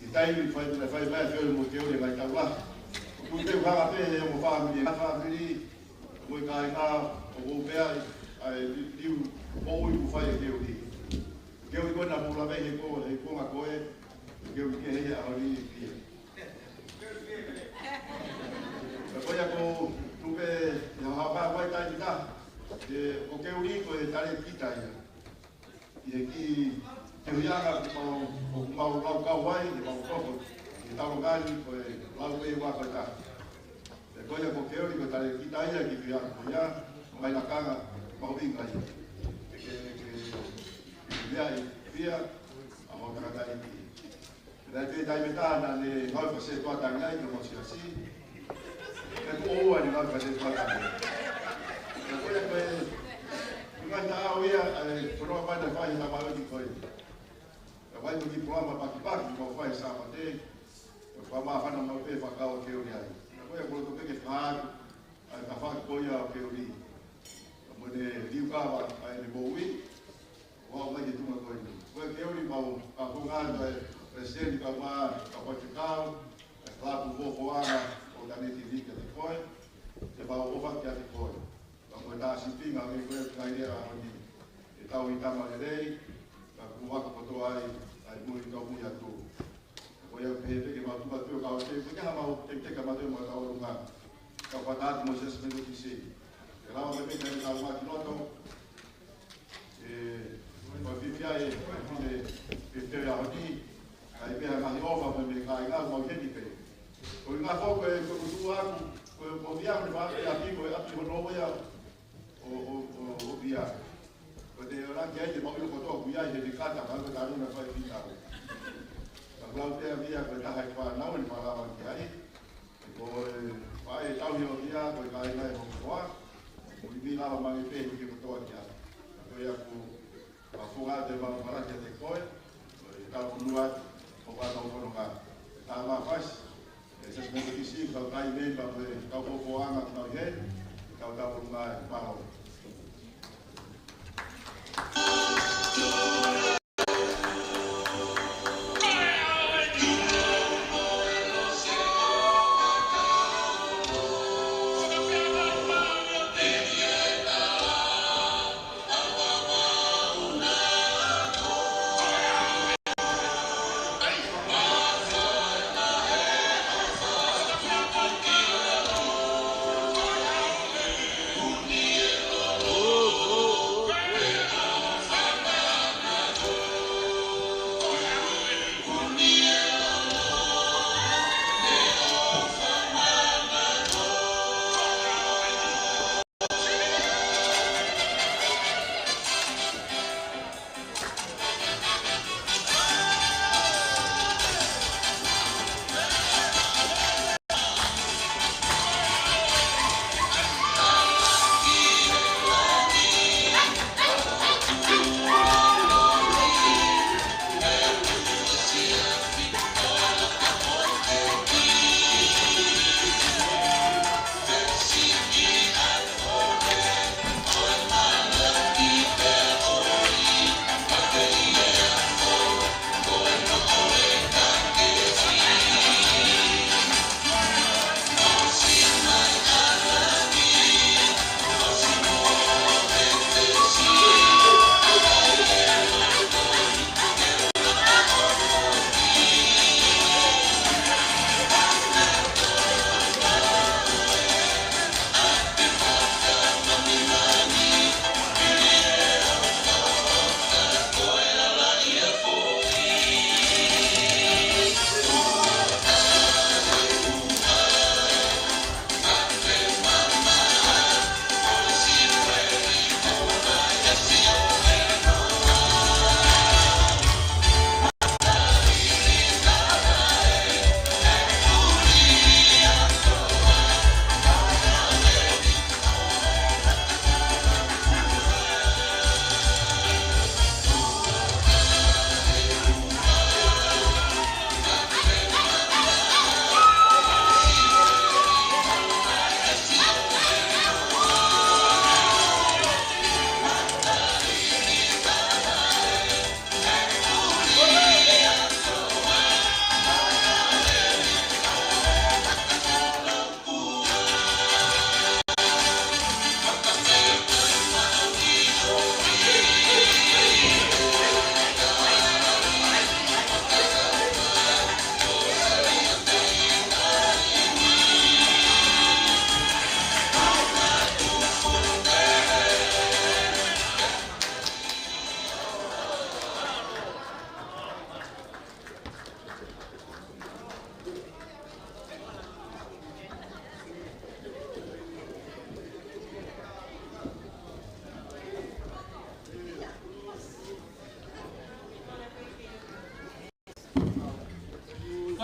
ʻi he taimi fai, fai mai Keuli mo Keuli ngaahi taʻu lahi. ʻOku te u hanga pē he ongo fāmili, ngaahi fāmili, mo e kāinga, ʻoku ou pehē ai, ʻa e li-, liu moʻui kuo fai ʻe Keuli. Keuli ko ena mo lave he ko, he ko nga ko e, Keuli kehe he ʻaho ni pē. Ka ko ia ko tupe ia ha pa wai tai kita. ʻE, ko Keuli ko e talēkita ia. ʻI he kiʻi, kiʻi ʻuhinga ʻoku mau, ʻoku mau lau kau ai, ʻe mau koko. ʻI he tau ngani ko e lau pē ua ko e ka. ʻE ko ia ko Keuli ko e talēkita ia kiʻi ʻuhinga ko ia, mai lakanga, mau inga ia. Ke, ke, ke, ke, ia i, pia, a mau tangataʻeiki. Naʻe pē taimi ʻe taha naʻe ngāue fakasetuata ange ai ki homau siasi. Naʻe kuo ua ʻene ngāue fakasetuata ange. Ka ko ia ko e, ngaahi taʻau ia, ʻa e, fononga mai naʻe fai he tamaioʻeiki ko ē. Ka fai ko e kiʻi polokalama pakipaki, mau fai Sāpate. Ka fakamāfana mau pē fakakau ʻa Keuli ai. Ka ko ia ko e loto pē ke fakahā atu, ʻa e tafaʻaki ko ia ʻo Keuli. Ka mo ʻene liukava, ʻa ʻene moʻui. ʻO aʻu mai ki he tuʻunga ko eni. Ko e Keuli mau, ka ko ngā ʻa e Palesiteni kau mā, kau faifekau, ʻa e kalapu fōfōʻanga ʻo Tanetini kiate koe, te mau ʻofa kiate koe. Ka ko e tā sīpinga, ʻe ko e kai lea ʻaho ni, ʻe tau ʻi tama lelei, ka kuo ako kotoa ai, ʻa e mui kau mui atu. Ko ia pē pē ke mau tuku atu ʻo kau te, pē ke ha mau te, te ka mau te mau tau ʻolunga. Kau fakatātā mo Siasi Metotisi. Ke lava mai pē ke tau maki loto. ʻE, ko e fiefia ʻe, ko e fie, fiefia ʻi he ʻaho ni. ʻAi pē ha ngaahi ʻofa mo e meʻa kāinga mau heni pē. Ko e ngaahi foʻi ko e, ko e tuʻu aku, ko e, ko e via, ko e via, ko e ʻapi hono ia. ʻO, ʻo, ʻo, ʻo via. Ko te ora ki ai te mau ʻilo kotoa ʻoku ʻi ai he te kata, ka ko e tanu na fai pita. Ka lau pē a via ko e taha e fānau ʻe ne malava ki ai. Ko e faʻē tauhi ʻo via, ko e kāinga ʻe hoko koa. Ko e mi lava mange pē he kotoa ki ai. Ko ia ku, ka fonga te mau malaki ʻa te koe. Ko e tau fonua, ko ka tau fononga. Ka mafasi. ʻE Siasi Metotisi, kau tai memba ko e kau fōfōʻanga kau he, kau tau mai, mālō.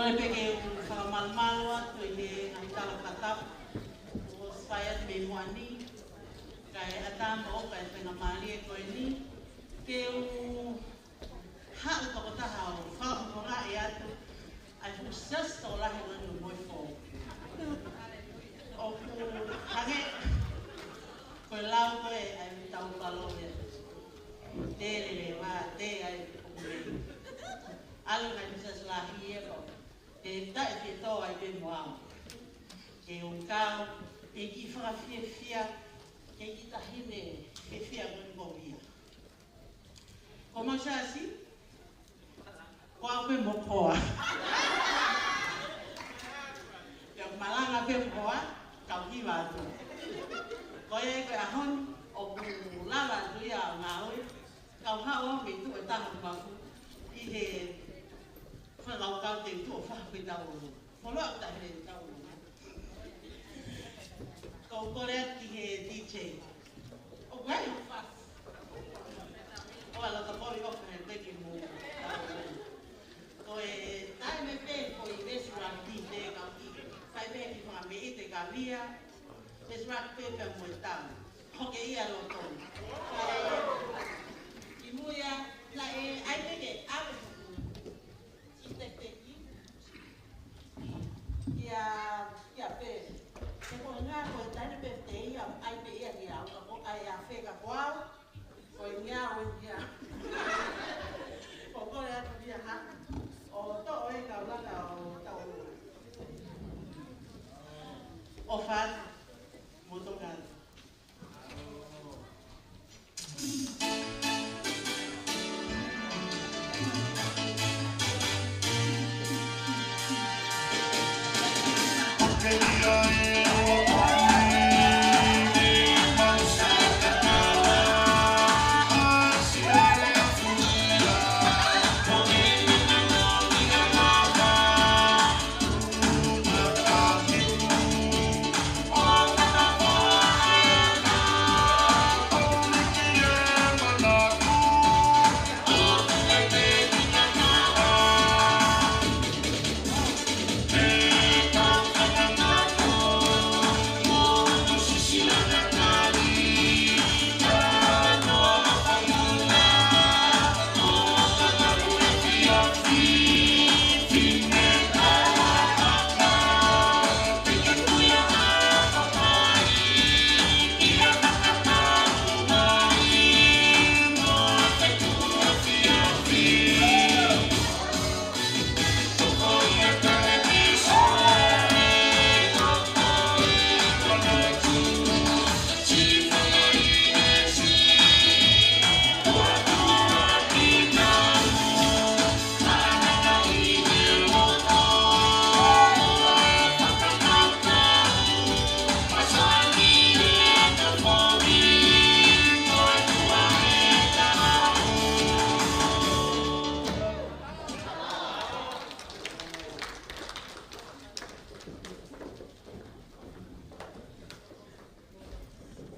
Kole pē ke u fakamalumalu atu ʻi he ngaahi tala fakatapu kuo ʻosi fai atu mei muʻa ni, kae ʻatā moʻoku e faingamālie ko eni ke u haʻu tokotaha ʻo fakafofongaʻi atu ʻa e fuʻu siasi tokolahi ʻo Moefo. ʻOku hangē ko e lau ko ē ʻa e tau palo ia. Tele leva, te ai ʻoku mei. ʻAlu ngaahi fuʻu siasi lahi ia ko. Te taʻe te tō ai pē mo au. Ke u kau, ke kiʻi fakafiefia, ke kiʻi taʻahine fiefia ko eni ko ia. Ko mau siasi, ko au pē mo koa. Pea malanga pē mo koa, kau hiva atu. Ko e ko e ʻaho ni, ʻoku lava atu ia ʻo ngāue, kau haʻu mei tuʻa ʻe taha mafu, ʻi he fakakaukau te u tuʻu ʻo fahu pē tau ʻo. Follow up taʻahine tau ʻo. Kau kole atu ki he D J. ʻO wai o fas. ʻO ala ka pori o ka he teki mo. Ko e taimi pē ko e Mesra ki te kau ki. Fai pē ki fanga meʻi te ka lia. Mesra pē pē mo e tau. Hoke ia loto. Ki muia, na e, ai pē ke, ʻave. Ki te teki. Ia, ia pē. Te ko ngā ko e taimi pē te ia, ai pē ia ki au, ka ko ai a fe ka ko au, ko e ngā o ia. Ko ko e atu ia ha, ʻo to o e ka laka ʻo tau. ʻO fat, mo to ka.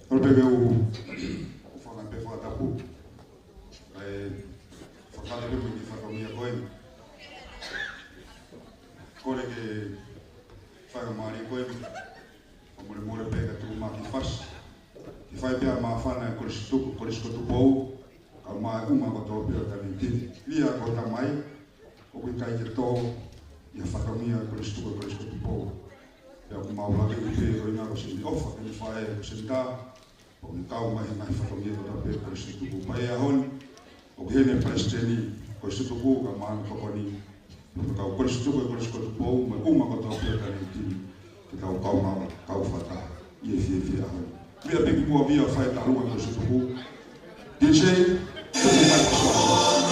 Kole pē ke u, u fanga pē fakatapu. Kae fakale pē mo e fatongia ko eni. Kole ke fakamālō ko eni. Ka mole mole pē ka tuʻu mā ki fas. Ki fai pē ʻa māfana e Kolisi Tuku, Kolisi ko Tupou. Ka mā e uma ko tō pē ʻo tani tini. Lia ko tamai. ʻOku ʻikai ke tō ia fatongia Kolisi Tuku, Kolisi ko Tupou. Pea ʻoku mau lave ki he ko ina ko Seni ʻOfa, ke ne fai ko Seni Tā. ʻOku ne kau mai he ngaahi fatongia ko tō pē Kolisi Tuku. Pea ʻi he ʻaho ni, ʻoku ʻi heni e palesiteni Kolisi Tuku, ka mā na tokoni. Pea ko e kau Kolisi Tuku, Kolisi ko Tupou, mo e uma ko tō pē ʻo tani tini. Ke tau kau mau, kau fata. ʻI he fiefia ʻaho ni. Meʻa pē ki muʻa pea fai e talu ʻa e Kolisi Tuku. D J, tuku mai.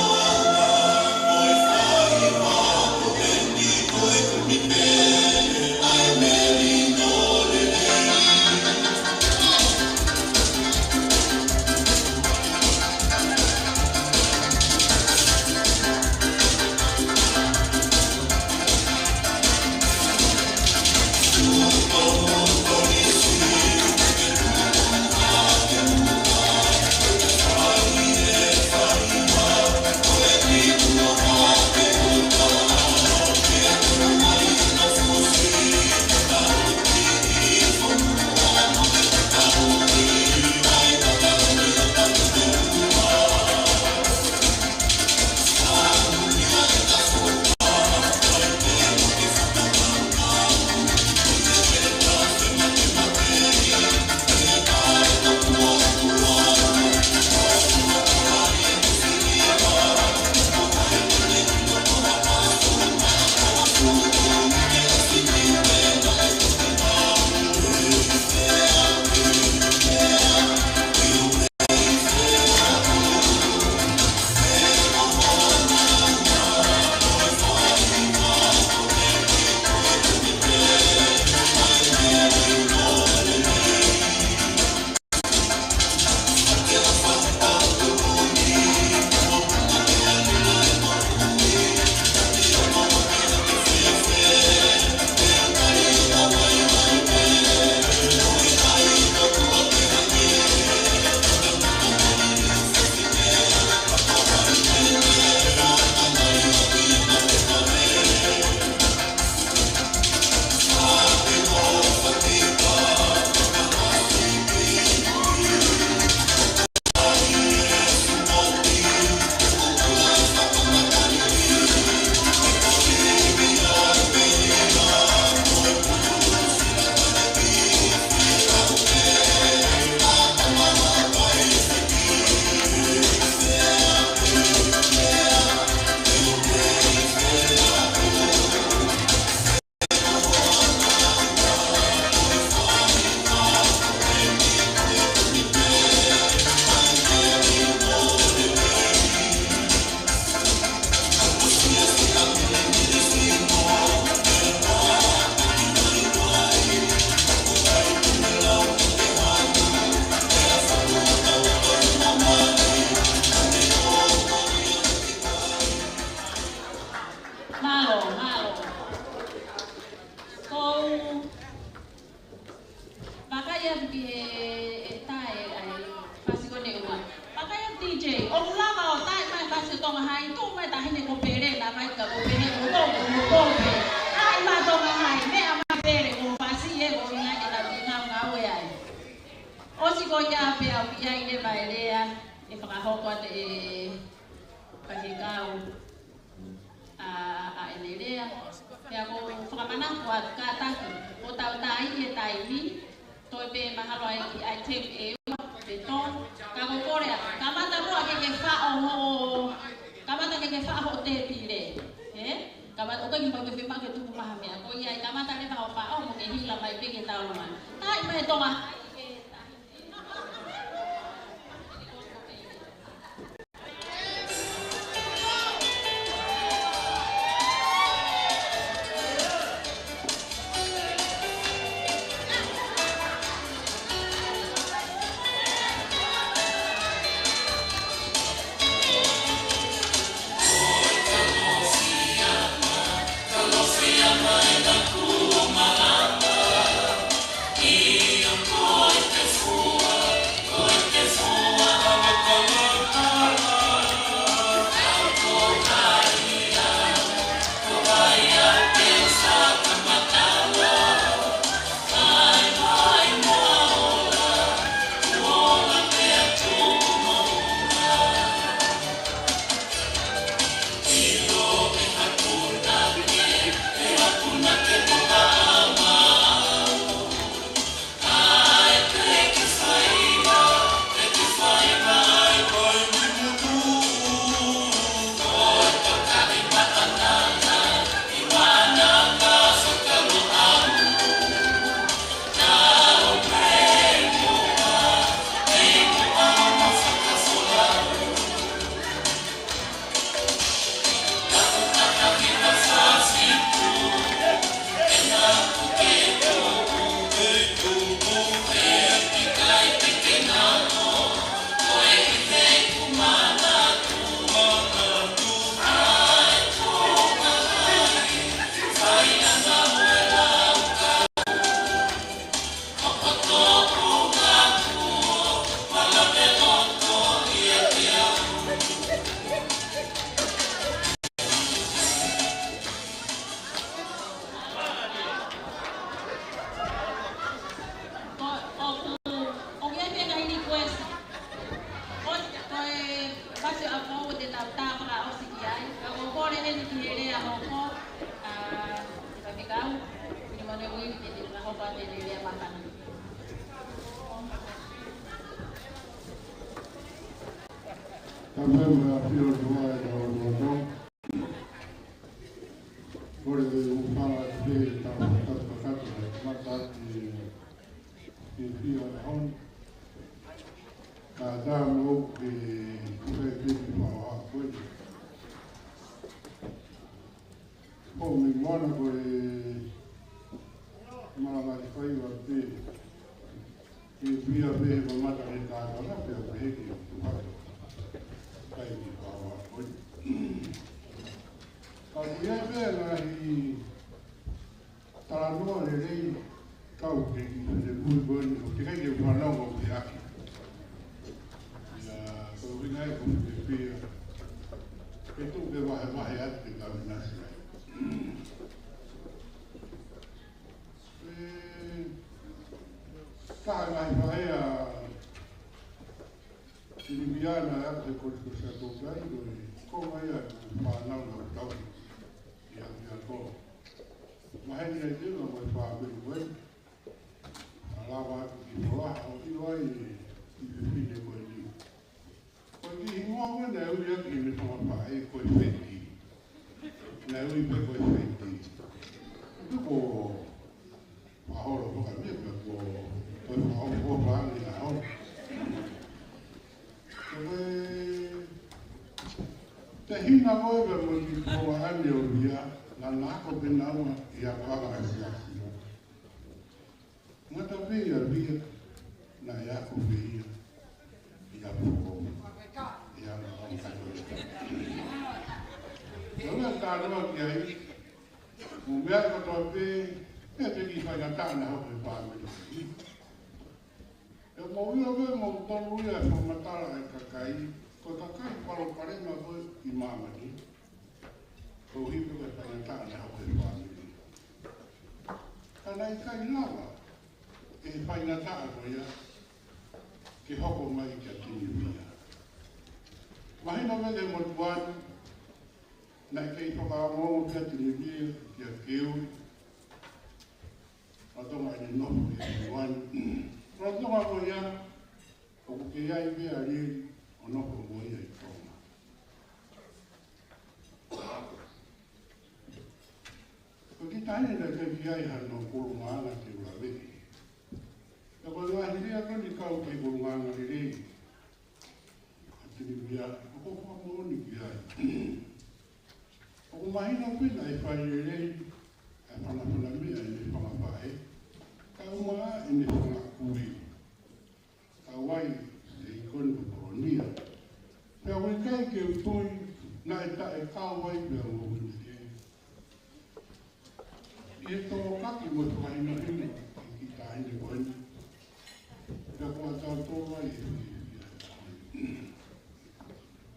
Ia ki he, e tae ai, pasi ko eni ua. Pea kai ʻa D J, ʻoku lava ʻo tae mai pasi ʻo Tonga Hai, tuʻu mai taʻahine ko Pele, naʻa mai ka ko Pele, ko ko, ko ko pe. Tae mai Tonga Hai, meʻa mai Pele, ko pasi e, ko ina ke ta ki ngau ngau e ai. ʻOsi ko ia pea u ia i le vaelea, e fakahoko atu e, ka ke kau. ʻA, ʻa ʻene lea. Pea ko u fakamanatu atu kātaki, ko tau tā i e taimi, toe pē mahalo ai ki ai temi e ua, pe tolu, ka ko kole atu. Kamata muʻa ke ke faʻo ho, kamata ke ke faʻo ho tepile. Ē? Kamata, ʻoku ʻikai ke ke fiemaʻu ke tuku mai ha meʻa. Ko ia ai kamata leva ho faʻo mo ke hila mai pē ke tau loma. Tae mai Tonga. Ko, ʻoku, ʻoku ʻi ai pē ngaahi request. Ko, ko e pasi ʻa ko te tau tā fakaʻosi ki ai. Ka ko kole heni ki he lea hoko, ʻa, ka ke kau, ki mone ui, te te hoko atu e lea māfana. Ka me mo e ʻafio ʻo e ʻOtua ʻi hotau loto. Kole ke u hūfanga atu pē ʻetau fakatapu fakatapu ʻa e kamata ʻi he fiefia ʻo e ʻaho ni. Kae ʻatā mo au ke hūfanga atu pē ki he fakahoha ko eni. Ko mi moana ko e malanga ki fai wa pē. Ke pia pē he mamata he kātoanga pea pehē ke tuʻu hake. Kai ki fakahoha ko eni. Ka ʻoku ʻi ai pē ngaahi talanoa lelei kau ke ki he pui ko eni, ʻoku teʻeki ai ke u fanongo ki he ʻaho ni. Ia, ko e ʻuhinga ia ʻoku ou fie pehē ke tuku ke vahevahe atu ke tau ʻinasi ai. ʻE, ka ngaahi faʻē ʻa Siliviana ʻa e Kolisi ko Siakokai, ko e konga ia ʻo e fānau naʻa ku tauhi ʻi ʻapiako. Maheni ai te ma mo e fāmili ko ē. ʻA lava atu ki Folaha ʻo ʻilo ai e kiʻi fefine ko eni. Ko e kiʻi hingoa ko ē naʻe ui ʻaki ʻe he fanga faʻē ko e Feti. Naʻe ui pē ko e Feti. Tuku ʻo maholo ko ka mia pē ko, ko e fanga ʻofa ʻofa ange ʻa holo. Ko e tehina ko ē pea mo e kiʻi fanga ʻane ʻo ia, naʻa na ako pē naua ʻi he akoʻanga ʻa e siasi. Ngata pē ia Via, naʻe ako pē ia ʻi ʻapiako. ʻI ʻapiako. Ko e meʻa talanoa ki ai, mo e meʻa kotoa pē, ʻe te kiʻi faingataʻa naʻe hoko he fāmili. Mou ʻilo pē moutolu ia e fakamatala ʻa e kakai, ko e kakai palopalema ko ē ʻi māmani. Ko e hā pē ko e faingataʻa naʻe hoko he fāmili. Ka naʻe ʻikai lava ʻe he faingataʻa ko ia ke hoko mai kia Tinivia. Mahino pē ki he motuʻa ni, naʻe kei fakaongoongo kia Tinivia, kia Keuli, lolotonga ʻene nofo ʻi Tonga ni. Lolotonga ko ia, ʻoku kei ʻi ai pē ʻa Lili ʻo nofo mo ia ʻi Tonga. Ko e kiʻi taʻahine naʻe kei ʻi ai hano ʻulungaanga ke u laveʻi. Ka ko e ngaahi lea ko eni kau ki he ʻulungaanga lelei ʻa Tinivia, ʻoku ou fakamoʻoni ki ai. ʻOku mahino pē naʻe fai lelei ʻa e fanafana meʻa ʻene fanga faʻē, kae ʻumaʻā ʻene fanga kui. Kau ai ʻi he ikoni ko Kolonia. Pea ʻoku ʻikai ke u tui naʻe taʻekau ai pea mo Uini Kē. ʻI he tōkaki mo e fakahinohino ʻa e kiʻi taʻahine ko eni. Pea ko kitautolu ai ʻi he fiefia he ʻaho ni.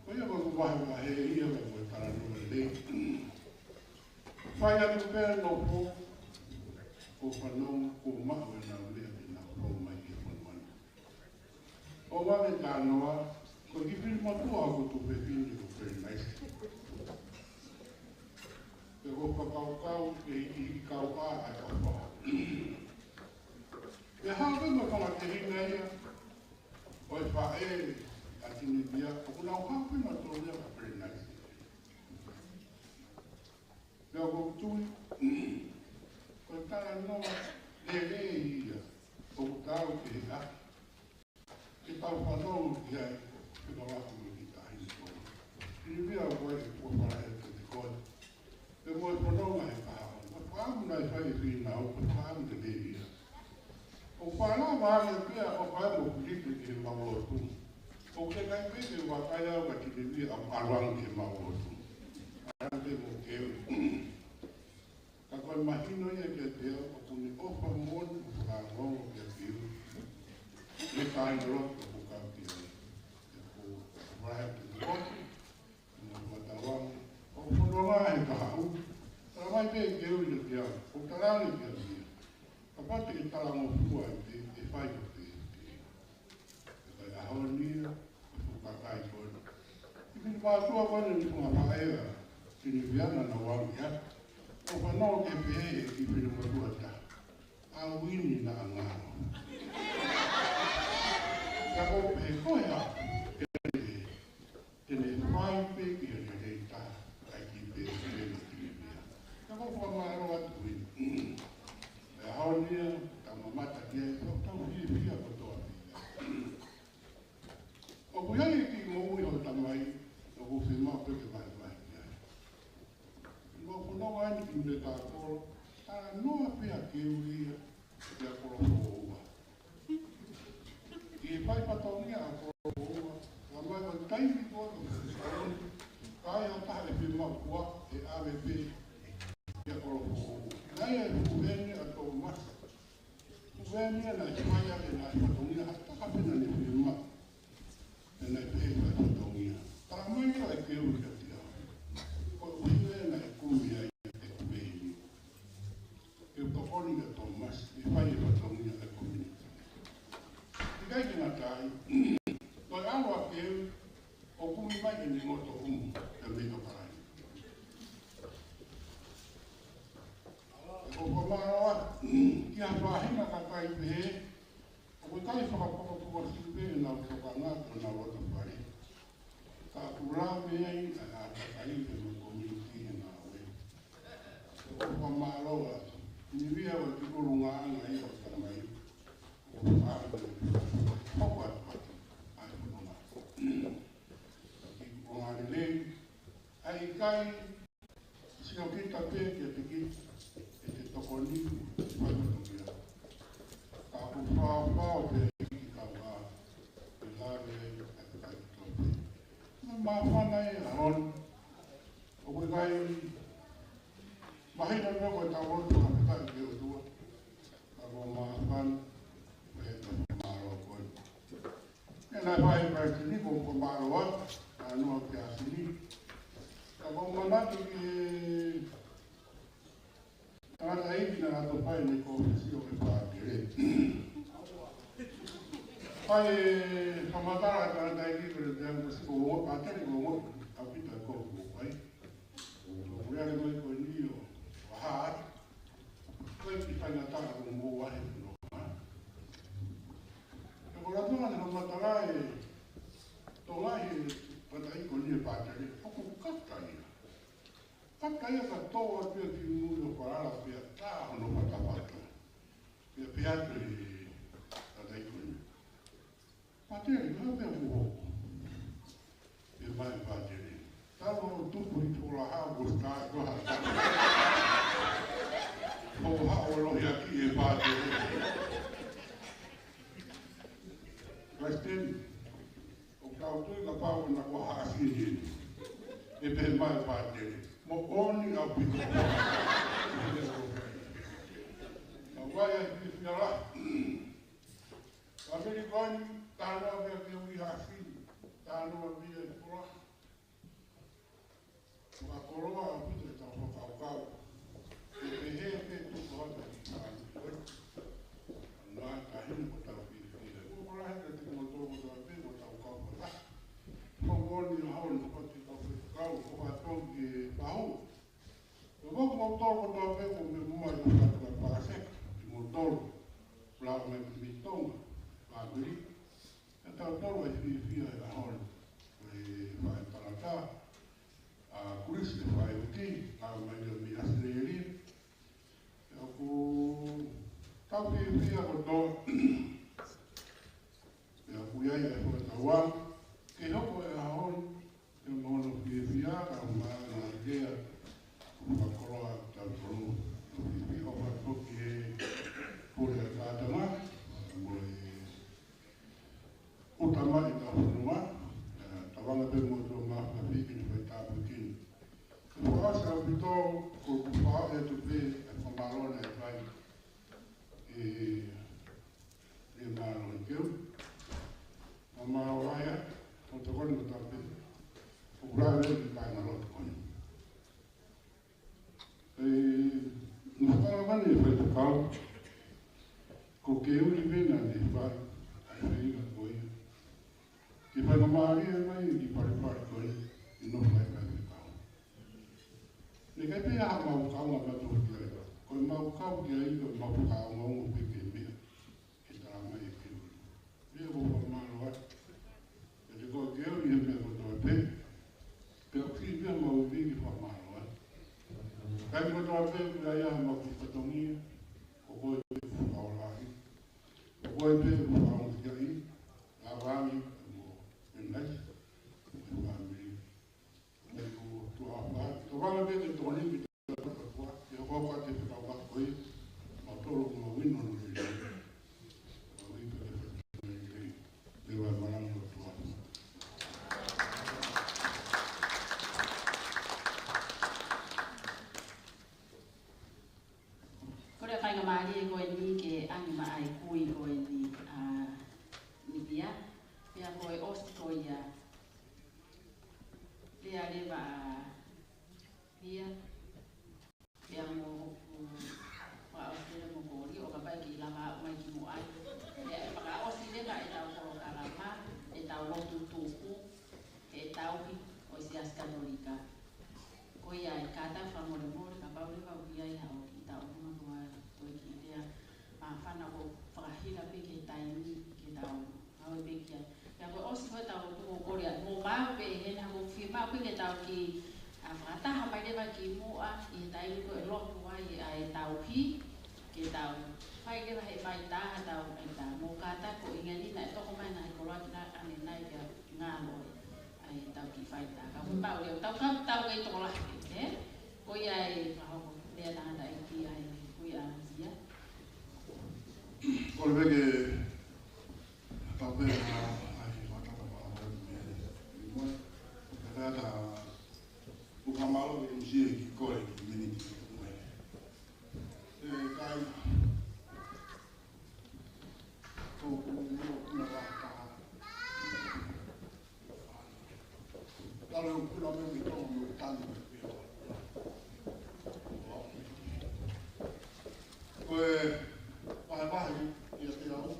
Ko ia ko ʻeku vahevahe ia ko e talanoa lelei. Fai atu pē ʻa e nofo, ko e fanongo, ko e maʻu ʻenau meʻa ke nau fou mai ki he fonua ni. ʻO ʻave talanoa, ko e kiʻi fili motuʻa ʻoku tuʻu fefine ko Perenaise. Pea ko e fakakaukau ke hiki kau ʻa e ʻofa. Pea haʻu pē mo e fanga tehina ia ʻo e faʻē ʻa Tinivia, ʻoku nau haʻu pē nautolu ia kia Perenaise. Pea ʻoku ou tui, ko e talanoa lelei ia, ʻoku tau ke ʻa, ke tau fanongo ki ai, ke tau ako mo e kiʻi taʻahine ko eni. Tinivia, ko e ʻofa lahi atu kiate koe. Pea mo e fononga he kahaʻu. Ko e fakaʻamu naʻe fai ʻe Fīnau, ko e fakaʻamu lelei ia. ʻOku fakalava ange pē ʻa e ʻofa mo Filipe ki heʻemau lotu. ʻOku teʻeki ai pē ke vakai au kia Tinivia ʻo ʻalu ange ki heʻemau lotu. ʻAlu ange mo Keuli. Ka ko e mahino ia kiate au, ʻoku ne ʻofa moʻoni ʻo fakaongoongo kia Keuli. Mo e kāingalotu ʻoku kau ki ai. Pea ko e ʻofa lahi atu kiate koe. Mo e fakaʻamu, ʻoku fononga he kahaʻu. Talamai pē ʻe Keuli kiate au, ʻoku talaange kia Tinivia. Kapau te ke talangofua ai pē, ʻe fai ko pē. Pea ko e ʻaho ni ia, ʻa e fuʻu kakai ko eni. Kiʻi fili mātuʻa ko eni ʻo e fanga faʻē ʻa Tinivia naʻa nau ō ki ai. ʻOku fanongo ke pehē ʻe he kiʻi fili motuʻa ʻe taha, ʻa Uini naʻa ngalo. Ka ko e pehē ko ia, ke ne fai pē ki he lelei taha, ʻa e kiʻi pehē pē ʻa Tinivia. Ka ʻoku ou fakamālō atu Uini. ʻE ʻaho ni ia, tau mamata ki ai, tau, tau fiefia kotoa pē. ʻOku ʻi ai e kiʻi moʻui ʻo e tamai, ʻoku fiemaʻu pē ke vahevahe ki ai. Mo e fononga ʻeni ki Mekakolo, talanoa pē ʻa Keuli ia kia Kolofoʻoua. ʻI he fai fatongia ʻa Kolofoʻoua, talamai ko e taimi ko ē ʻoku fai ai ʻa e taha ʻe fiemaʻu kuo ʻave pē kia Kolofoʻoua. Naʻe ʻi ai e fuʻu heni ʻa Tōmasi. Fuʻu heni ia naʻe fai ʻaki ʻene fatongia ha taha pē naʻa ne fiemaʻu. Pea naʻe pehē ʻe he fatongia. Talamai ʻe Keuli kiate au, ko e ʻuhinga ia naʻe kumi ai e fuʻu heni. Ke u tokoni kia Tōmasi, ke fai e fatongia ʻa e community. ʻIkai ke ngata ai, ko e ʻalu ʻa Keuli, ʻo kumi mai ʻene ngotoʻumu, kia Meito Kalaini. ʻOku ou fakamālō atu ki ha faʻahinga kakai pehē, ʻoku ʻikai fakapotopoto siʻi pē ʻenau tokanga ki honau loto fale. Ka ʻoku lave ai ʻa e kakai ʻi he community he ngāue. ʻOku ou fakamālō atu. Tinivia, ʻoku ke ʻulungaanga ia ʻo e tamai. ʻOku ou fakamālō. Hoko atu atu. ʻA e fononga. Ki he fononga lelei. ʻA e ʻikai siʻi kita pē kiate kita, ʻe te tokoni, ʻe te fai fatongia. Ka ʻoku faʻa pau pē ki he kaungā, ke lave ai ʻa e kakai kotoa pē. Mo e māfana ʻi he ʻaho ni, ʻoku ʻikai mahino pē ko e tau lotu ʻa e kakai ki he ʻOtua. Ka ko e māfana, pea ʻoku ou fakamālō atu. Naʻe fai ʻe Palesiteni, ko e fakamālō atu, ʻa Noa Piasini. Ka ʻoku ou manatu ki he tangataʻeiki naʻa ne fai ʻene kōfisi ʻo e pātele. Fai e fakamatala ʻa e tangataʻeiki ko e tangataʻeiki ko e pātele ko e ongo ʻaupito ko e fai. Ko e lea mai ko eni ʻo, ʻo hā atu. Ko e kiʻi faingataʻa ko mo wahe no. Ko e lea naʻa ne fakamatala ʻe Tonga he tangataʻeiki ko eni e pātele, ʻoku kata ia. Kata ia ka tō atu ia ki mui ʻo falala pea tā hono fatafata. Pea pehē atu e tangataʻeiki ko eni: Pātele, ko e hā pē ʻoku hoko? Pehē mai e pātele: Tau ʻo tupu ʻi Tokolaha, ʻo start ko ha. ʻO haʻu ʻo lohiakiʻi e pātele. Palesiteni, ʻoku tau tui kapau naʻa ko ha asini. ʻE pehē mai e pātele: Moʻoni ʻaupito. Ka ʻoku ʻi ai e fiefia lahi. Ka meli ko eni, talanoa pē ki he ʻuhi ha asini, talanoa pē ki he fola. Fakakoloa ʻaupito ʻetau fakakaukau. ʻE pehē pē tuku hake ki he taimi ko ē. Naʻa tahi ni ko ʻetau fiefia. Ko e koloa he ka te mo tolo ko tau pē ko ʻetau kau faka. Ko e moʻoni ʻa hono pati kau fekau, ko e toki e pahu. Ko e moku mau tolo ko tau pē ko e meʻa mai ko ʻetau kau paseka, te mo tolo. Pula mai ki Tonga, pāmili. ʻE tau tolo e fiefia he ʻaho ni. Ko e fai talata, ʻa Kulisi e fai uti, ka mai ia mei ʻAositelēlia. ʻOku tau fiefia kotoa. ʻOku ʻi ai e fai tauā. Ke hoko e ʻaho ni, ke mono fiefia, ka mai na lea. Fakakoloa tau tolo. Fiefia ʻo fai foki e pule ʻa e kātanga. Mo e ʻuta mai ʻetau fonua, ē, tauanga pē mo tō ma ka fiki ni fai tāpuekina. Ko e fakaʻosi ʻaupito, ko ʻeku fakaʻosi atu pē e fakamālō naʻe fai ʻe, ʻe Mālō ʻi Keu. Fakamālō ai, ʻo tokoni ko tau pē. ʻOku lahi lelei e kāingalotu ko eni. ʻE, naʻa fakamālō e faifekau, ko Keuli pē naʻa ne fai, ʻa e feinga ko ia. Ke faingamālie mai e kiʻi palepale ko ē, ʻi hono fai faifekau. Naʻe ʻikai pē ha mau kaunga mātou ki ai. Ko e mau kau ki ai, ko e mau fakaongoongo pē ki he meʻa. Ke tala mai e Keuli. Pea ʻoku ou fakamālō atu. Pea te ko Keuli he meʻa kotoa pē. Pea ʻoku fiefia mau pē ke fakamālō atu. Kae kotoa pē ʻoku ʻi ai ha mau kiʻi fatongia. Ko koe pē ʻoku fakaolahi. Ko koe pē ʻoku fakaongoongo ki ai. Lava ange mo e nai. Mo e fāmili. Ko e faingamālie ko eni ke ʻange mai e kui ko eni ʻa Nipia, pea ko e ʻosi ko ia. Pea leva ʻa Pia, pea mo hoku fakaʻosi leva mo Koli, ʻo kapau ʻe kei lava aʻu mai ki muʻa ai. Pea ʻe fakaʻosi leva ʻetau polokalama, ʻetau lotu tupu, ʻetau tauhi ʻo e Siasi Katolika. Ko ia e kātaki fakamolemole, kapau leva ʻoku ʻi ai haʻo kiʻi tauhi ma ko e, ko e kiʻi lea māfana ko e fakahila pē ki he taimi, ke tau ʻave pē ki ai. Pea ko e ʻosi ko ē ʻetau lotu, ʻoku ou kole atu mo mau pē heni, ʻoku ou fiemaʻu pē ke tau kiʻi, ā, fakataha mai leva ki muʻa ʻi he taimi ko ē ʻe lotu ai ʻa e tauhi, ke tau fai leva he faitā, tau, ʻetau mo kātaki ko e ʻuhinga ni naʻe toko mai e ngaahi koloa ki na ane nai pea ngalo ai ʻetau kiʻi faitā. Ka ʻoku mau leo, tau ka, tau kei tokolahi, ē? Ko ia e fakahoko, lea tangataʻeiki ʻa e, ko ia ʻa Nipia. Kole pē ke Ka pehē ʻa e fakataha ʻa e moe. Ka ta uka mālō e M C A ki kole ki miniti. ʻE kai. Ko ku mo kuna ka ka. Ko e puna me mi tō me tanu me pia. Ko e vahevahe ia ke lau,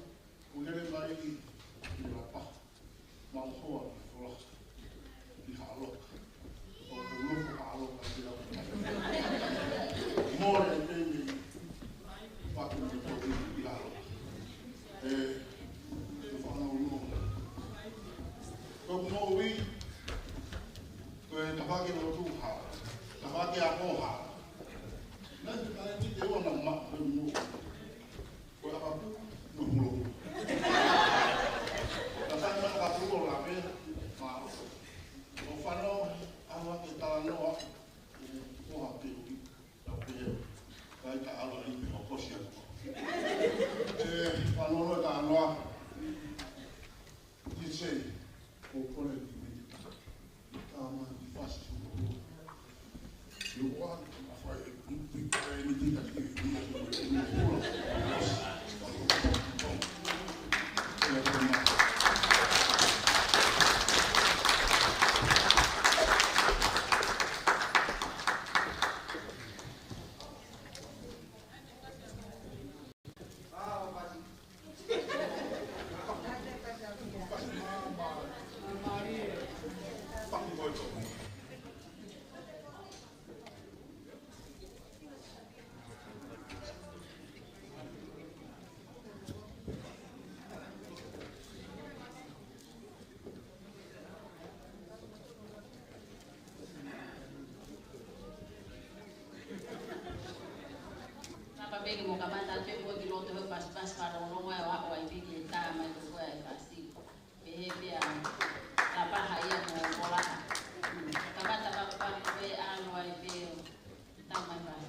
ko e lele mai ki, ki Lapa. Mau hoa ki Fola, ki Haʻaloka. ʻO ko nofo Haʻaloka ki Lapa. Mole e temi, paku me tō ki Haʻaloka. E, e whanau no. Ko ko moʻui, ko e tafaki lotu ha, tafaki ako ha. Nā te tae ki te ona ma, ko e mo. Ko e ʻakapu, no hulo. Ka sai ma ʻakapu ʻo la pe, ma. ʻO fano, ʻalu ake talanoa, ʻo ha pe uki. Ka pehē, kai ka ʻalu ʻi pe hokosi atu. E, fanolo talanoa. He said, ko kole ki me te taka. Ka ma ki fasi su ko. You want to fight, you think I need to kill you. Lapa pē ke mo kamata atu pē ki loto he pasipasi fakalongolongo ʻa e ʻo ʻai pē ki he tā mai ko e fasi. Pehē pē ʻa Lapa ha ia mo Fola. Kamata pē pē ʻalu ai pē tā mai fasi.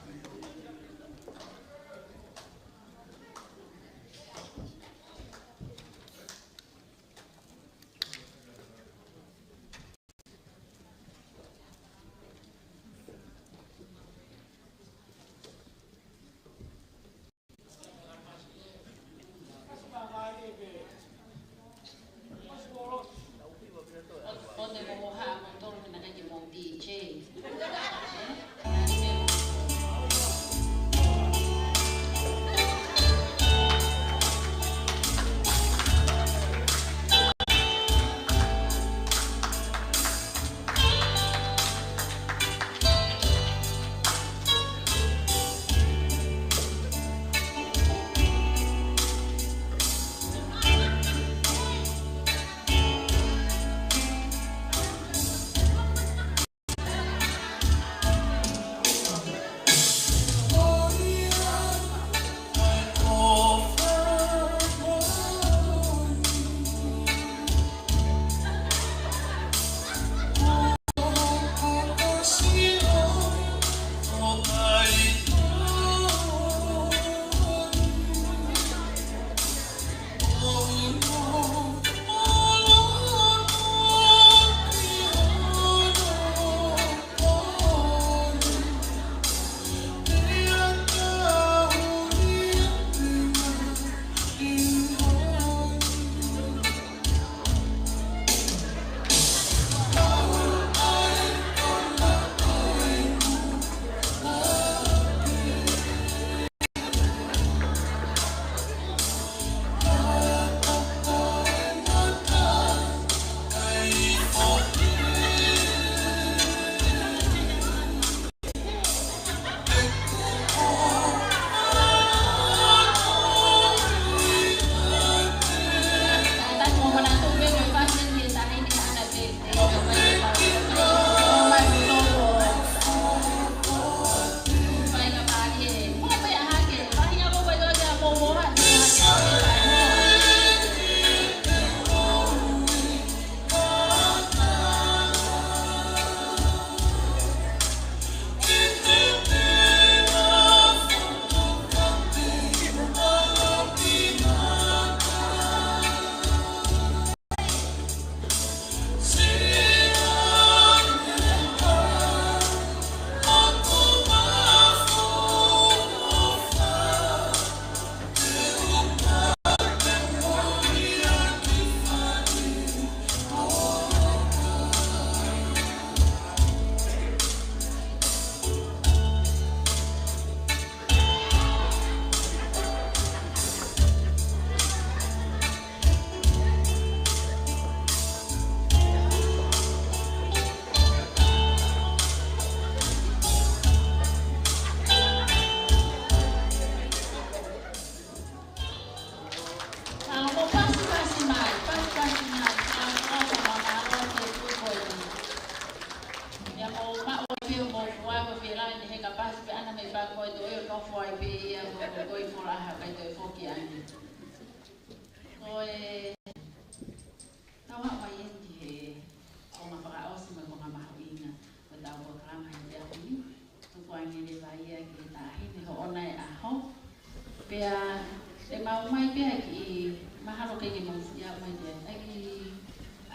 Ke ke mou siʻi aʻu mai ki ai. ʻAi ki,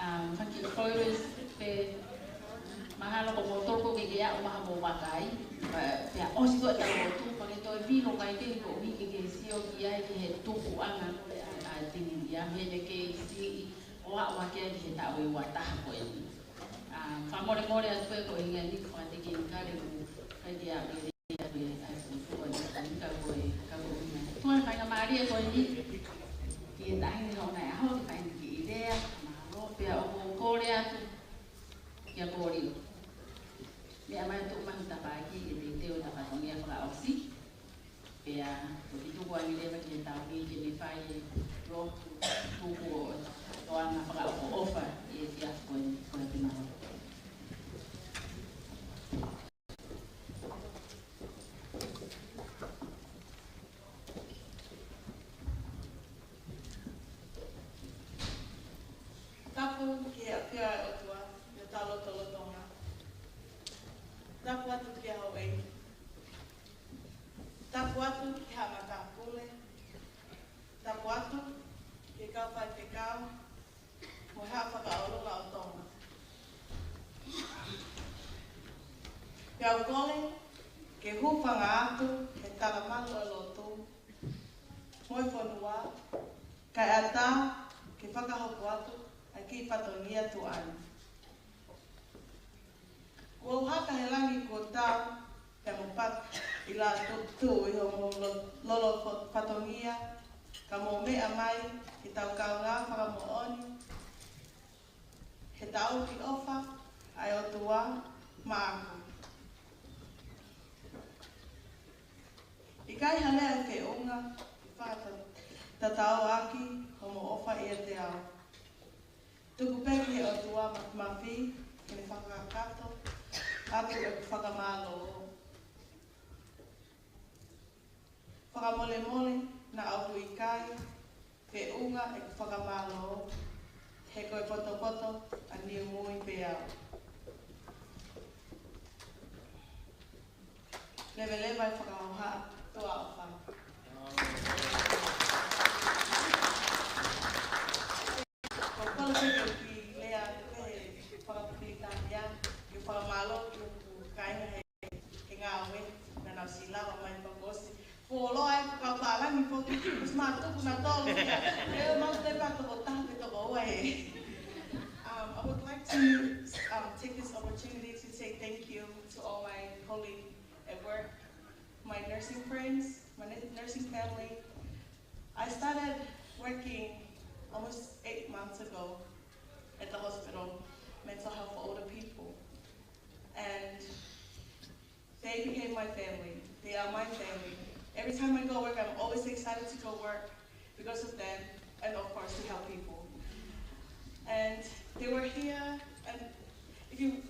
um, faki photos pē mahalo ko moutolu ko ē ke ke aʻu mai mo vakai. Pea, pea ʻosi ko ē ʻeta lotu, pea ke toe vilo mai ke ko mi ke ke sio ki ai ki he tupuʻanga ko ē ʻa, ʻa Tini ia mei he kei siʻi ʻo aʻu hake ai ki he taʻu ʻe ua taha ko eni. Um, fakamolemole atu pē ko e ʻuhinga ni ko e tekenikale mo ʻikai ke aʻu ki ai. Ia, pea ʻai ko e, ko e, ka ko e, ka ko e ʻuhinga. Tuʻa e faingamālie ko eni ki he taʻahine hono ʻaho, ki he faingamālie, mālō, pea ʻoku ou kole atu kia Polio. Meʻa mai tuʻu mai ho tafaʻaki ke teuteu ʻeta fatongia fakaʻosi. Pea toki tuku ange leva ki he tauhi ke ne fai e lotu tuku ʻo e toʻonga fakaʻofoʻofa ʻi he efiafi ko eni, ko e mālō. Tapu ki he ʻafio ʻa e ʻOtua ʻi hotau lotolotonga. Tapu atu ki he houʻeiki. Tapu atu ki he haʻa matāpule. Tapu atu ki he kau faifekau mo e Haʻa Fakaʻolunga ʻo Tonga. Pea u kole ke hūfanga atu he talamalu ʻo e lotu mo e fonua, kae ʻatā ke fakahoko atu ʻa e kiʻi fatongia tuʻa ni. Kuo u haka he langi kuo tau, pea mo pat-, ʻi la tu-, tuʻu ʻi hoʻomou lo-, lolo fo-, fatongia, ka mou meʻa mai ke tau kaungā fakamoʻoni he taʻofi ʻofa ʻa e ʻOtua maʻaku. ʻIkai ha lea ʻe feʻunga ke fakata-, tatau ʻaki hoʻomou ʻofa ʻiate au. Tuku pē ki he ʻOtua Māfimafi ke ne fakakakato atu ʻeku fakamālō. Fakamolemole naʻa ʻoku ʻikai feʻunga ʻeku fakamālō, he ko e potopoto ʻa Niumui pē au. Leveleva e fakahoha, tuʻa ʻofa. Ko e kole pē ke u kiʻi lea pē he fakapilitānia, ke fakamālō ki hoku kāinga he, he ngāue, naʻa nau siʻi lava mai pea kuo ʻosi fuoloa e kau pālangi foki, kuo ʻosi mātuku nautolu ia. Pea mau te pā toko taha pe toko ua ē. Um, I would like to, um, take this opportunity to say thank you to all my colleagues at work, my nursing friends, my nu-, nursing family. I started working almost eight months ago at the hospital, mental health for older people. And they became my family. They are my family. Every time I go work, I'm always excited to go work because of them and, of course, to help people. And they were here, and if you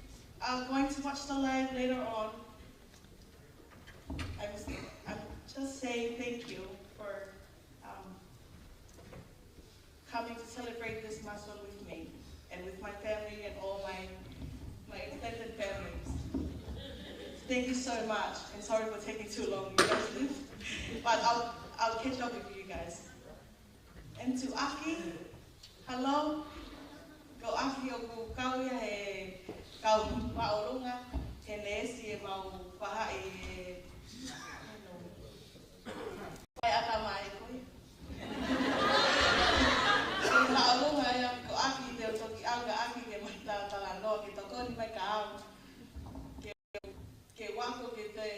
are going to watch the live later on, I'm, I'm just saying thank you for, um, coming to celebrate this milestone with me and with my family and all my, my extended families. Thank you so much, and sorry for taking too long, you guys, but I'll, I'll catch up with you guys. And to Aki, hello. Ko ʻAki ʻoku kau ia he kau māʻolunga, he neesi ʻemau faʻahi he, you know, fai ʻatamai ko ia. Ko e māʻolunga ia, ko ʻAki te u toki ʻalu kia ʻAki ke mai talatalanoa, ke tokoni mai kia au. Ke, ke u ako, ke te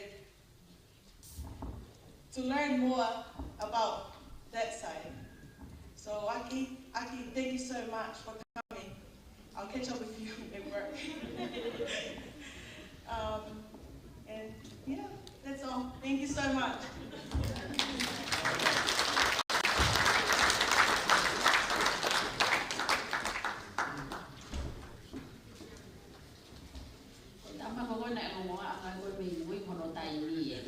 to learn more about that side. So, Aki, Aki, thank you so much for coming. I'll catch up with you at work. Um, and yeah, that's all. Thank you so much. Ko e tama ko ē naʻe ongoʻi ʻa e ngaahi ko ē mei mui ko hono taimi ē.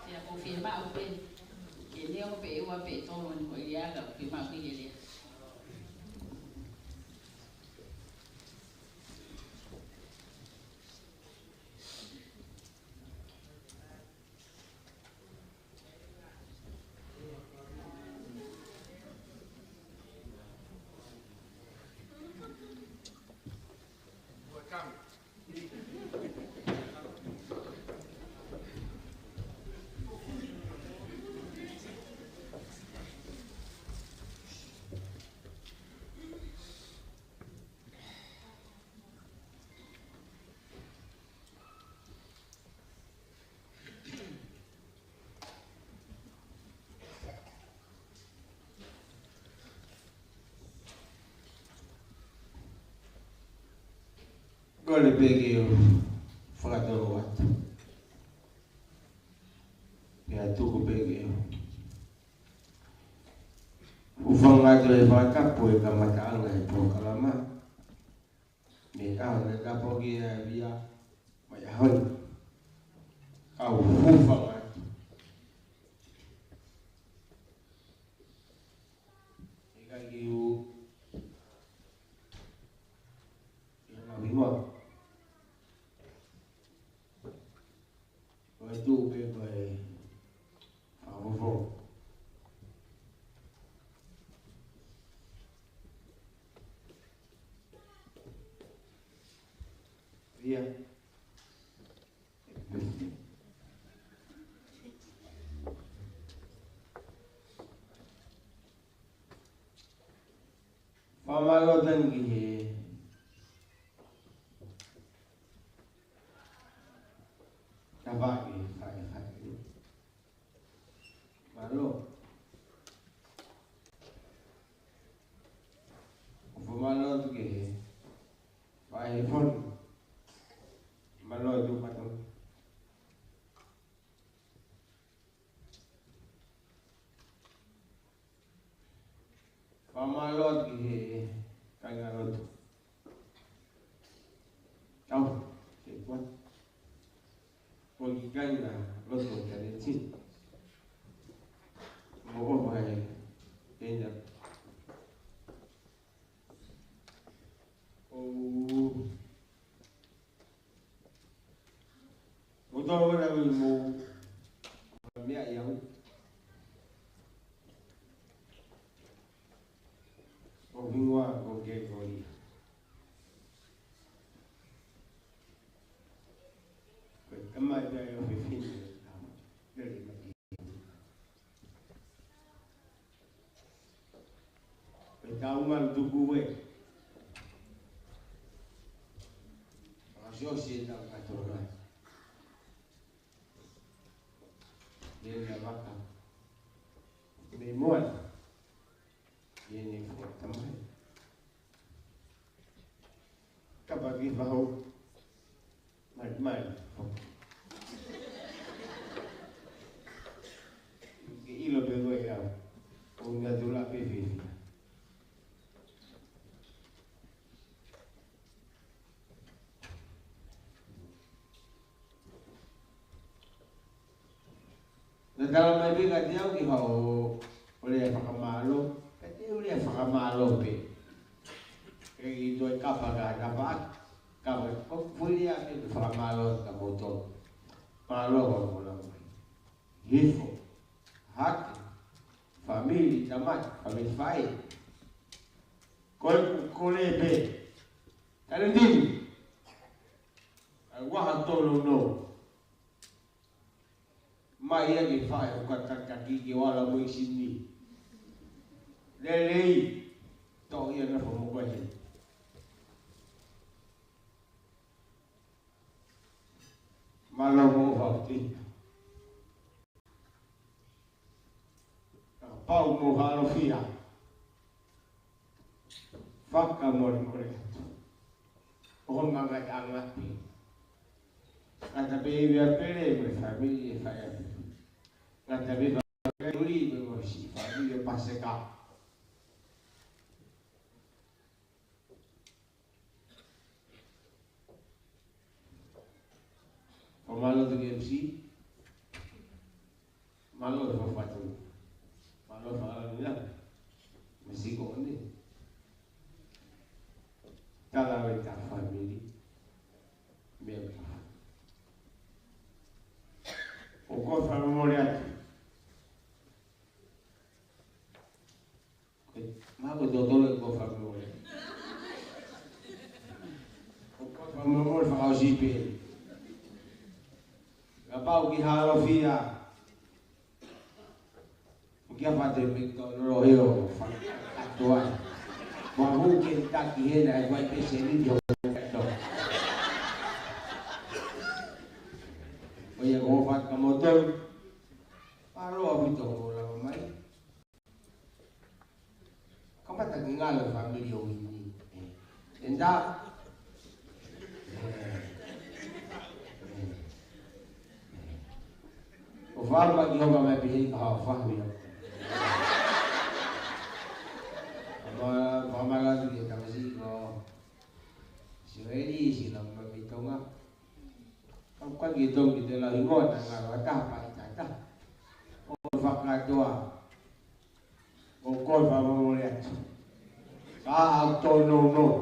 Pea ʻoku ou fiemaʻu pē ke ne ʻomai pē ʻe ua pe tolu ni ko ia ka ʻoku ou fiemaʻu ke lea. Kole pē ke u fakatau atu. Pea tuku pē ke u hūfanga atu he fakatapu he kamataʻanga he polokalama. Mei he ʻaho naʻe tapu ki ai ʻa e via mai ʻaho ni. Kau hūfanga atu. ʻIkai ke u ʻi he ngaahi hingoa. Ko e tuʻu pē ko e fakafofonga. Ia. Fakamālō atu ki he tafaʻaki fakaʻeiki. Mālō. Fakamālō atu ki he faifekau. Mālō atu mātou. Fakamālō atu ki he kāinga lotu. Kau, ke kua. Ko e kāinga lotu ʻo Tēneti. Mo ʻofa he, tēnā. ʻO ʻO tau ora ui mo meʻa ʻi au. ʻO hingoa ko Gregory. Ko e tamai pē ʻo e fefine. Lele mai. Pea tau ngāue tuku ē. Fakasiosi e tau katoa. Lele vaka. Mei Moana. Ia ne fua tamai. Kapa ki Fahu. Mai, mai. Ke ʻilo pē koe ia. ʻO ngā tula pē fiefia. Naʻe tala mai pē kiate au ke u ʻo lea fakamālō, ka te u lea fakamālō pē. ʻIkai ke toe kapa ka kapa, kapa ko e foʻi lea pē ke fakamālō kia moutolu. Mālō hoʻomou lau mai. Hifo, hake, fāmili, tamai, fāmili faʻē. Ko e kole pē. Tale tini. ʻA e waha tolo no. Mai ia ke fai ʻo ka takitaki ke u ala mo e sini. Lelei, toʻo ia na fo mo ko he. Mālō mo fauti. Kapau mo halofia. Fakamolemole atu. ʻO ngata ʻi he ngaahi ʻapi. Ngata pē ʻi he pele mo e fāmili ʻe fai atu. Ngata pē fakamolemole mo e siʻi fāmili ʻo Paseka. Fakamālō atu ki he M C. Mālō e fakafatu. Mālō e fakalanga. Mei he siko ni. Tala ʻo e ta fāmili. Meʻa ka. ʻOku ou fakamolemole atu. Mā ko totolo e ko fakamolemole. Ko ko fakamolemole fakaʻosi pē. Kapau ki halofia. Ko kia fate me to no lo heo fakatoa. Mo hu ke taki hena e vai pe se ni jo to. ʻO ia ko fakamolemole. Mālō ʻaupito hoʻomou lava mai. Kamata ke ngalo e fāmili ʻo Uini. ʻE nda. ʻOfa mai ki hoka mai pehē ka ʻofa mai. Ama, ʻofa mai lagi ki he tamasiʻi ko Sireli, sila mai mei Tonga. Kau ka ki Tonga ki te lau hingoa ta ngā rata pa i tata. ʻO fakatoa. ʻO kole fakamole atu. Ka au tōnounou.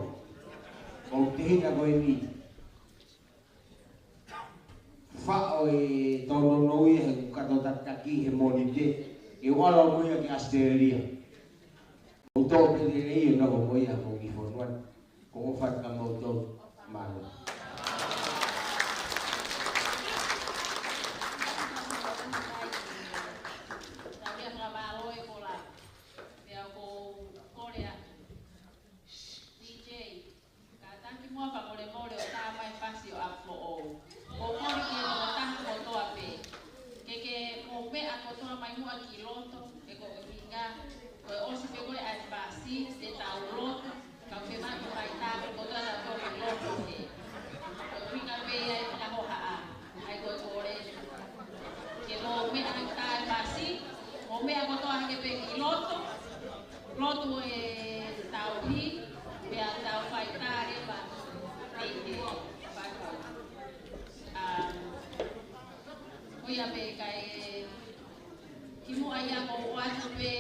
ʻO te hina ko eni. Faʻo e tōnounou ia he kato tataki he Mōnite. Ke u ʻalu mo ia ki Australia. ʻO tō pē lelei e noho mo ia mo ki fonua. Ko e ʻofa ka mau tō mālō. Tau ia ka mālō e kola. Pea ko Korea. D J, kātaki muʻa fakamolemole ʻo tā mai fasi ʻo ʻapi foʻou. Ko koni ki he tokotaha kotoa pē. Ke ke mou meʻa kotoa mai muʻa ki loto, he ko e ʻuhinga, ko e ʻosi pē ko ē ʻa e fasi, te tau lotu, ka ʻoku fiemaʻu ke fai tā kotoa tautolu ki loto he. Ko e ʻuhinga pē ia e fakahohaʻa, ʻa ia ko e kole. Ke mou meʻa ki tā e fasi, mou meʻa kotoa hake pē ki loto, lotu e tauhi, pea tau fai tā leva ʻi he fatu. Um, ko ia pē kae kimuʻa ia ko u ʻoatu pē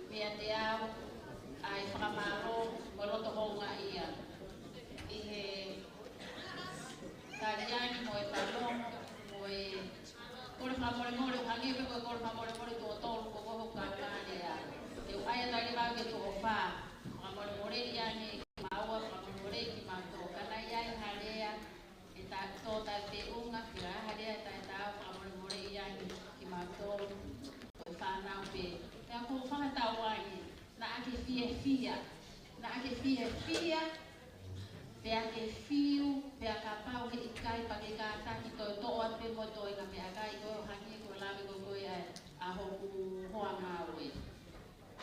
meiate au ʻa e fakamālō mo e loto houngaʻia ʻi he tali ange mo e talanoa mo e kole fakamolemole, hangē pē ko e kole fakamolemole tuʻo tolu ko hoku kaungā lea. Te u ʻai atu ai leva au ke tuʻo fā. Fakamolemoleʻi ange kimaua, fakamolemoleʻi kimautolu. Ka naʻe ʻi ai ha lea ʻe ta-, tō taʻeteunga, pea ha lea ʻe taʻetaau, fakamolemoleʻi ange kimautolu. Ko e fānau pē. Pea ko e fakatauange, naʻa ke fiefia. Naʻa ke fiefia. Pea ke fiu, pea kapau heʻikai pea ke kātaki toe toʻo atu pē mo e toenga meʻakai ko ē ʻo hangē ko e lave ko ē ʻa, ʻa hoku hoa ngāue.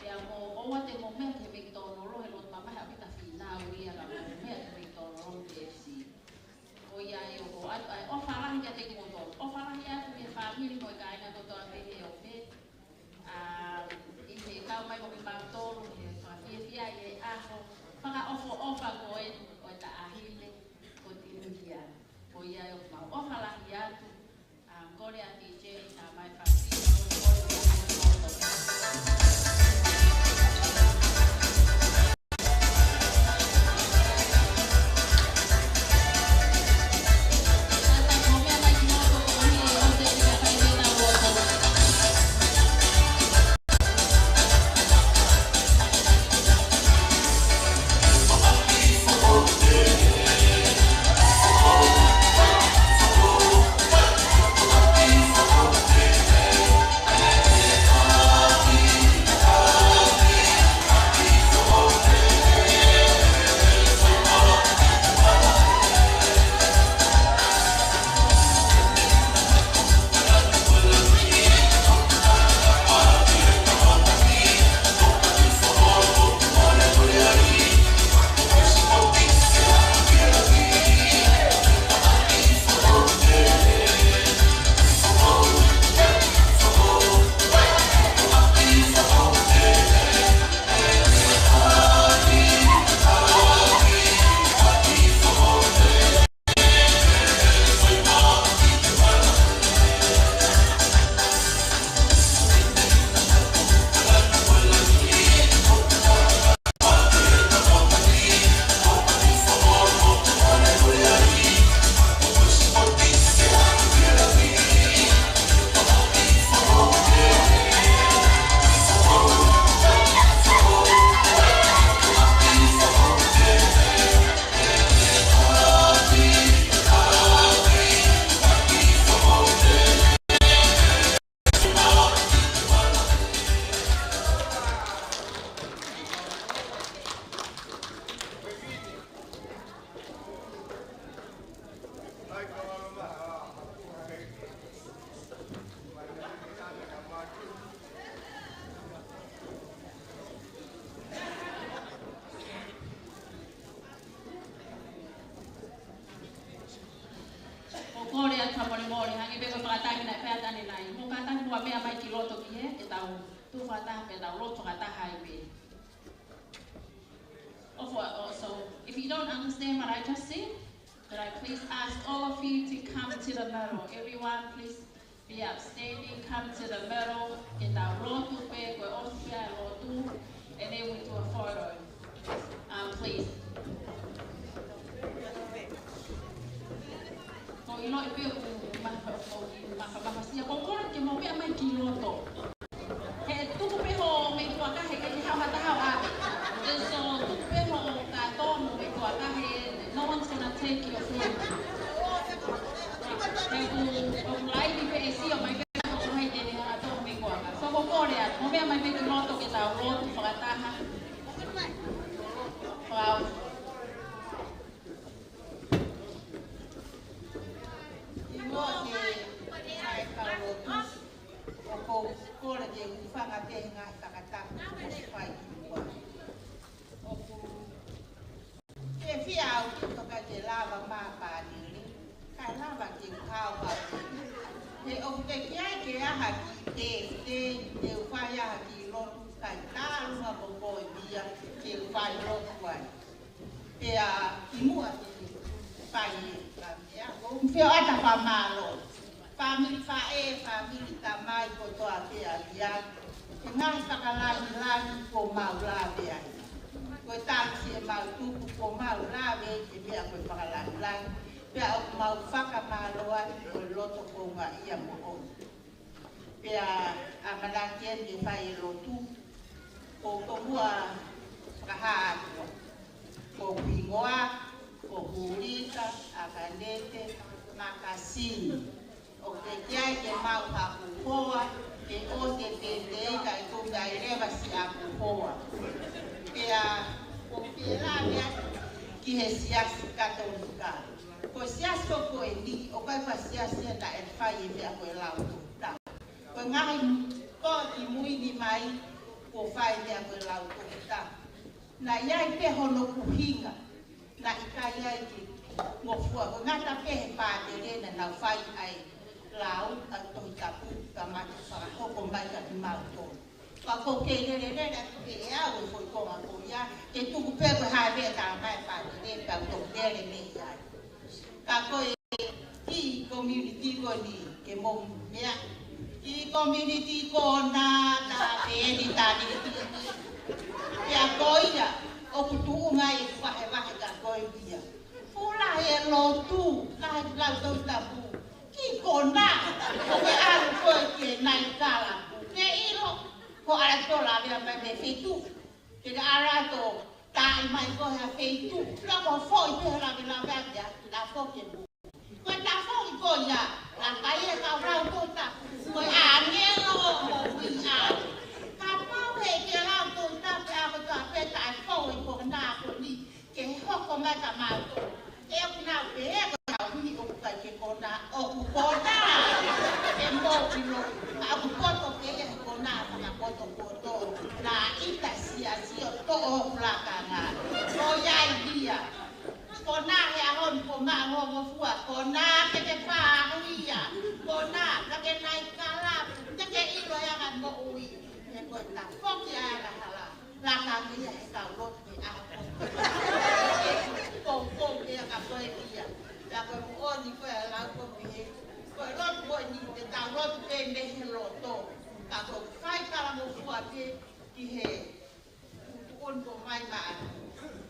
Pea mou ʻoua te mou meʻa ki he McDonald he lotu mamahi ʻaupito fīnau ia ka mou meʻa ki he McDonald K F C. Ko ia ʻoku ou ʻoatu ai ʻofa lahi kiate kimoutolu. ʻOfa lahi atu ki he fāmili mo e kāinga kotoa pē he ope. ʻA, ʻi he kau mai mo kimautolu, he fakafiefia ʻi he ʻaho fakaʻofoʻofa ko eni ʻo e taʻahine ko Tinihia. Ko ia ʻoku mau ʻofa lahi atu, ʻa, kole ʻa D J, tā mai fasi, kole ʻa D J. fakataha pē, tau lotu fakataha ai pē. Of what, oh, so, if you don't understand what I just said, could I please ask all of you to come to the middle? Everyone, please be upstanding, come to the middle, ke tau lotu pē, ko e ofi pē ʻa e lotu, and then we do a photo. Um, please. Ko ʻilo e pē ʻoku ma-, ʻoku ma-, ma-, ma-, sia ko kore ke mau pē mai ki loto. He tuku pē hoʻo meʻi kuaka he ke hao mata hao ake. And so tuku pē hoʻo kātoa mo e meʻi kuaka he, no one's gonna take your food. He ʻoku, ʻoku laini pē e sio mai ke ko hai te ne hao tō meʻi kuaka. So ko kore atu, mo meʻa mai pē ki loto ke tau lotu fakataha. Wow. ʻI muʻa ke ʻai kau lotu, ʻoku ou kole ke u hūfanga pē he ngaahi fakatapu kuo ʻosi fai ki muʻa. ʻOku ke fie au ki toka ke lava ma pāneli, kae lava ke u hao pāneli. He ʻoku teʻeki ai ke aha ki te, te, te u fai aha ki lotu, kae talu ma ko koe ia ke u fai lotu ai. Pea ʻi muʻa ke fai e ka mea, ʻoku ou fie ʻoatu e fakamālō. Fāmili faʻē, fāmili tamai kotoa pē ʻa ia. He ngaahi fakalāngilangi kuo mau lave ai. Ko e talu siʻemau tupu kuo mau lave ai ke meʻa ko e fakalāngilangi. Pea ʻoku mau fakamālō atu ʻi he loto konga ia moʻoni. Pea ʻamanaki eni ke fai e lotu, ko, ko e tokoua fakahā atu. Ko hoku hingoa, ko Hulita ʻAkanete Makasini. ʻOku teʻeki ai ke maʻu haku hoa, ke ʻosi e pētē ka ʻe kumi ai leva siʻaku hoa. Pea ʻoku ou lave atu ki he siasi Katolika. Ko e siasi ko eni, ʻoku ʻikai ko e siasi ia naʻe fai e meʻa ko e lau tohi tapu. Ko e ngaahi potu kimui ni mai, kuo fai e meʻa ko e lau tohi tapu. Naʻe ʻi ai pē hono ʻuhinga, naʻe ʻikai ai ke ngofua, ko e ngata pē he pātele naʻa nau fai ai lau ʻa e tohi tapu, ka mata fakahoko mai kia kimautolu. Pea ʻoku ou kei lele lele atu pē ʻe au e foʻi konga ko ia, ke tuku pē ko e hā e meʻa ʻe tala mai e pātele pea u toki lele mei ai. Ka ko e kiʻi community ko eni ke mou meʻa. Kiʻi community ko ena tā pē eni tā ni. Pea ko ia, ʻoku tuʻu mai e vahevahe ka ko e ia. Fula e lotu, ka he lau tohi tapu. Kiʻi konā, ʻoku ke ʻalu koe ki he naiti kalapu. Ke ʻilo, ko ʻAlatola lea mai mei he feituʻu. Ke ke ʻalu atu, taʻi mai koe he feituʻu. Loko foʻi pē he lavelave ake, tafoki e pū. Ko e tafoki ko ia, laka ia ka lau tohi tapu. Ko e ʻāngelo mo ui au. Kapau he ke lau tohi tapu, ʻa ko tā pē taʻe foʻi ko nā ko ni. Ke hoko mai kia mautolu. ʻE ʻoku nau pehē ko e tau hini ʻoku ʻikai ke konā, ʻoku konā. ʻE mou ʻilo, ʻa ʻoku poto pē ia he konā fakapotopoto. Naʻe ʻita siasi ʻo toʻo hoku lakanga. Ko ia ia. Konā he ʻaho ni ko maʻa ho ngofua, konā ke ke faʻahi ia. Konā, ka ke naiti kalapu, ke ke ʻilo e anga moʻui. He ko e tafoki ʻa e angahala. Laka ke ia he kau lotu he ʻaho. Poupou ke ia ka ko e ia. Ka ko e moʻoni ko e lau ko e he. Ko e lotu ko eni te tau lotu pē mei he loto. Ka ko e fai talangofua pē ki he tuʻutuʻuni ko mai maʻa.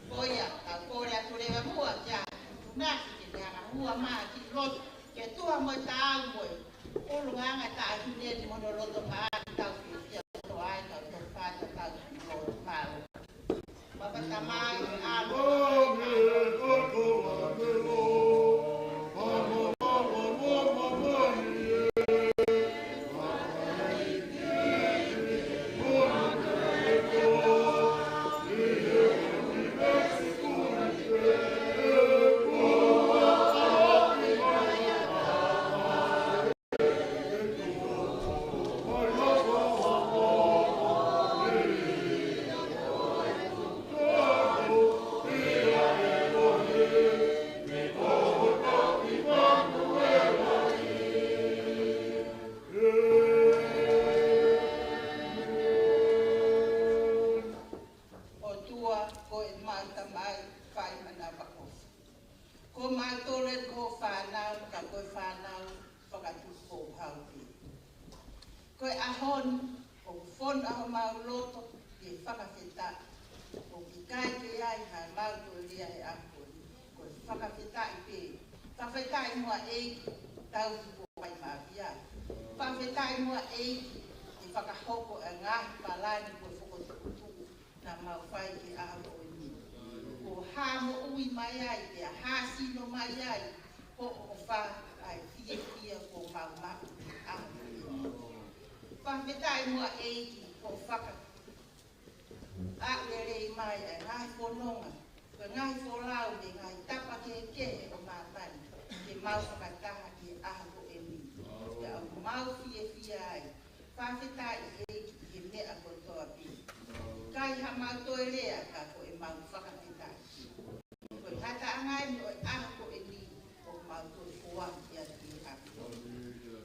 Ko ia, ka kole atu leva muʻa kia Tunasi ke ne hanga hua mai ki lotu. Ke tuha mo e taau mo e ʻulungaanga taʻahine ni mo hono loto maʻa ki tau fiefia loto ai, tau tau fata tau ki loto maʻa. Papa Tamai, ʻAlo. Ko e ʻaho ni, ʻoku fonu ʻa homau loto ke fakafetaʻi. ʻOku ʻikai ke ʻi ai haʻamau toe lea he ʻaho ni. Ko e fakafetaʻi pē. Fakafetaʻi muʻa ʻEiki, tauhi kuo fai maʻapi ai. Fakafetaʻi muʻa ʻEiki, ke fakahoko e ngaahi palani kuo fokotuʻutuʻu naʻa mau fai ki he ʻaho ko eni. Kuo hā moʻui mai ai, pea hā sino mai ai, ko hoʻo ʻofa ʻa e fiefia kuo mau maʻu ki he ʻaho ko eni. Fakafetaʻi muʻa ʻEiki, kuo faka- ʻaʻu lelei mai ʻa e ngaahi fononga, ko e ngaahi folau, mo e ngaahi tapa kehekehe ʻo māmani, ke mau fakataha ki he ʻaho ko eni. Pea ʻoku mau fiefia ai. Fakafetaʻi ʻEiki ʻi he meʻa kotoa pē. ʻIkai haʻamau toe lea ka ko ʻemau fakafetaʻi. Ko e ngataʻanga eni ʻo e ʻaho ko eni ʻoku mau toe foaki atu ki he ʻAfiona.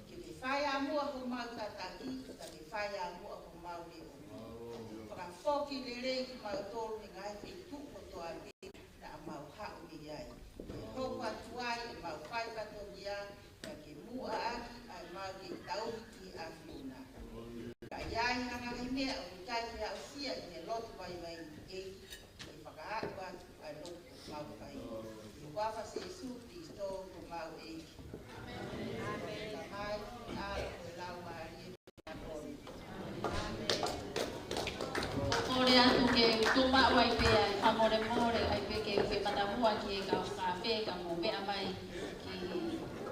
Ke ke fai ā muʻa homau tataki, ka ke fai ā muʻa homau leʻo. Fakafoki lelei kimautolu he ngaahi feituʻu kotoa pē naʻa mau haʻu mei ai. Ke hoko atu ai ʻemau fai fatongia, ka ke muʻa ʻaki ʻa ʻemau kei tauhi ki he ʻAfiona. Ka ʻi ai ha ngaahi meʻa ʻoku ʻikai ke aʻusia ʻi he lotu vaivai ni, ʻEiki, ke fakaaʻu atu ʻa e lotu ʻoku mau fai. ʻI he huafa ʻo Sīsū Kalaisi ko homau ʻEiki. ʻĒmeni. Tamai, ʻAlo, mo e Laumālie Māʻoniʻoni. ʻOku ou kole atu ke tuʻu maʻu ai pē ʻa e fakamolemole, ʻai pē ke u fie matamuʻa ki he kau fakafeʻiloaki, ka mou meʻa mai ki,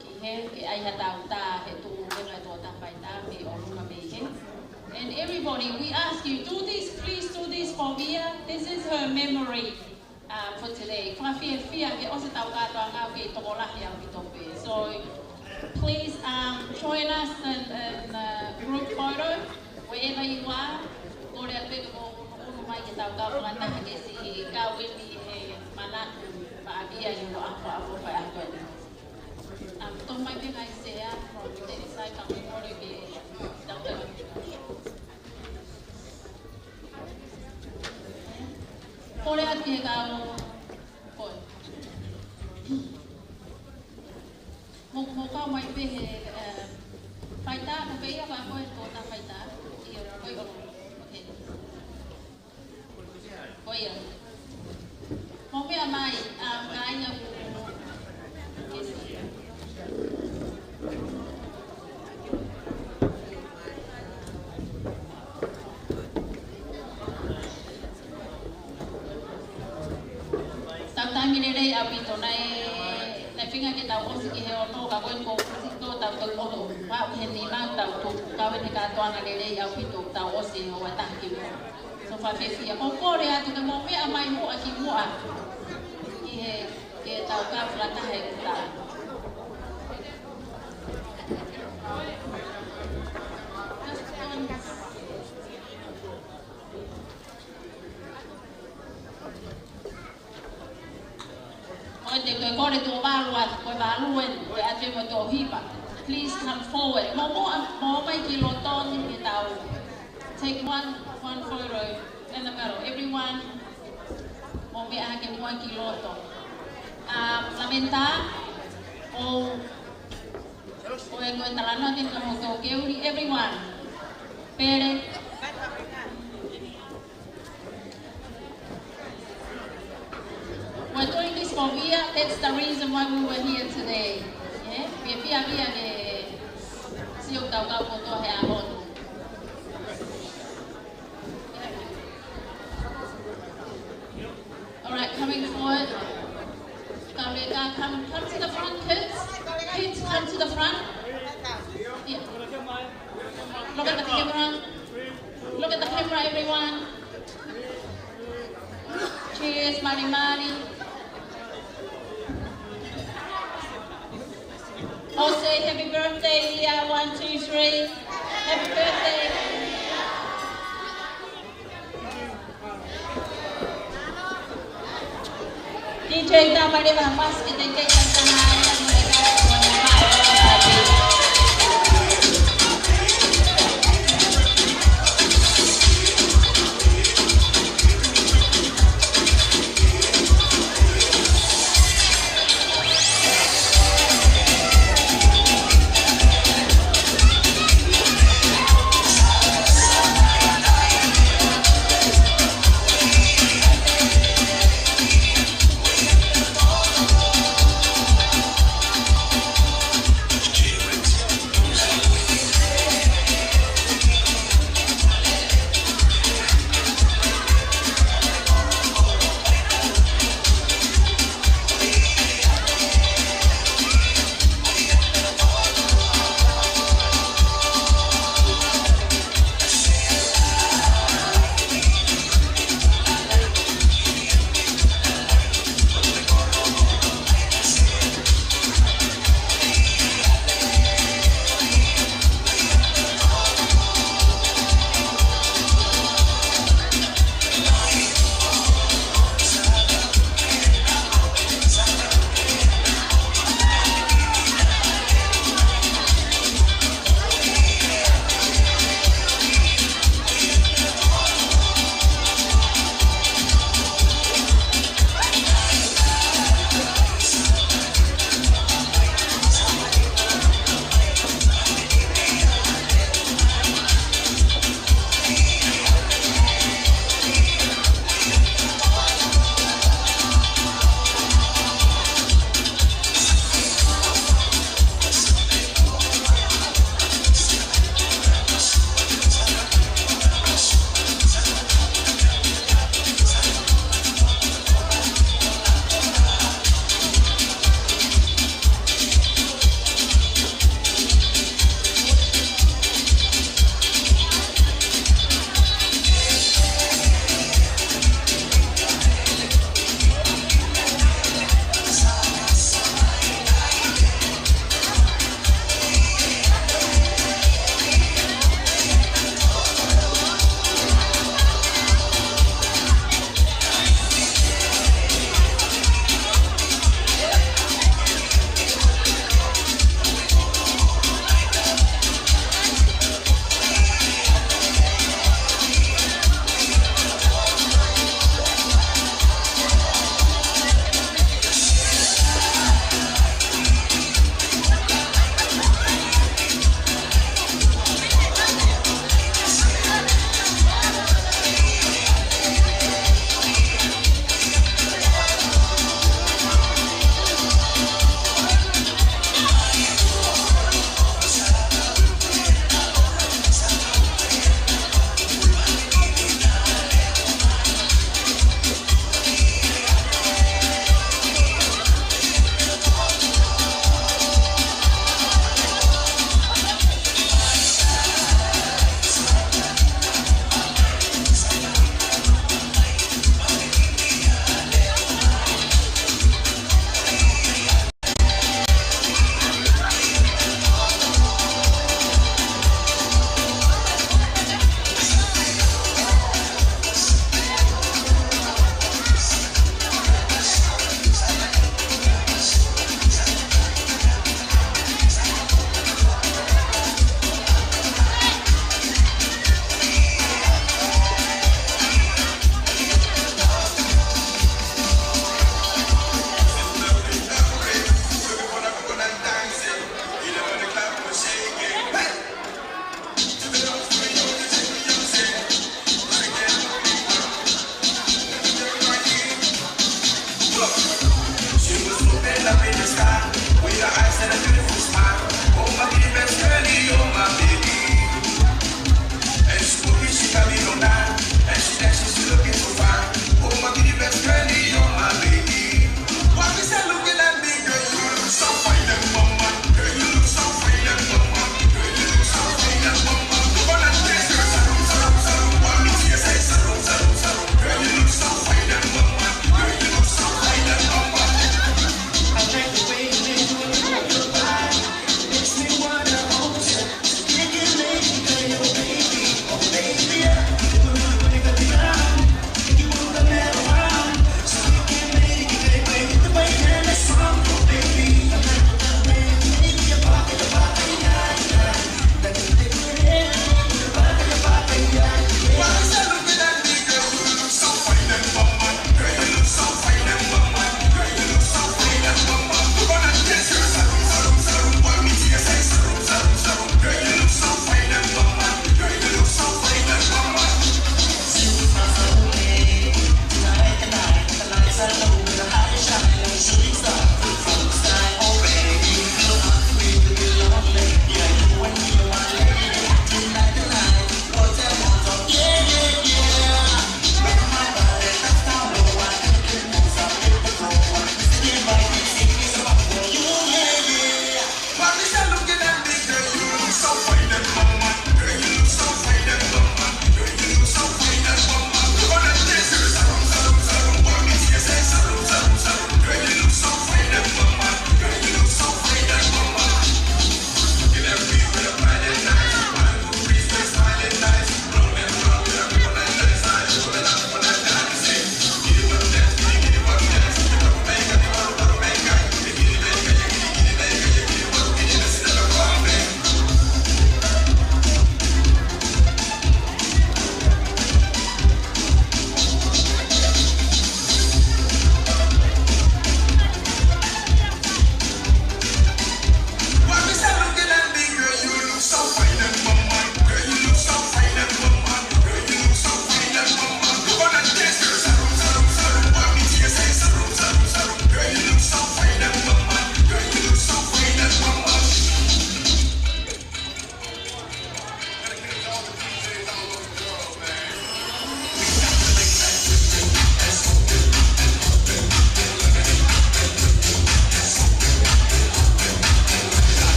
ki hē, ke ʻai haʻatau tā he tuʻu leva e tokotaha faitā mei ʻolunga mei hē. And everybody, we ask you, do this, please do this for Mia. This is her memory, um, for today. Fakafiefia ke ʻosi ʻetau kātoanga ʻoku kei tokolahi ʻaupito pē. So please, um, join us in, in, uh, group photo, wherever you are. Kole atu pē ke mou ʻunuʻunu mai ke tau kau fakataha ke siʻi kau eni he manatu maʻa Mia ʻi hono ʻaho fakaʻofoʻofa ʻo e ʻaho ni. Um, toʻo mai pē ngaahi sea, from the side, ka mou kole ke tau kau. Kole atu ki he kau, ko e. Mou, mou kau mai pē he, eh, faitā, ko pē ia ka ko e tokotaha faitā. ʻIo, ko e ʻo. Okay. Ko ia. Mou meʻa mai, um, kāinga. Tau taimi lelei ʻaupito, naʻe, naʻe feinga ke tau ʻosi ki he ono, ka ko eni kuo ʻosi, tau toki ʻosi. Pea ʻi he nima tau toki kau eni he kātoanga lelei ʻaupito, tau ʻosi he houa ʻe taha ki muʻa. So fakafiefia, ʻoku ou kole atu ke mou meʻa mai muʻa ki muʻa. Ki he, ke tau kau fakataha he ʻuta. Ko e te, ko e kole tuʻo valu atu, ko e valu eni, ko e ʻatu mo e tō hiva. Please come forward. Mou, mou, mou mai ki loto ni ke tau take one, one photo in the middle. Everyone, mou meʻa hake muʻa ki loto. Um, Lamenta, ʻo, ʻo e, ko e talanoa tenu ka mo tō keuli, everyone. Pele. We're doing this for Mia. That's the reason why we were here today. Yeah? Fiefia Mia ke sio ki he kau kotoa he ʻaho ni. All right, coming forward. Come, come, come to the front, kids. Kids, come to the front. Yeah. Look at the camera. Look at the camera, everyone. Cheers, Mari Mari. All say happy birthday, Mia. One, two, three. Happy birthday. DJ, tā mai leva ha fasi ke teitei.